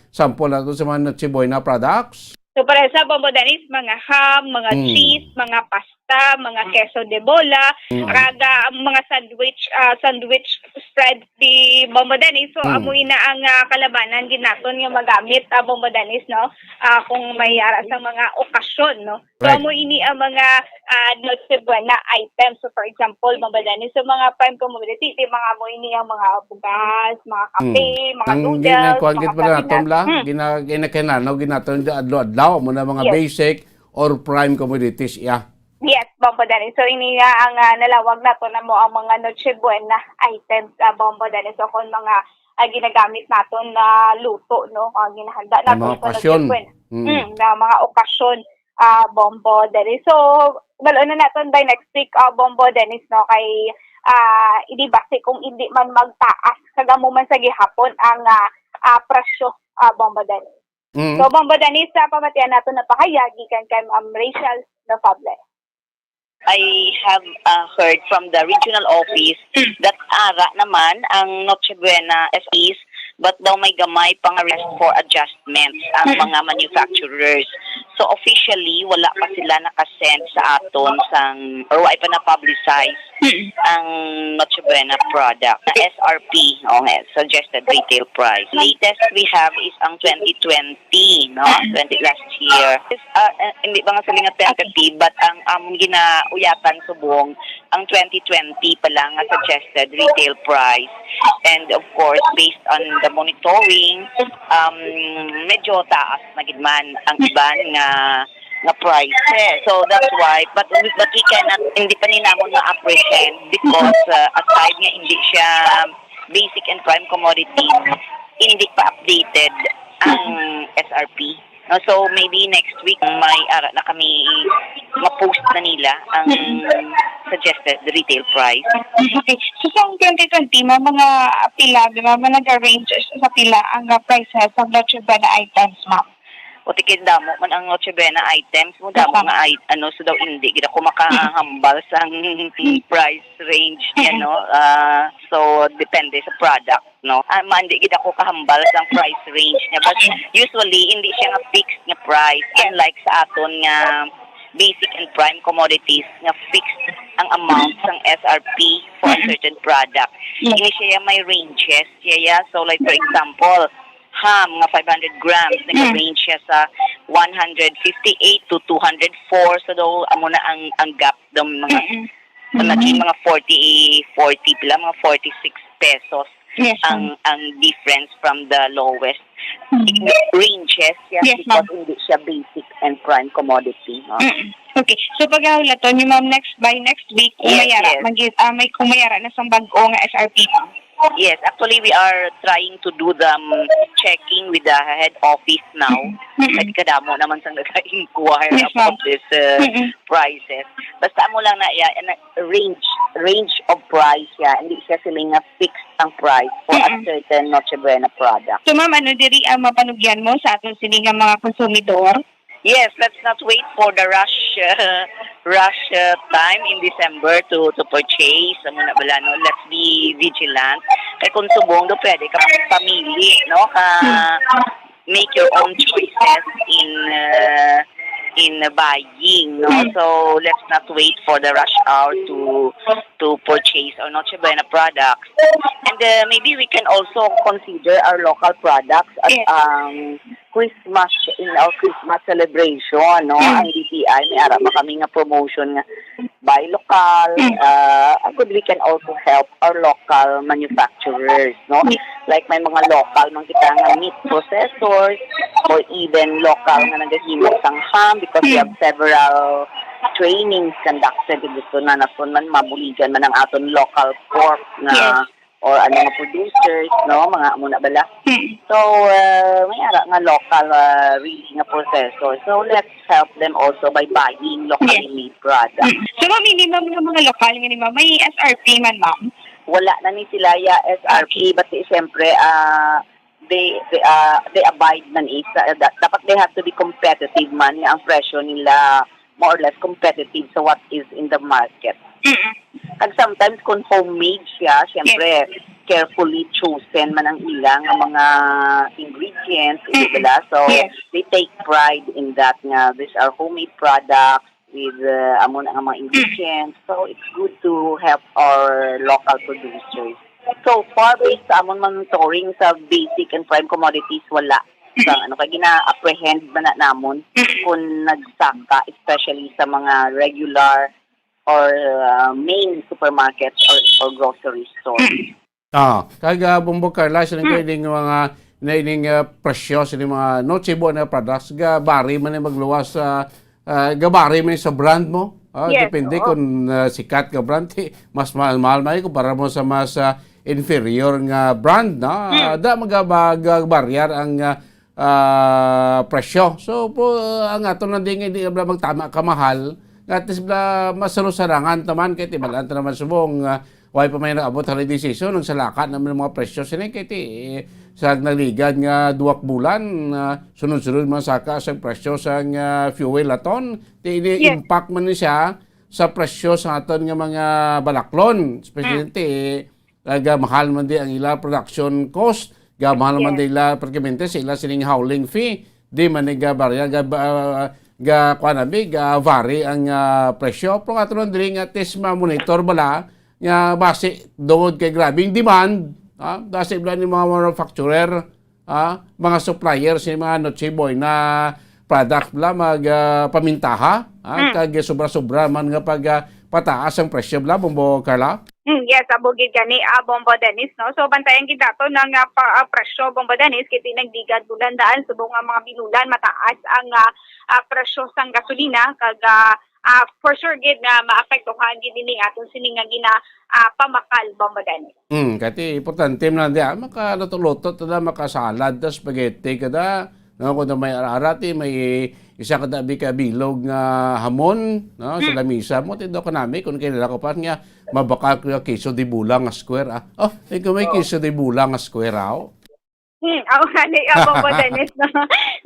sample nato sa mga Noche Buena products? So para sa, Bombo Dennis, mga ham, mga Mm. cheese, mga pasta, mga queso de bola, Mm. kag ah, ang mga sandwich, ah, sandwich spread di, Bombo Dennis. So Mm. amo ina ang ah, kalabanan gid naton nga magamit, ah, Bombo Dennis, no? Ah, kung may ara sa mga okasyon, no? So Right. amo ini ang mga ah, Noche Buena items. So for example, Bombo Dennis, so mga prime commodity, di mga amo ini ang mga bugas, mga kape, Mm. mga Ang noodles, ginakuan gid mga pala naton sardinas. la, Hmm. gina ginakinanaw gid naton adlaw-adlaw mo na mga Yes. basic or prime commodities, yeah. Yes, Bombo Dennis. So, ini nga ang, ah, nalawag nato na mo ang mga Noche Buena items, ah, Bombo Dennis. So, kung mga, ah, ginagamit naton na luto, no? Ah, ginahanda Ang naton mga sa Noche okasyon. Buena. Mm. Mm, na mga okasyon, ah, Bombo Dennis. So, bal-on na naton by next week, ah, Bombo Dennis, no? Kay, ah, hindi basi kung hindi man magtaas, kag amo man sa gihapon ang, ah, ah, presyo, ah, Bombo Dennis. Mm. So, Bombo Dennis, sa pamatian nato na pahayag gikan kay Ma'am Rachel Nofable. I have, uh, heard from the regional office that ara naman ang Noche Buena F Ps, but daw may gamay pa nga rest for adjustments ang Mm. mga manufacturers. So, officially, wala pa sila nakasend sa aton sang, or wala pa na-publicize Mm. ang Noche Buena product. Na S R P, o nga, suggested retail price. Latest we have is ang twenty twenty, no? Mm. Twenty last year. Is, ah, eh, hindi ba nga sila nga Okay. tentative, but ang among ginauyatan subong, ang twenty twenty pa lang nga suggested retail price. And of course, based on the monitoring, um, medyo taas na gid man ang iban nga nga prices. So that's why, but we, but we cannot, hindi pa ni namon ma-apprehend because, uh, aside nga hindi siya basic and prime commodity, hindi pa updated ang S R P. No, so maybe next week may ara na kami ma-post na nila ang Mm. suggested retail price. Okay. So, sa twenty twenty, may mga pila, di ba, mga nag-range sa pila ang, uh, prices sa Noche Buena items, ma'am? O, tikid damo man ang Noche Buena items mo, damo Aha. nga ay, ano, so daw hindi gid ako makahambal sang price range niya, no? Ah, so, depende sa product, no? Ah, ma-, hindi gid ako kahambal sang price range niya. But Okay. usually, hindi siya nga fixed nga price. Yes. Unlike sa aton nga basic and prime commodities nga fixed ang amount sang S R P for a Mm-mm. certain product. Yes. Ini siya may ranges siya, ya. So, like, for example, ham nga five hundred grams, Mm. nag-range siya sa one hundred fifty-eight to two hundred four. So, daw, amo na ang, ang gap daw mga, Mm-mm. mga, Mm-hmm. mga forty, forty pila, mga forty-six pesos Yes, ang, ma'am. ang difference from the lowest Mm. ranges, yes, Yes, because ma'am. hindi siya basic and prime commodity, no? Mm. Okay. So, pagahulaton niyo, ma'am, next, by next week, kung Yes, mayara, yes. magi-, ah, may, kung mayara na sang bag-o nga S R P, ma'am. Yes, actually, we are trying to do the, um, checking with the head office now. Mm-mm. Kay kadamo naman sang nag-inquire Yes, about ma'am. this, uh, Mm-mm. prices. Basta mo lang na, ya, na range, range of price, ya. Hindi siya sila nga fixed ang price for a Mm-mm. certain Noche Buena product. So, ma'am, ano diri ang mapanugyan mo sa aton sini nga mga konsumidor? Yes, let's not wait for the rush, uh, rush, uh, time in December to, to purchase. Amo na bala, no? Let's be vigilant. Kay kung subong do, pwede ka pamili, no? Ka, Hmm. make your own choices in, uh, in buying, no? Hmm. So, let's not wait for the rush hour to, to purchase our Noche Buena products. And, uh, maybe we can also consider our local products at Yes. ang Christmas, in our Christmas celebration, no? Mm. Ang D T I, may ara ba kami nga promotion nga buy local, Mm. uh, good, we can also help our local manufacturers, no? Mm. Like, may mga local man kita nga meat processors or even local nga nagahimo sang ham because we Mm. have several trainings conducted. Gusto na naton man mabuligan man ang aton local pork nga Yes. or ano nga producers, no? Mga amo na bala. Mm. So, uh, may ara nga local, uh, really nga processor. So, let's help them also by buying locally Yes. made products. Mm. So, ma'am, ini, ma'am, nga mga lokal nga ni, ma'am, may S R P man, ma'am? Wala na ni sila ya S R P, Okay. but, eh, siyempre, ah, they, they, ah, they abide man is, ah, da-, dapat they have to be competitive man nga ang presyo nila more or less competitive sa what is in the market. Mm-mm. Kag sometimes kung homemade siya, siyempre, Yes. carefully chosen man ang ilang mga ingredients, hindi Mm-mm. bala? So, Yes. they take pride in that nga these are homemade products with, uh, amo na nga mga Mm. ingredients. So, it's good to help our local producers. So far, based sa amon monitoring sa basic and prime commodities, wala. Mm. Sa ano, kay gina-apprehend man na namon Mm. kung nagsaka, especially sa mga regular or, uh, main supermarkets or, or grocery stores. Mm. Ah, kag, ah, Bombo Carla, sino Mm. ko ining mga, na ining, ah, presyo sa ining mga Noche Buena products, gabari man ni magluwas sa, ah, gabari man ni sa brand mo? Ah, yes, depende oo. Kung, ah, sikat nga brand, eh, mas ma-, mahal man kumpara mo sa mas, ah, inferior nga brand, no? Ah, hmm. Da, mag-, mag-, barrier ang, ah, ah, presyo. So, po, ang ato lang din, hindi na magtama ka mahal. Nga at least bla, masarusarangan taman, kay tibalaan ta naman subong, ah, why pa may nag-abot holiday season, ang salaka naman ang mga presyo sini, kay ti, sa nagligad nga duwak bulan, ah, sunod-sunod man saka sa presyo sa, ah, fuel aton, ti, ini Yes. impact man ni siya sa presyo sa aton nga mga balaklon, especially Mm. ti, ah, gamahal man di ang ila production cost, gamahal man Yes. di ila praktikamente sa ila sining hauling fee, di man ni gabarya, ga, ah, ga, kuwan na bi, ga vary ang, ah, presyo. Pero ato lang diri nga at least ma-monitor bala nga basi tungod kay grabing demand, ah, basi bala ni mga manufacturer, ah, mga supplier sa mga Noche Buena product bala mag, ah, pamintaha, ah, Hmm. kag sobra-sobra man nga pag, ah, pataas ang presyo bala, Bombo Carla? Hmm, yes, abo gid gani, ah, Bombo Dennis, no? So, bantayan gid nato na nga pa, ah, presyo, Bombo Dennis, kay ti nagligad bulan daan, subong nga mga binulan, mataas ang, ah, ah, presyo sang gasolina, kag, ah, ah, for sure gid nga maapektuhan gid ini aton sini nga gina, ah, pamakal, Bombo Dennis. Hmm, kati importante man di, ah, makaluto-luto ta da, makasalad ta, spaghetti ka da, no, kung may ara-ara ti, may isa ka da bi ka bilog nga hamon, no, sa Hmm. lamisa mo, ti daw kanami, kung kilala ko pa nga, mabakal ko yung queso de bola nga square, ah. Oh, ikaw may Oo. queso de bola nga square, ah, oh. Hmm, ako nga ni, ah, Bombo Dennis, no?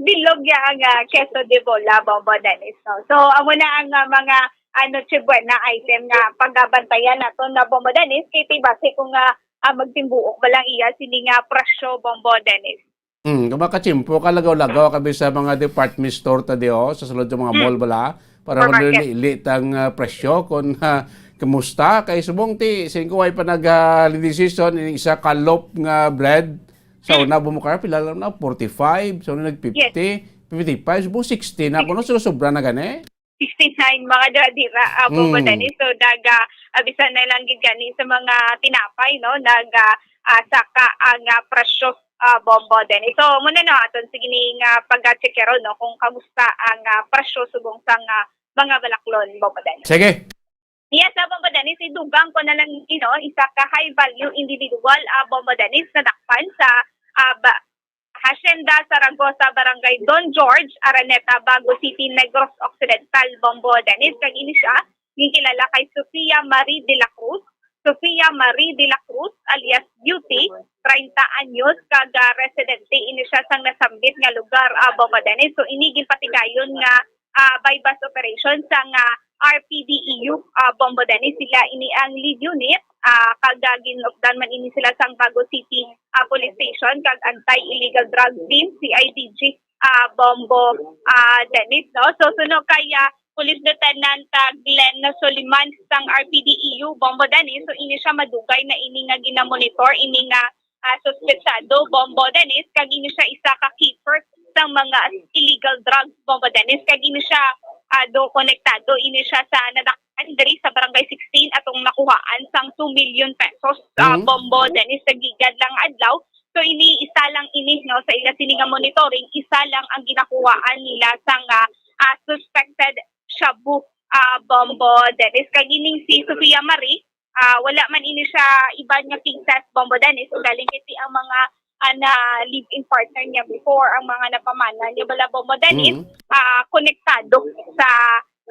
Bilog ya ang, ah, queso de bola, Bombo Dennis, no? So, amo na ang, ah, mga, ah, Noche Buena item nga pagabantayan nato na, Bombo Dennis, kay ti base ko nga, ah, magtimbuok ba lang iya sini nga presyo, Bombo Dennis? Hmm, kung makachimpo ka, lagaw-lagaw ka bi sa mga department store ta di, oh, sa sulod sa mga Hmm. mall bala, para Supermarket. Madali-dali tang, ah, presyo kung, ah, kumusta. Kay subong ti, singko way pa nag, ah, holiday season, ini isa ka loaf nga bread, Sa Hmm. una, bumukara, pila lang na, forty-five. Sa una, nag fifty, Yes. fifty-five, subong sixty na. Ako, no, sobra na gani. Sixty-nine, mga dira-dira, ah, Bombo Hmm. Dennis. So, daga, ah, bisan na lang gid gani sa mga tinapay, no? Nag, ah, ah, saka ang, ah, presyo, ah, Bombo Dennis. So, muna, no, aton sige ni nga pag-check ron, no, kung kamusta ang, ah, presyo subong sang, ah, mga balaklon, Bombo Dennis. Sige. Yes, ah, Bombo Dennis, idugang ko na lang, you know, isa ka high value individual, ah, Bombo Dennis, nadakpan sa, ah, ba-, Hacienda Zaragoza, Barangay Don George, Araneta, Bago City, Negros Occidental, Bombo Dennis. Kag ini siya, ginkilala kay Sofia Marie de la Cruz. Sofia Marie de la Cruz, alias Beauty, treinta anyos, kag, ah, residente ini siya sang nasambit nga lugar, ah, Bombo Dennis. So, ini ginpatigayon nga ah, buy-bust operation sang, ah, R P D E U, ah, Bombo Dennis. Sila ini ang lead unit, ah, kag, ah, ginupdan man ini sila sang Bago City, ah, Police Station kag Anti-Illegal Drugs Team, C I D G, ah, Bombo, ah, Dennis, no? So, suno kay, ah, Police Lieutenant, ah, Glenn Soliman sang R P D E U, Bombo Dennis. So, ini siya madugay na ini nga ginamonitor, ini nga ah, suspetsado, Bombo Dennis, kag ini siya isa ka keeper sang mga illegal drugs, Bombo Dennis, kag ini siya, ah, do konektado ini siya sa nadakpan diri sa Barangay sixteen atong nakuhaan sang two million pesos, ah, Mhm. Bombo Dennis, sa gigad lang adlaw. So, ini isa lang ini, no, sa ila sini nga monitoring, isa lang ang ginakuhaan nila sang, ah, ah, suspected shabu, ah, Bombo Dennis. Kag ining si Sofia Marie, ah, wala man ini siya iban nga cases, Bombo Dennis, ugaling kay ti ang mga, ah, na live-in partner niya before, ang mga napamana niya bala, Bombo Dennis, Mm. ah, konektado sa,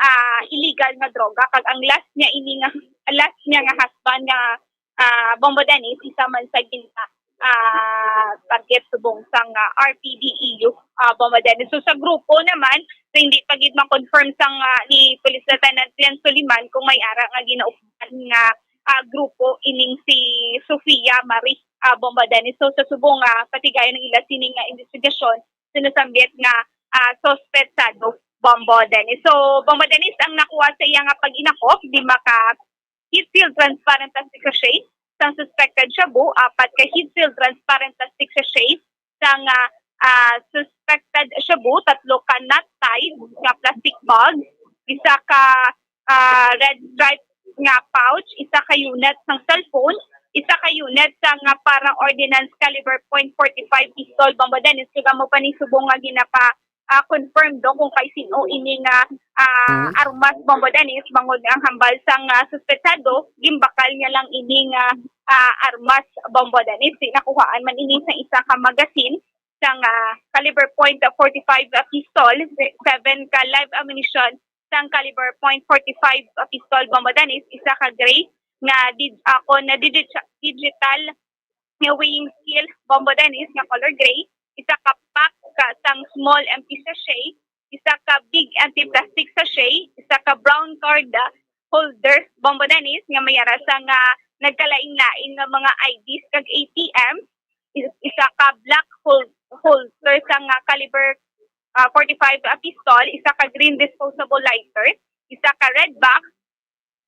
ah, illegal nga droga. Kag ang last niya ini nga, last niya nga husband nga, ah, Bombo Dennis, isa man sa gina-, ah, target subong sang, ah, R P D E U, ah, Bombo Dennis. So, sa grupo naman, so, hindi pa gid ma-confirm sang, ah, ni Police Lieutenant Glenn Soliman kung may ara nga ginaupdan nga, ah, grupo ining si Sofia Marie, ah, Bombo Dennis. So, sa subong nga patigayon ang ila sini nga investigasyon, sinasambit nga, ah, suspetsado, Bombo Dennis. So, Bombo Dennis, ang nakuha sa iya nga pag-inakop, lima ka heat-sealed transparent plastic sachet sang suspected shabu, apat ka heat-sealed transparent plastic sachet sang, ah, ah, suspected shabu, tatlo ka knot-tied nga plastic bag, isa ka, ah, red stripe nga pouch, isa ka unit sang cellphone, isa ka unit sang, ah, parang ordnance caliber point forty-five pistol, Bombo Dennis, kag amo pa ni subong nga ginapa-, ah, confirmed do kung kay sin-o ini nga, ah, Mm. armas, Bombo Dennis, bangod ang hambal sang, ah, suspetsado, gimbakal niya lang ini nga, ah, armas, Bombo Dennis. Di nakuhaan man ini sa isa ka magazine sang, ah, caliber point forty-five, ah, pistol, seven ka live ammunition sang caliber point forty-five, ah, pistol, Bombo Dennis, isa ka gray nga did-, ako na didi-, digital nga weighing scale, Bombo Dennis, nga color gray, isa ka pack ka sang small empty sachet, isa ka big empty plastic sachet, isa ka brown card, ah, holder, Bombo Dennis, nga may ara sa nga nagkalain-lain nga mga I Ds kag A T M, is-, isa ka black hol-, holster sa nga caliber, ah, forty-five, ah, pistol, isa ka green disposable lighter, isa ka red box,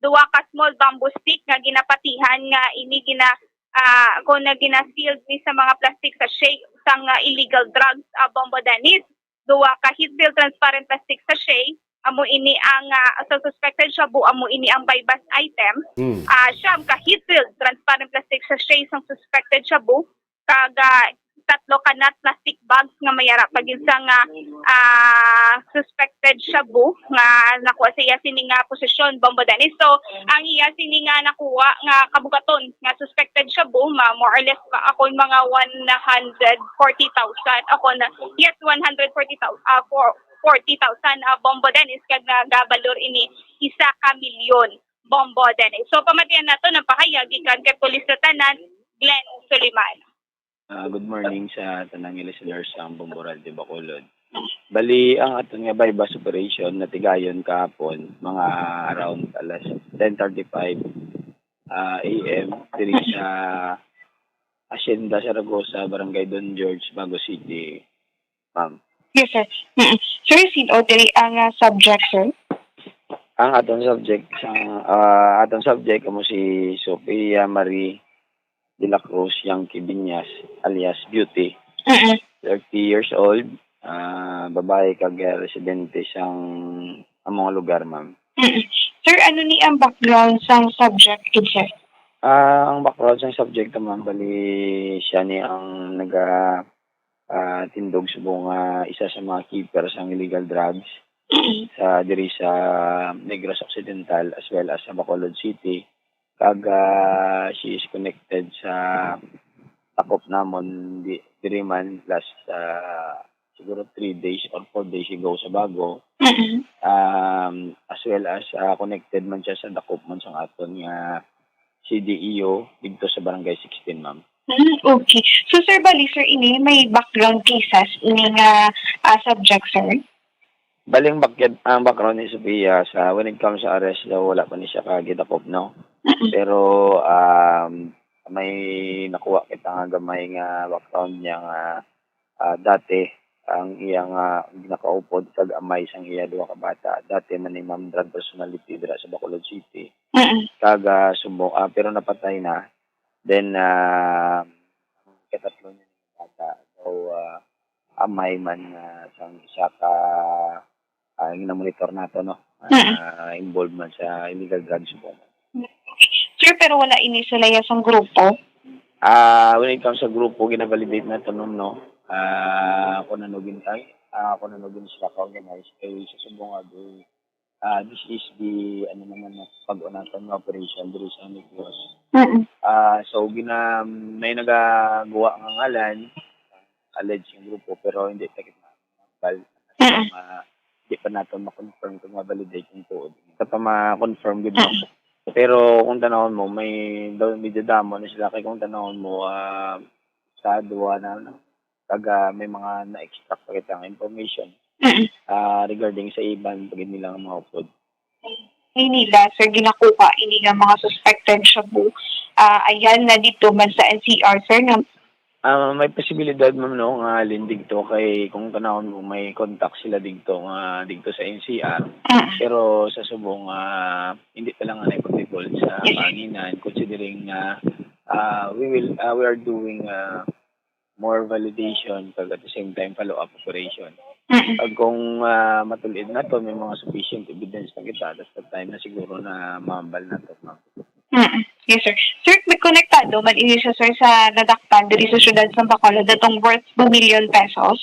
duwa ka small bamboo stick nga ginapatihan nga ini gina-, ah, ako na gina-sealed ni sa mga plastic sachet sang, ah, illegal drugs, ah, Bombo Dennis. Duwa ka heat-filled transparent plastic sachet, amo ini ang, ah, sa suspected shabu, amo ini ang buy-bust item. Mm. Ah, siyam ka heat-filled transparent plastic sachet sang suspected shabu, kag, ah, tatlo ka nut plastic bags nga may ara pa gid sa nga, ah, suspected shabu nga nakuha sa iya sini nga posisyon, Bombo Dennis. So, ang iya sini nga nakuha nga kabugaton nga suspected shabu, ma-, more or less pa, akon mga one hundred forty thousand, ako na, yes, one hundred forty thousand, ah, for-, forty thousand, ah, Bombo Dennis, kag nagabalor ini isa ka milyon, Bombo Dennis. So, pamatian nato ang pahayag gikan kay Police Lieutenant Glenn Suliman. Ah, good morning sa tanang listeners sang Bombo Radio Bacolod. Bali, ang aton nga buy-bust operation natigayon kahapon, mga around alas ten thirty-five, ah, A M, diri sa Hacienda Zaragoza, Barangay Don George, Bago City, ma'am. Yes, sir. Mm-mm. Sir, sin-o diri ang, ah, subject, sir? Ang aton subject, sa, ah, aton subject, amo si Sophia Marie de la Cruz Yang Quibiñas, alias Beauty. Mm-mm. Thirty years old, ah, babae kag, ah, residente sang among lugar, ma'am. Mm-mm. Sir, ano ni ang background sang subject gid, sir? Ah, ang background sang subject, ma'am, bali siya ni ang naga-, ah, tindog subong nga isa sa mga keeper sang illegal drugs Mm-mm. sa, diri sa Negros Occidental as well as sa Bacolod City. Kag, ah, she is connected sa takop namon di-, diri man last, ah, siguro three days or four days ago sa Bago. Mm-mm. Um, as well as, ah, connected man siya sa dakop man sang aton nga C D E O didto sa Barangay sixteen, ma'am. Hmm, okay. So, sir, bali, sir, ini may background cases ini nga, ah, subject, sir? Bali, ang back-, ang background ni Sophia sa, when it comes sa arrest daw, wala pa ni siya kagidakop, no? Mm-mm. Pero, um, may nakuha kita nga gamay nga background niya nga, ah, dati ang iya nga ginakaupod kag amay sang iya duha ka bata. Dati man ni ma'am drug personality dira sa Bacolod City. Mm-mm. Kag, ah, sumo-, ah, pero napatay na. Then, ah, ang katatlo niya nga bata, daw, ah, amay man, ah, sang isa ka, ah, ang namonitor nato, no? Mm. Ah, involved man sa illegal drugs po. Sir, pero wala ini sila ya sang grupo? Ah, when it comes sa grupo, gina-validate nato, no, no? Ah, kung ano gin-, ay, ah, kung ano gin sila ka-organize, kay sa subong nga, ah, this is the, ano naman, no, pag-unasan nga operation diri sa Negros. Mm-mm. Ah, so, gina-, may nagagawa nga ngalan, alleged nga grupo, pero hindi ta kita mabal. Mm-mm. Ma-, di pa nato ma-confirm kung ma-validate kung tuod. Sa pa ma-confirm gid mo. Mm-mm. Pero kung tanawon mo, may daw, medyo damo na sila. Kay kung tanawon mo, ah, sa duwa na, no? Kag, ah, may mga na-extract pa kita nga information, Mm-mm. ah, regarding sa iban pa gid nila nga mga upod. Manila, sir, ginakuha ini nga mga suspected shabu. Ah, ayan na dito man sa N C R, sir, nga Ah, may posibilidad, ma'am, no, nga halin digto kay kung tanawon mo, may contact sila digto nga digto sa N C R. Mm. Pero sa subong, ah, hindi pa lang na possible sa Yes, sir. Kahanginan, considering nga, ah, we will, ah, we are doing, ah, more validation kag at the same time follow-up operation. Mm-mm. Pag kung, ah, matul-id na to, may mga sufficient evidence na kita, that's the time na siguro na mahambal na to, ma'am. Mm-mm. Yes, sir. Sir, may konektado man ini siya, sir, sa nadakpan diri sa siyudad sa Bacolod, datong worth two million pesos?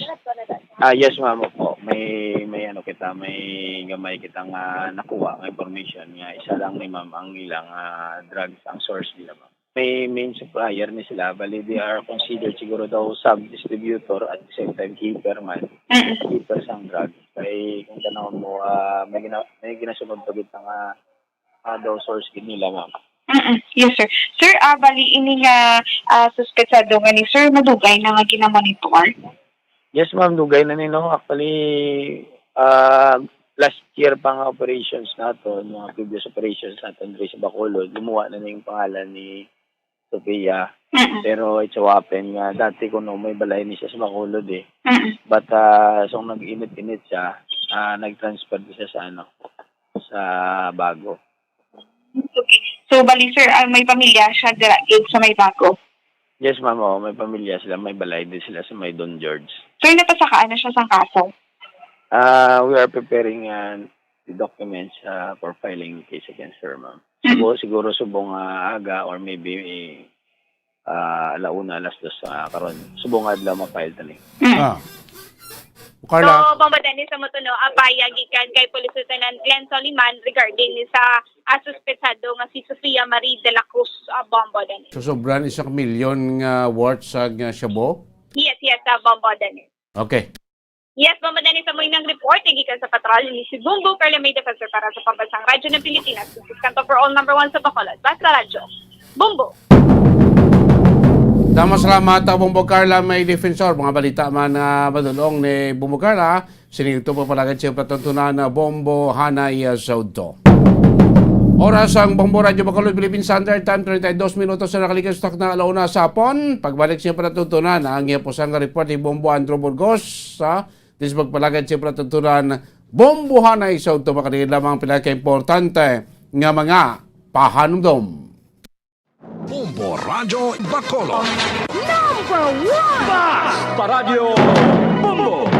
Ah, yes, ma'am, opo. May, may ano kita, may gamay kita nga nakuha nga information nga isa lang ni ma'am ang ilang, ah, drugs, ang source nila, ma'am. May main supplier ni sila, bali they are considered siguro daw sub-distributor at the same time keeper man. Mm-mm. Keeper sang drug. Kay kung tanawon mo, ah, may gina-, may ginasunod pa kita nga, ah, daw source gid nila, ma'am. Mm-mm. Yes, sir. Sir, ah, bali ini nga, ah, suspetsado nga ni sir, madugay na nga ginamonitor? Yes, ma'am, dugay na ni, no? Actually, ah, last year pa nga operations naton, mga previous operations naton diri sa Bacolod, lumuwa na ning pangalan ni Sofia. Mm-mm. Pero it's so happen nga dati kuno may balay ni siya sa Bacolod, eh. Mm-mm. But, ah, so nag-init-init siya, ah, nag-transfer siya sa, ano, sa Bago. Okay. So, bali, sir, ah, may pamilya siya dira, eh, sa may Bago? Yes, ma'am. Oo, may pamilya sila. May balay din sila sa may Don George. Sir, napasakaan na siya sang kaso? Ah, we are preparing, ah, the documents, ah, for filing case against her, ma'am. Mm. Siguro, siguro subong, ah, aga or maybe, ah, alauna, alas dos, ah, karon. Subong adlaw ma-file tani. Mm. Ah. Carla. So, Bombo Dennis, sa mo to, no, ah, pahayag gikan kay Police Lieutenant Glenn Soliman regarding ni sa, ah, suspetsado nga si Sofia Marie de la Cruz, ah, Bombo Dennis. So, sobra ni isa ka milyon nga worth sa, nga shabu? Yes, yes, ah, Bombo Dennis. Okay. Yes, Bombo Dennis, sa mo inang report, gikan sa patrol ni si Bombo Carla May Defensor para sa Pambansang Radyo ng Pilipinas. This is Kanto for All, number one sa Bacolod. Basta Radyo. Bombo. Damo salamat, ah, Bombo Carla May Defensor. Mga balita man nga madulong ni Bombo Carla, sini ito po palagad siyempre tuntunan na Bombo Hanay, ah, sa udto. Oras ang Bombo Radyo Bacolod, Philippine Standard Time, treinta y dos minutos na nakalikas sa takna alauna sa hapon. Pagbalik siya para tuntunan ang iyang pusang report ni Bombo Andrew Burgos sa Dis magpalagad siyempre tuntunan Bombo Hanay sa udto, makadikit lamang pila ka importante nga mga pahanumdom. Bombo Radyo Bacolod. Number one! Basta Radyo Bombo!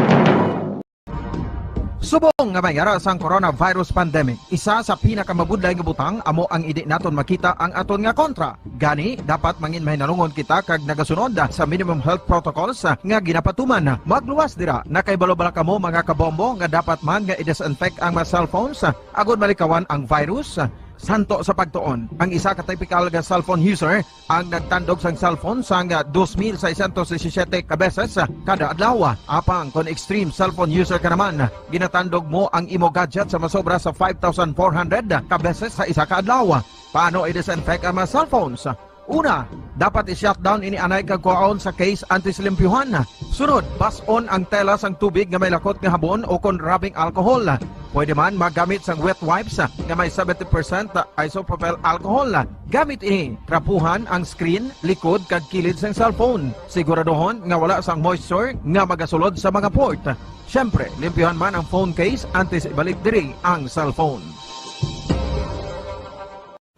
Subong nga may ara sang coronavirus pandemic, isa sa pinakamabudlay nga butang amo ang indi naton makita ang aton nga kontra. Gani, dapat mangin mahinalungon kita kag nagasunod sa minimum health protocols nga ginapatuman. Magluwas dira, nakaibalo bala kamo, mga kabombo, nga dapat man nga i-disinfect ang mga cellphones agod malikawan ang virus? Santo sa pagtuon, ang isa ka typical nga cellphone user ang nagtandog sang cellphone sang dos mil seiscientos disisiete ka beses kada adlaw. Apang kon extreme cellphone user ka naman, ginatandog mo ang imo gadget sa masobra sa five thousand four hundred ka beses sa isa ka adlaw. Paano i-disinfect ang mga cellphones? Una, dapat i-shutdown ini anay kag kuhaon sa case antes limpyuhan. Sunod, bas-on ang tela sang tubig nga may lakot nga habon o kon rubbing alcohol. Pwede man magamit sang wet wipes nga may seventy percent isopropyl alcohol. Gamit ini, trapuhan ang screen, likod kag kilid sang cellphone. Siguraduhon nga wala sang moisture nga magasulod sa mga port. Siyempre, limpyuhan man ang phone case antes ibalik diri ang cellphone.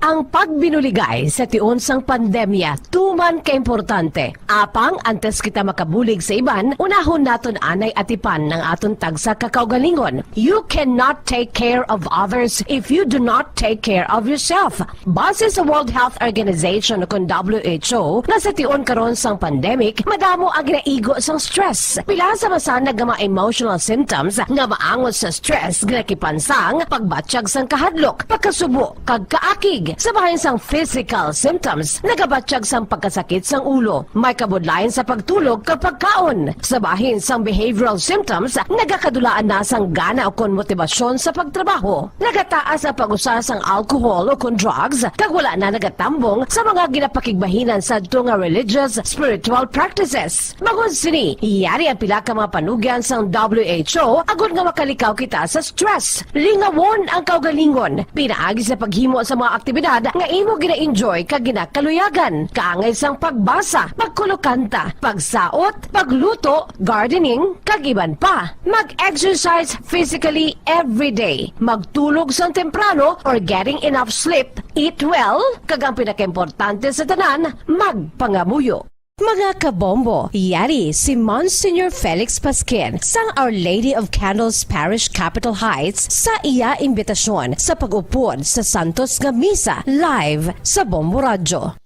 Ang pagbinuligay sa tion sang pandemya tuman kaimportante. Apang antes kita makabulig sa iban, unahon naton anay atipan ang aton tagsa ka kaugalingon. You cannot take care of others if you do not take care of yourself. Base sa World Health Organization o kon W H O, nga sa tion karon sang pandemic, madamo ang ginaigo sang stress. Pila sa masanag nga mga emotional symptoms nga maangot sa stress, ginakipan sang pagbatyag sang kahadlok, pagkasubo, kag kaakig. Sa bahin sang physical symptoms, nagabatyag sang pagkasakit sang ulo, may kabudlayan sa pagtulog kag pagkaon. Sa bahin sang behavioral symptoms, nagakadulaan na sang gana ukon motibasyon sa pagtrabaho. Nagataas ang pag-usa sang alcohol ukon drugs, kag wala na nagatambong sa mga ginapakigbahinan sadto nga religious, spiritual practices. Bangod sini, yari ang pila ka mga panugyan sang W H O agod nga makalikaw kita sa stress. Lingawon ang kaugalingon pinaagi sa paghimo sa mga aktibidad nga imo gina-enjoy kag ginakaluyagan, kaangay sang pagbasa, pagkulokanta, pagsaot, pagluto, gardening, kag iban pa. Mag-exercise physically every day. Magtulog sang temprano or getting enough sleep. Eat well, kag ang pinakaimportante sa tanan, magpangamuyo. Mga kabombo, yari si Monsignor Felix Pasquin sang Our Lady of Candles Parish, Capitol Heights, sa iya imbitasyon sa pag-upod sa santos nga misa live sa Bombo Radyo.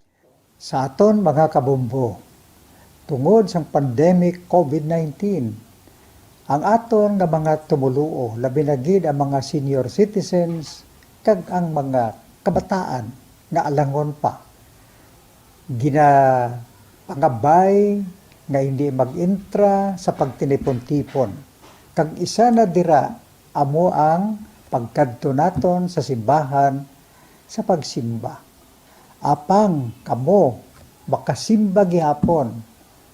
Sa aton mga kabombo, tungod sang pandemic COVID nineteen, Ang aton nga mga tumoluo, labi na gid ang mga senior citizens kag ang mga kabataan nga alangon pa, ginapangabay nga hindi mag-entra sa pagtinipon-tipon. Kag isa na dira amo ang pagkadto naton sa simbahan sa pagsimba. Apang kamo makasimba gihapon,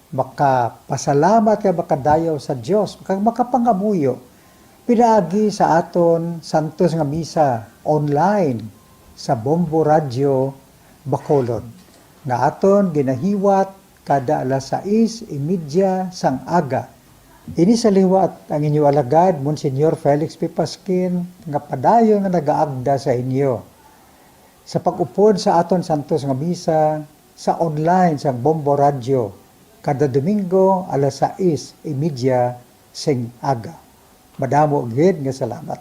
makapasalamat kag makadayaw sa Dios, kag makapangamuyo pinaagi sa aton santos nga misa online sa Bombo Radyo Bacolod, nga aton ginahiwat kada alas sais y media sang aga. Ini sa liwat ang inyo alagad, Monsignor Felix P. Pasquin, nga padayon nga nagaagda sa inyo sa pag-upod sa aton santos nga misa sa online sang Bombo Radyo kada Domingo alas sais y media sing aga. Madamo gid nga salamat.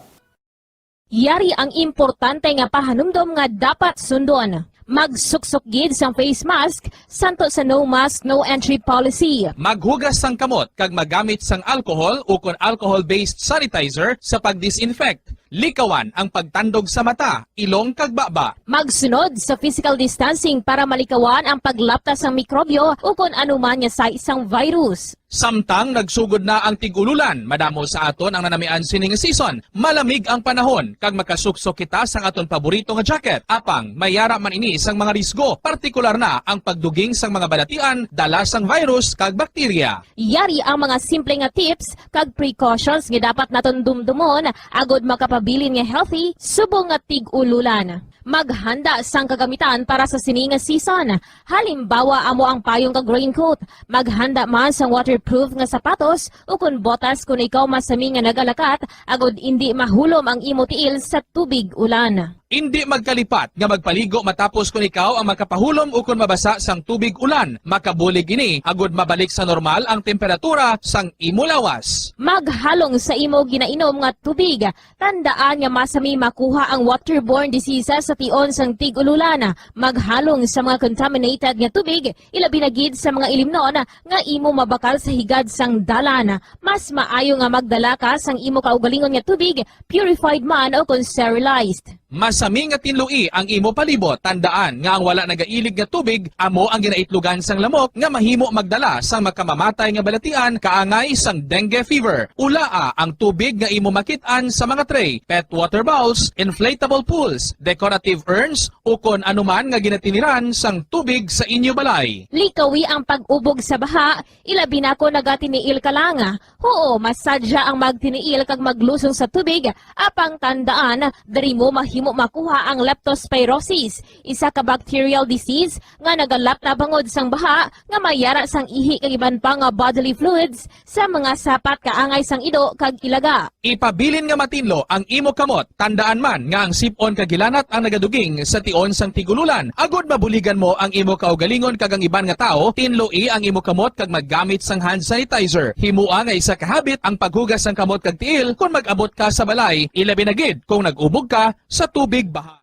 Yari ang importante nga pahanumdom nga dapat sundon. Magsuksok gid sang face mask, santo sa no mask, no entry policy. Maghugas sang kamot kag magamit sang alcohol ukon alcohol-based sanitizer sa pag-disinfect. Likawan ang pagtandog sa mata, ilong kag baba. Magsunod sa physical distancing para malikawan ang paglapta sang mikrobyo ukon anuman nga sais sang virus. Samtang nagsugod na ang tig-ululan, madamo sa aton ang nanamian sini nga season. Malamig ang panahon kag makasuksok kita sang aton paborito nga jacket. Apang may yara man ini sang mga risgo, partikular na ang pagduging sang mga balatian dala sang virus kag bakterya. Yari ang mga simple nga tips kag precautions nga dapat naton dumdumon agod makapabilin nga healthy subong nga tig-ululan. Maghanda sang kagamitan para sa sini nga season. Halimbawa amo ang payong kag raincoat. Maghanda man sang waterproof nga sapatos ukon botas kon ikaw masami nga nagalakat agod indi mahulom ang imo tiil sa tubig ulan. Indi magkalipat nga magpaligo matapos kon ikaw ang makapahulom ukon mabasa sang tubig ulan. Makabulig ini agod mabalik sa normal ang temperatura sang imo lawas. Maghalong sa imo ginainom nga tubig. Tandaan nga masami makuha ang waterborne diseases sa tion sang tig-ululan. Maghalong sa mga contaminated nga tubig, ilabi na gid sa mga ilimnon nga imo mabakal sa higad sang dalan. Mas maayo nga magdala ka sang imo kaugalingon nga tubig, purified man o kon sterilized. Masami nga tinloi ang imo palibot. Tandaan nga ang wala nagailig nga tubig amo ang ginaitlogan sang lamok nga mahimo magdala sang makamamatay nga balatian kaangay sang dengue fever. Ulaa ang tubig nga imo makit-an sa mga tray, pet water bowls, inflatable pools, decorative urns, ukon anuman nga ginatiniran sang tubig sa inyo balay. Likawi ang pag-ubog sa baha, ilabi na kon nagatiniil ka lang. Huo, masadya ang magtiniil kag maglusong sa tubig, apang tandaan, diri mo mahimo makuha ang leptospirosis, isa ka bacterial disease nga nagalapta bangod sang baha nga may yara sang ihi kag iban pa nga bodily fluids sa mga sapat kaangay sang ido kag ilaga. Ipabilin nga matinlo ang imo kamot. Tandaan man nga ang sip-on kag hilanat ang nagaduging sa tion sang tig-ululan. Agod mabuligan mo ang imo kaugalingon kag ang iban nga tawo, tinloi ang imo kamot kag maggamit sang hand sanitizer. Himoa nga isa ka habit ang paghugas sang kamot kag tiil kon mag-abot ka sa balay, ilabi na gid kon nag-ubog ka sa tubig baha.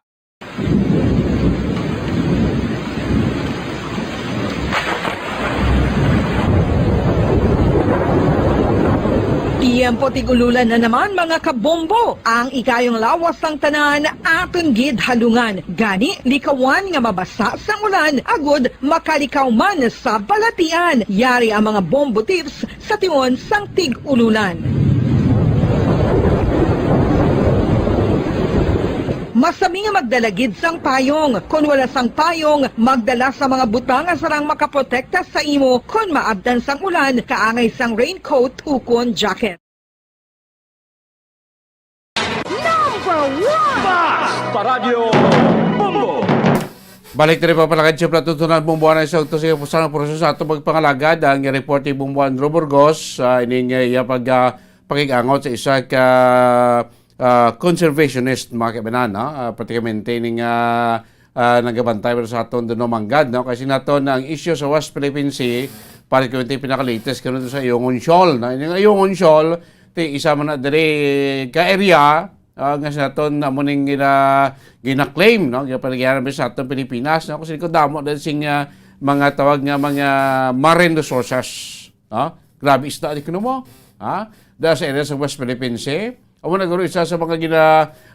Tiyempo tig-ululan na naman, mga kabombo. Ang ikayong lawas sang tanan aton gid halungan. Gani, likawan nga mabasa sang ulan agud makalikaw man sa balatian. Yari ang mga bombo tips sa tion sang tig-ululan. Masami nga magdala gid sang payong. Kon wala sang payong, magdala sa mga butang nga sarang makaprotekta sa imo kon maabtan sang ulan, kaangay sang raincoat ukon jacket. Number one! Bas! Paradyo Bombo! Balik diri pa pala kay Chef Latutunan Bumbuan sa ugto sa iyang pusang proseso sa atong pagpangalagad ang report ni Bumbuan Roburgos sa ining uh, iya pag uh, pakig-angot sa isa ka uh, conservationist, mga kaibanan, no? Uh, pratikamente ning uh, uh, nagabantay pero sa aton duno manggad, no? Kasi nato na ang issue sa West Philippine Sea, para ko yung pinaka-latest karon sa Ayungin Shoal, no? Yung Ayungin Shoal, ti isa man na diri ka area, uh, nga sa naton na mo ning gina, gina-claim, no? Ginapanagyanan sa atong Pilipinas, no? Kasi ko damo din sing uh, mga tawag nga mga marine resources, no? Grabe isda di kuno mo. Ha? Dahil sa area sa West Philippine Sea. Amo na guro isa sa mga gina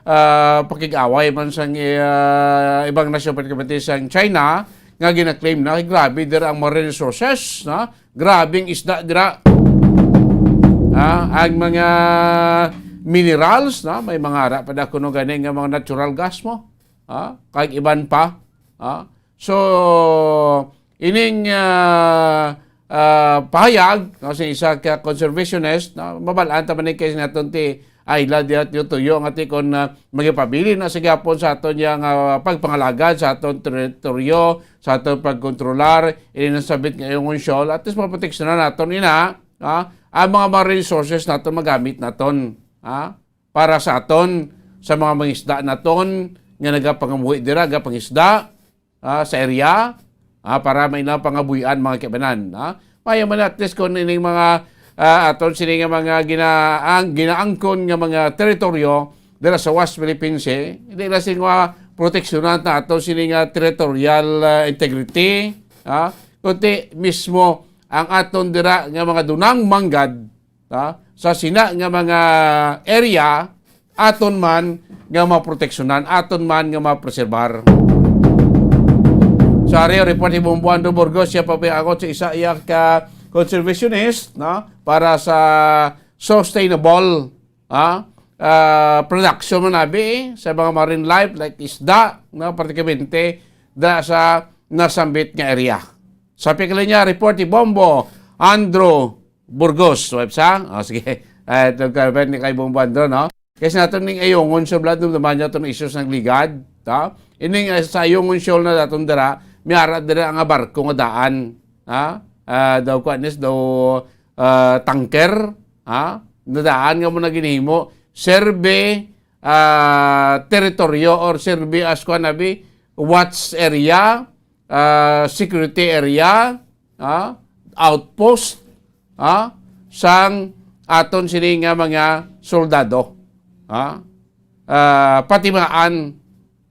ah, pakig-away man sang ah, ibang nasyon, particularly sang China, nga gina-claim na grabe dira ang marine resources, na grabing isda dira. Ha? Ang mga minerals, na may mga ara pa da kuno gani nga mga natural gas mo. Ha? Kag iban pa. Ha? So, ining ah, ah, pahayag, no, sa isa ka conservationist, no, mabalaan ta man ni kay naton ti Ayla diya tuyo nga ti kon ah, magipabilin na sa gyapon sa aton yang ah, pagpangalagad sa aton teritoryo, sa aton pagkontrolar ini nasambit nga ayungon shoal, at least maproteksyonan naton ina, ha? Ang mga marine resources naton magamit naton, ha? Para sa aton, sa mga mangisda naton nga nagapangamuhi dira, nagapangisda, ah, sa area, ah, para may na pangabuhian mga kaibanan, ah. Maayo man at least kung ining mga ah, aton sini nga mga ginaang ginaangkon nga mga teritoryo dira sa West Philippine Sea, hindi na sing mga proteksyonan na aton sini nga territorial ah, integrity, ah, kundi mismo ang aton dira nga mga dunang manggad, ah, sa sina nga mga area aton man nga maproteksyonan, aton man nga mapreserbar. Sa Rio Report ni Bombo Andrew Burgos, siya pa ang sa isa iya ka conservationist, no, para sa sustainable, ha, ah, production man abi sa mga marine life like isda, no, particularmente da sa nasambit nga area. Sa Pikilinya Report ni Bombo Andrew Burgos, websa? O, sige. Eh, ito ka ni kay Bombo Andrew, no? Kasi naton ning ayungon shoal, dumduman niya itong issues ng ligad, ta? Ining eh, sa ayungon shoal na daton dira, may ara dira nga barko nga daan, ha? Ah, daw kuan is daw ah, tanker, ha? Nadaan nga mo na ginhimo, serve ah, teritoryo or serve as kuan abi, watch area, ah, security area, ah, outpost, ah, sang aton sini nga mga soldado, ah, ah, patimaan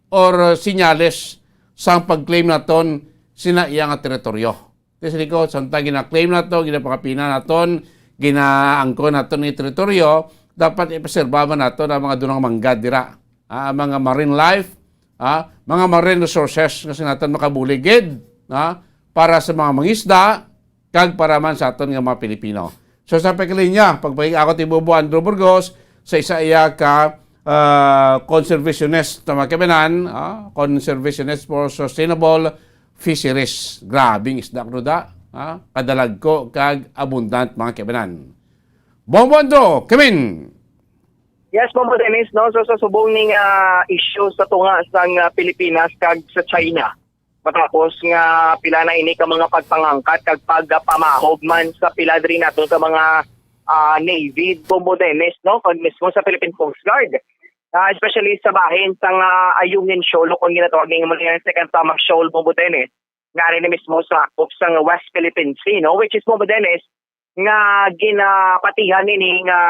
or senyales sang pag-claim naton sina iya nga teritoryo. Ti sini ko, samtang gina-claim naton, ginapakapina naton, ginaangkon naton ni teritoryo, dapat ipreserba man naton ang mga dunang manggad dira. Ah, ang mga marine life, ah, mga marine resources nga sinatan makabulig gid, ah, para sa mga mangisda, kag para man sa aton nga mga Pilipino. So sa Pekalinya, pagpahig-ako ti Bobo Andrew Burgos sa isa iya ka ah, conservationist na mga kaibanan, ah, conservationist for sustainable fisheries. Grabing isda kuno da, ah, kadalagko kag abundant mga kaibanan. Bombo Andrew, come in! Yes, Bombo Dennis, no? So sa subong ning ah, issue sa tunga sang ah, Pilipinas kag sa China, matapos nga pila na ini ka mga pagpangangkat kag pagpamahog man sa pila diri naton ka mga ah, Navy, Bombo Dennis, no? Kag mismo sa Philippine Coast Guard. Ah, especially sa bahin sang ah, Ayungin Shoal, o kung ginatawag nga mga second stomach shoal, Bombo Dennis, nga ari ni mismo sa akop sang West Philippine Sea, no? Which is, Bombo Dennis, nga ginapatihan ini nga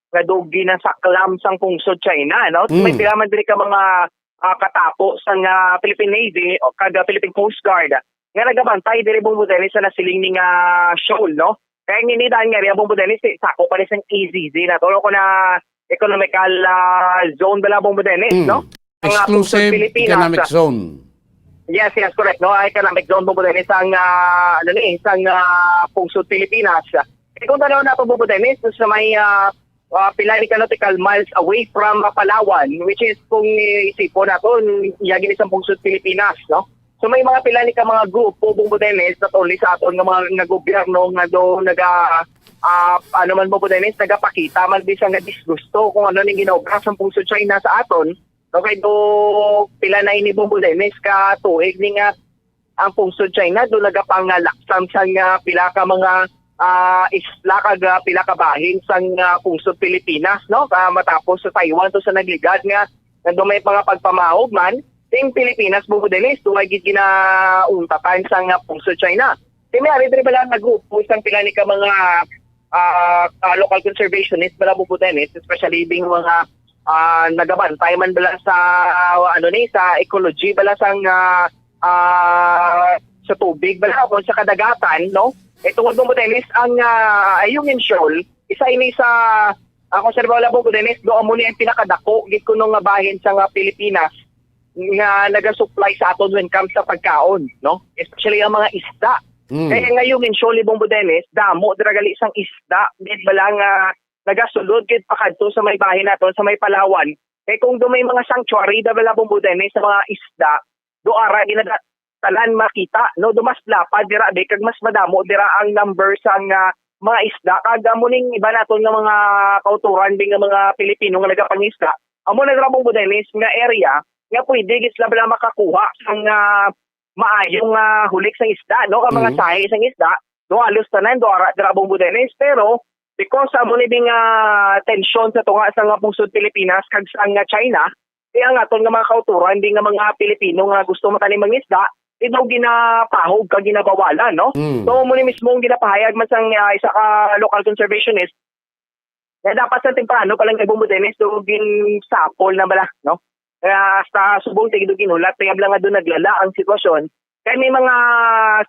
nga daw ginasaklam sang pungsod China, no? May Mm. pila man diri ka mga ah, katapo sang ah, Philippine Navy o kag ah, Philippine Coast Guard nga nagabantay diri, Bombo Dennis, sa nasiling ni nga shoal, no? Kaya ang ini daan nga area, Bombo Dennis, eh, sako pa ni sang E Z Z na to, no? Kung na economical ah, zone bala, Bombo Dennis, Mm. no? Ang ah, pungsod Exclusive Pilipinas, Economic ah, Zone. Yes, yes, correct. No, ay economic zone, Bombo Dennis, ang ah, ano ni, isang ah, pungsod Pilipinas. Eh, kung tanaw nato, Bombo Dennis, sa may ah, ah, pila ni ka nautical miles away from ah, Palawan, which is kung isipon nato, iya gini isang pungsod Pilipinas, no? So may mga pila ni ka mga grupo, Bombo Dennis, not only sa aton nga mga nga gobyerno nga do naga ah, ano man, Bombo Dennis, nagapakita man bisan nga disgusto kung ano ning ginaobra sa pungsod China sa aton. No, kay do pila na ini, Bombo Dennis, ka tuig ni nga ang pungsod China do nagapangalaksam sa nga pila ka mga ah, isla kag ah, pila ka bahin sa nga pungsod Pilipinas, no? Ka matapos sa Taiwan to sa nagligad nga nando may mga pagpamahog man, sing Pilipinas, Bombo Dennis, do may gid ginauntatan sa nga pungsod China. Kay may ari diri bala nga grupo sang pila ni ka mga ah, ah, local conservationist bala, Bombo Dennis, especially ding mga ah, nagabantay man bala sa ah, ano ni, sa ecology bala sang ah, ah, sa tubig bala o sa kadagatan, no? Eh, tungod mo, Dennis, ang ah, Ayungin Shoal, isa ini sa, ako sa Labubo, Dennis, do amo ni ang pinakadako gid kuno nga bahin sa nga Pilipinas nga nagasupply sa aton when comes sa pagkaon, no? Especially ang mga isda. Mm. Kaya ngayon, in Shoal, Bombo Dennis, damo dira gali sang isda, gid bala nga nagasulod gid pakadto sa may bahin naton, sa may Palawan. Kay kung do may mga sanctuary da bala, Bombo Dennis, sa mga isda, do ara ginada tanan makita, no? Do mas lapad dira, be, kag mas madamo dira ang number sang ah, mga isda. Kag amo ning iba naton nga mga kauturan, be, nga mga Pilipino nga nagapangisda, amo na dira, Bombo Dennis, nga area nga pwede gid sila bala makakuha sang ah, maayo nga hulik sang isda, no? Ang mga Mhm. sahi sang isda, do halos tanan do ara dira, Bombo Dennis. Pero because amo ni ding ah, tensyon sa tunga sa nga pungsod Pilipinas kag sa nga China, di ang aton nga mga kauturan, di nga mga Pilipino nga gusto man tani mangisda, di daw ginapahog kag ginabawalan, no? Mm. So, mo ni mismo ang ginapahayag man sang ah, isa ka local conservationist, nga dapat sa temprano pa lang, Bombo Dennis, do ginsapol na bala, no? Kaya hasta subong tigdo ginulat, kaya bala nga do naglala ang sitwasyon. Kaya may mga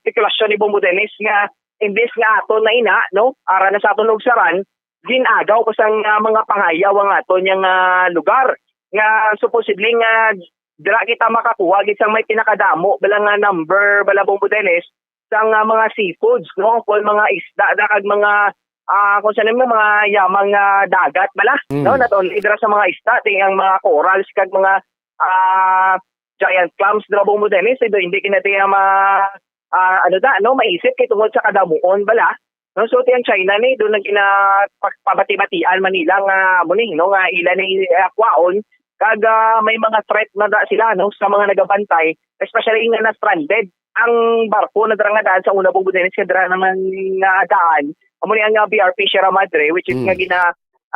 spekulasyon ni Bombo Dennis nga imbes nga ato na ina, no? Ara na sa aton lugsaran, ginagaw ko sang ah, mga pangayaw ang aton yang ah, lugar nga supposedly nga dira kita makakuha gid sang may pinakadamo bala nga number bala, Bombo Dennis, sang ah, mga seafoods, no? Kung mga isda da kag mga ah, kung sa mga yamang ah, dagat bala, Mm. no? Not only dira sa mga isda, ting ang mga corals kag mga ah, giant clams dira, Bombo Dennis, eh, do hindi kinati ang ma ah, ano da, no, maisip kay tungod sa kadamuon bala. No, so ti ang China ni do na gina pag-, pabati-batian man nila nga amo ni, no, nga ila ni ah, kwaon kag ah, may mga threat na da sila, no, sa mga nagabantay, especially nga na-stranded ang barko na dira nga daan sa una, Bombo Dennis, kay dira naman nga daan amo ni ang ah, B R P Sierra Madre, which is Mm. nga gina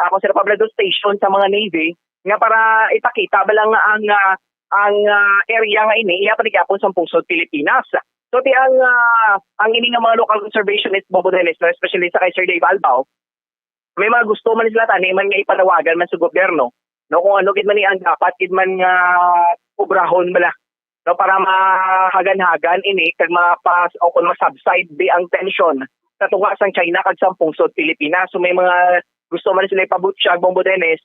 ah, kung sila pa bala do station sa mga navy nga para ipakita bala nga ang ah, ang ah, area nga ini iya pa ni gyapon sa pungsod Pilipinas. So ti ang ah, ang ini nga mga local conservationist, Bombo Dennis, no, especially sa kay Sir Dave Albao, may mga gusto man sila tani man nga ipanawagan man sa gobyerno, no, kung ano gid man ni ang dapat gid man nga obrahon bala, no, para mahagan-hagan ini kag mapas o kung masubside di ang tensyon sa tunga sang China kag sa pungsod Pilipinas. So may mga gusto man sila ipabutyag, Bombo Dennis,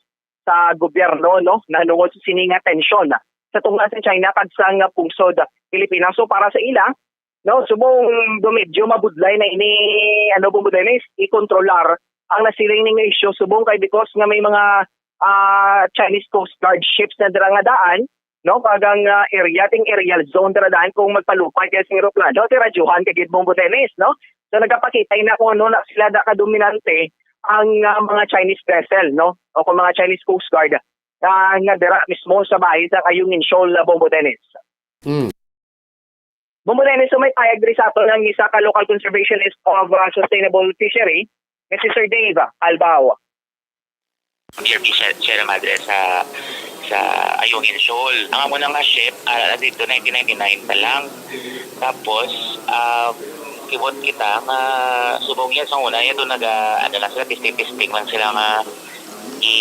sa gobyerno, no, nahanungod sa sini nga tensyon sa tunga sa China kag sa nga pungsod Pilipinas. So para sa ila, no, subong do medyo mabudlay na ini, ano, Bombo Dennis, i-controlar ang nasiling ning isyu subong kay because nga may mga ah, Chinese Coast Guard ships na dira nga daan, no? Kag ang ah, area, ting aerial zone dira daan kung magpalupad kay sing eroplano, ti radyohan kay gid, Bombo Dennis, no? So nagapakita na kung ano na sila da kadominante ang ah, mga Chinese vessel, no? O kung mga Chinese Coast Guard ah, nga dira mismo sa bahin sa Ayungin Shoal, ah, Bombo Dennis. Mm. Bombo Dennis, so may payag diri sa aton ang isa ka local conservationist of ah, sustainable fishery, nga si Sir Dave Albao. Ang B R P Sierra, Sierra Madre sa sa Ayungin Shoal. Ang amo na nga ship, ah, dito nineteen ninety-nine pa lang. Tapos, um, kibot kita nga subong niya sa una, ito naga, ano lang sila, testing-testing lang sila nga i,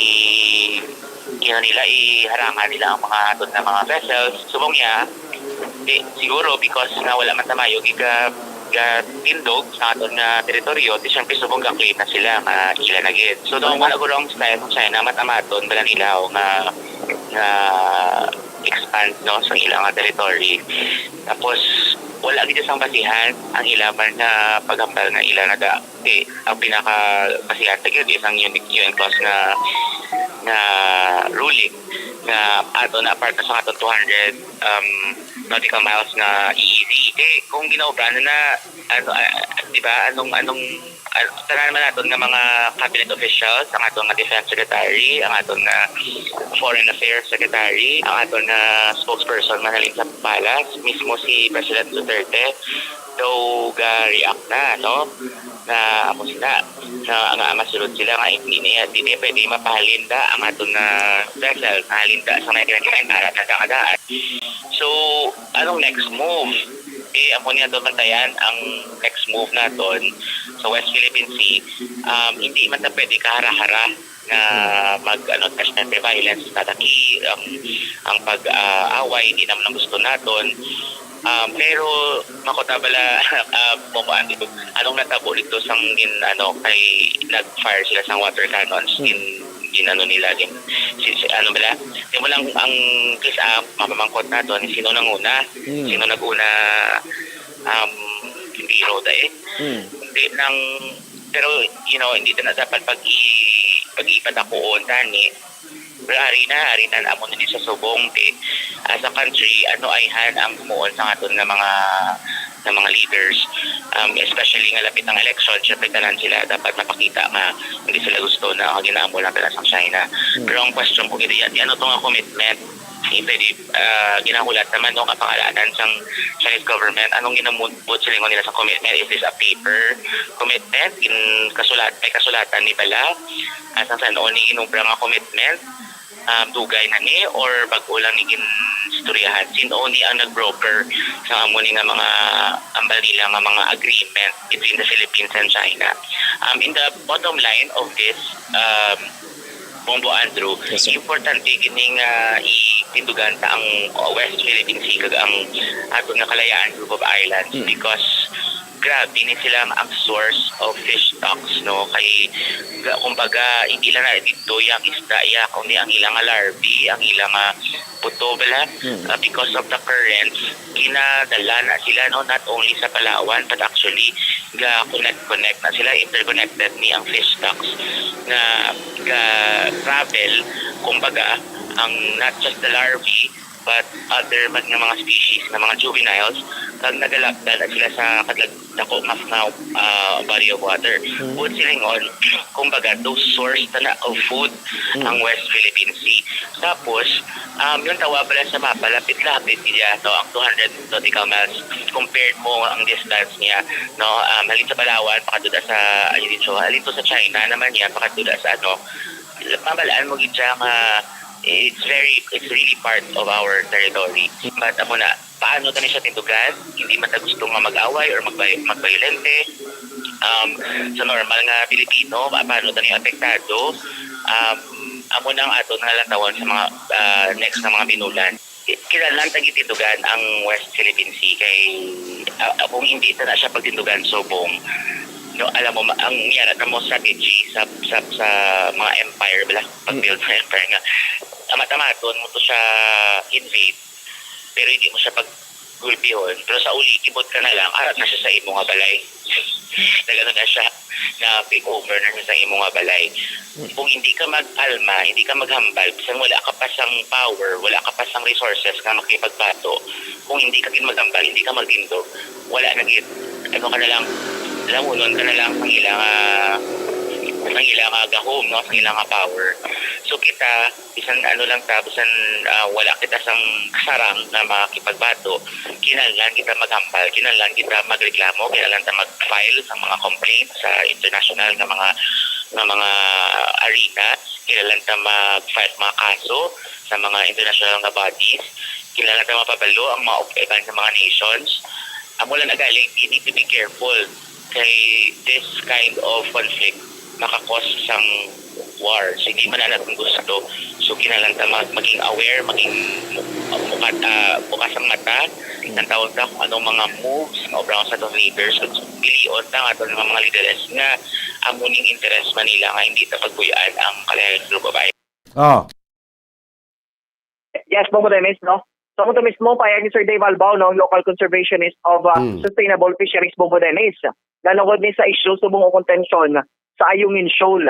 ano nila, iharangan nila ang mga aton na mga vessels. Subong niya, di, siguro because nga wala man ta mayo giga gatindog sa aton nga teritoryo, di syempre subong ga-claim na sila nga ila na gid. So, doon wala guro ang style sa China, mat-amaton bala nila o nga, nga expand, no, sa ilang nga territory. Tapos, wala gid sang basihan ang ila man nga paghambal nga ila naga, di, ang pinaka basihan ta gid is ang U N clause nga, nga ruling nga ato na part sa aton two hundred, um, nautical miles nga E E Z. Kay kung ginaobrahan na, ano, ah, di ba, anong, anong, ah, tanan man naton nga mga cabinet officials, ang aton nga defense secretary, ang aton nga foreign affairs secretary, ang aton nga spokesperson man halin sa palace, mismo si President Duterte, daw ga-react na, no? Nga amo sila, nga, nga masulod sila nga hindi niya, hindi niya pwede mapahalinda ang aton nga vessel, mahalinda sa may kinakailangan para sa kangadaan. So, anong next move? Eh, amo ni aton bantayan ang next move naton sa West Philippine Sea. Um, hindi man ta pwede kahara-hara nga mag, ano, ta, siyempre, violence, tataki, ang, ang pag, ah, away, hindi naman ang gusto naton. Um, pero, makuta bala, ah, mo kuan dito, anong natabo dito sang gin, ano, kay nag-fire sila sang water cannons, Hmm. gin, gin, ano nila, gin, si, si, ano bala, di mo lang ang, kis-, ah, mapamangkot naton, sino nanguna, Hmm. sino nag-una, um, hindi roda eh. Hmm. Hindi lang, pero, you know, hindi na dapat pag-i-, pag-ipadakuon tani. Pero ari na, ari na, amo na ni sa subong, di, as a country, ano ayhan ang himuon sa aton nga mga, nga mga leaders, um, especially nga lapit ang election, syempre tanan sila dapat mapakita nga hindi sila gusto na ang ginaamo lang tanan sang China. Hmm. Pero ang question ko gid, di ano to nga commitment? Hindi pwede, ah, ginahulat naman no, nga pangalanan sang Chinese government. Anong ginamut-, silingon nila sa commitment? Is this a paper commitment? In kasulat, may kasulatan ni bala? At ang san-o ni inubra nga commitment? Um, dugay na ni or bag-o lang ni ginistoryahan? Sino ni ang nag-broker sa amo ni nga mga ambal nila nga mga agreement between the Philippines and China? Um, in the bottom line of this, um, Bombo Andrew, Yes, sir. importante gini nga itindugan ta ang West Philippine Sea kag ang aton nga Kalayaan Group of Islands Mm. because grabe ni sila ang source of fish stocks, no? Kay, ga-, kumbaga, hindi lang na dito yung isda, ya, kundi ang ilang nga larvae, ang ilang nga buto, bala. Mm. Ah, because of the currents, ginadala na sila, no? Not only sa Palawan, but actually, ga-connect-connect na sila, interconnected ni ang fish stocks nga ga-travel, kumbaga, ang not just the larvae, but other man nga mga species nga mga juveniles, kag nagalapdan na sila sa kadag-, dako mas nga, ah, body of water. Hmm. Buot silingon, kumbaga, those source na of food Hmm. ang West Philippine Sea. Tapos, um, yung tawa pala sa mapa, lapit-lapit niya, no, ang two hundred nautical miles compared mo ang distance niya, no, um, halin sa Palawan, pakadto sa, ano dito, halin to sa China naman niya, pakadto sa, ano, mabalaan mo gid siya nga it's very, it's really part of our territory. But amo na, paano tani siya tindugan? Hindi man ta gusto nga mag-away or magbay-, magbayolente. Um, sa normal nga Pilipino, pa-, paano tani apektado? Um, amo na ang aton nga lantawon sa mga, ah, next nga mga binulan. Kinahanglan ta gitindugan ang West Philippine Sea kay, ah, kung hindi ta na siya pagtindugan subong, no, alam mo, ma-, ang yara na mo strategy sa, sa, sa mga empire, bala, pag-build sa empire nga, amat-amaton mo to siya invade, pero hindi mo siya paggulpihon, pero sa uli, kibot ka na lang, ara na siya sa imo nga balay. Nagano na siya, na take over na siya sa imo nga balay. Kung hindi ka mag-alma, hindi ka maghambal, bisan wala ka pa sang power, wala ka pa sang resources nga makipagbato, kung hindi ka gid maghambal, hindi ka magtindog, wala na gid. Ano ka na lang, lamunon ka na lang sang ila nga, sang ila nga gahom, no? Sang ila nga power. So kita, bisan ano lang ta, bisan, ah, wala kita sang kasarang nga makipagbato, kinahanglan kita maghambal, kinahanglan kita magreklamo, kinahanglan ta mag-file sa mga complaint sa international nga mga, nga mga arena, kinahanglan ta mag-file mga kaso sa mga international nga bodies, kinahanglan ta mapabalo ang mga uban sa mga nations. Amo lang na galing, you need to be careful kay this kind of conflict maka-cause sang war. So, hindi man na natin gusto. So, kinahanglan ta mag-, maging aware, maging mu-, bukat, ah, bukas ang mata, Mm. ng taon ta kung anong mga moves nga obra sa atong leaders. So, pilion ta nga atong mga, mga leaders nga amo ning interes man nila nga hindi ta pagbuy-an ang Kalayaan Group of Islands. Oh. Yes, Bombo Dennis, no? So, amo to mismo, pahayag ni Sir Dave Albao, no, local conservationist of, uh, Hmm. Sustainable Fisheries, Bombo Dennis. Nanungod ni sa issue subong o kontensyon sa Ayungin Shoal,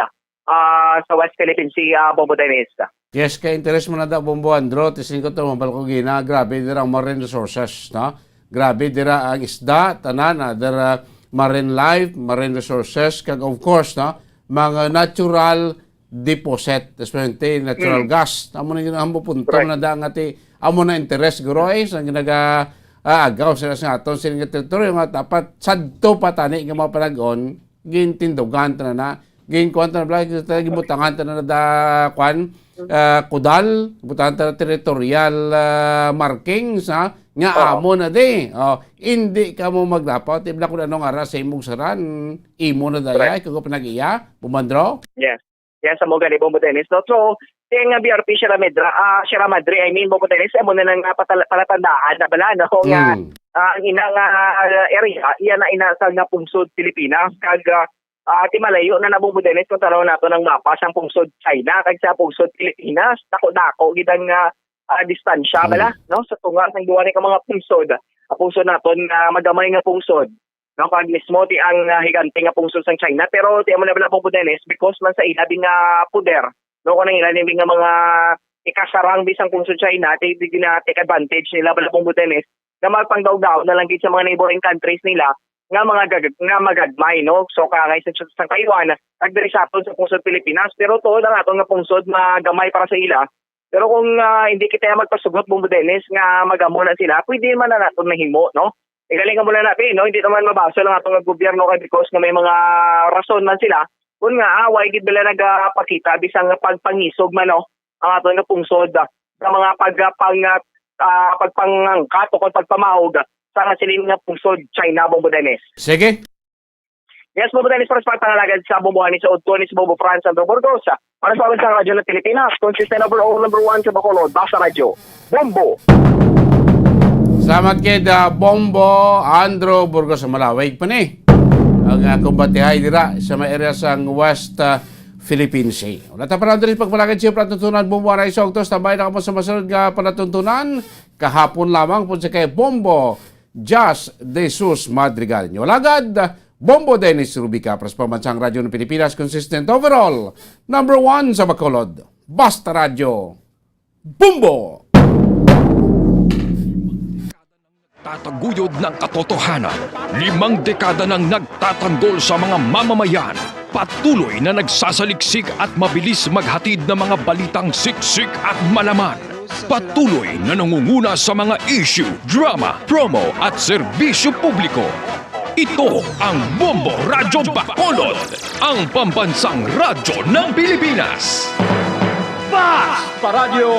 ah, sa West Philippine Sea, Bombo Dennis. Yes, kay interes mo na daw, Bombo Andro, tisin ko to, mabal ko gina, grabe dira ang marine resources, no? Grabe dira ang isda, tanan, ah, dira marine life, marine resources, kag of course, no, mga natural deposit, especially natural Mm. gas. Amo na yun ang punto Correct. na da nga ti, amo na interes, guro, eh, sa ginaga, ah, agaw sila sa aton, sila nga teritoryo nga dapat sadto pa tani nga mga panag-on, gintindugan ta na na, ginkuhan ta na, bla-, kita gibutangan ta na da, kwan, ah, kudal, gibutangan ta na territorial, ah, markings, ha? nga Oo. amo na di. Oh, hindi ka mo magdapat, ibla kung ano nga ra sa imong saran, imo na daya, Correct. ikaw pa nag-iya, Bombo Andro? Yes. Yes, amo gani, Bombo Dennis, no? So, kaya nga B R P Sierra Madre, ah, Sierra Madre, I mean, Bombo Dennis, amo na nang, ah, patal-, palatandaan na bala, no? Nga, Mm. ah, ang ina nga, ah, area, iya na ina sa nga pungsod Pilipinas. Kag, ah, ah, ti malayo na na, Bombo Dennis, kung tanaw nato ng mapa sang pungsod China, kag sa pungsod Pilipinas, dako-dako gid ang, ah, ah, distansya Mm. bala, no? Sa tunga sang duwa ni ka mga pungsod, ang pungsod naton nga magamay nga pungsod, no? Kag mismo ti ang, ah, higante nga pungsod sang China, pero ti amo na bala, Bombo Dennis, because man sa ila din nga poder, no? Kung ang ila din nga mga ikasarang bisang pungsod China, ti, ti gina-take advantage nila bala, Bombo Dennis, nga magpangdaog-daog na lang gid sa mga neighboring countries nila nga mga gag-, nga magagmay, no? So, kaangay sa, sa Taiwan, kag diri sa aton sa pungsod Pilipinas, pero tuod ang aton nga pungsod magamay para sa ila. Pero kung, ah, hindi kita magpasugot, Bombo Dennis, nga magamo na sila, pwede man na naton mahimo, no? Igaling mo na natin, no? Hindi naman mabasol ang atong gobyerno kay because nga may mga rason man sila. Kung nga, ah, why gid nila nagapakita bisan nga pagpangisog man, no? Ang aton nga pungsod, ah, sa mga pag-, pang-, ah, ah, pagpangangkat o pagpamahog sa nga siling nga pungsod China, Bombo Dennis. Sige. Yes, Bombo Dennis, para sa pagpangalagad sa Bombo, ani sa Udto, ni si Bombo Franz Andro Burgos. Para sa Bansang Radyo ng Pilipinas, consistent overall number one sa Bacolod, Basta Radyo. Bombo! Salamat kay da Bombo Andro Burgos sa Malawig pa ni. Ang, ah, kumbatihay dira sa may area sang West, ah, Philippine Sea. Wala ta pa lang diri pagpalagad siya palatuntunan, Bombo, anay sa Octos, tambay na kamo sa masunod nga palatuntunan. Kahapon lamang po siya kay Bombo Jas de Sus Madrigal. Nyo lagad, Bombo Dennis Rubica, para sa Pambansang Radyo ng Pilipinas, consistent overall, number one sa Bacolod. Basta Radyo, Bombo! Tataguyod ng katotohanan. Limang dekada nang nagtatanggol sa mga mamamayan. Patuloy na nagsasaliksik at mabilis maghatid ng mga balitang siksik at malaman. Patuloy na nangunguna sa mga issue, drama, promo at serbisyo publiko. Ito ang Bombo Radyo Bacolod, ang pambansang radyo ng Pilipinas. Basta Radyo!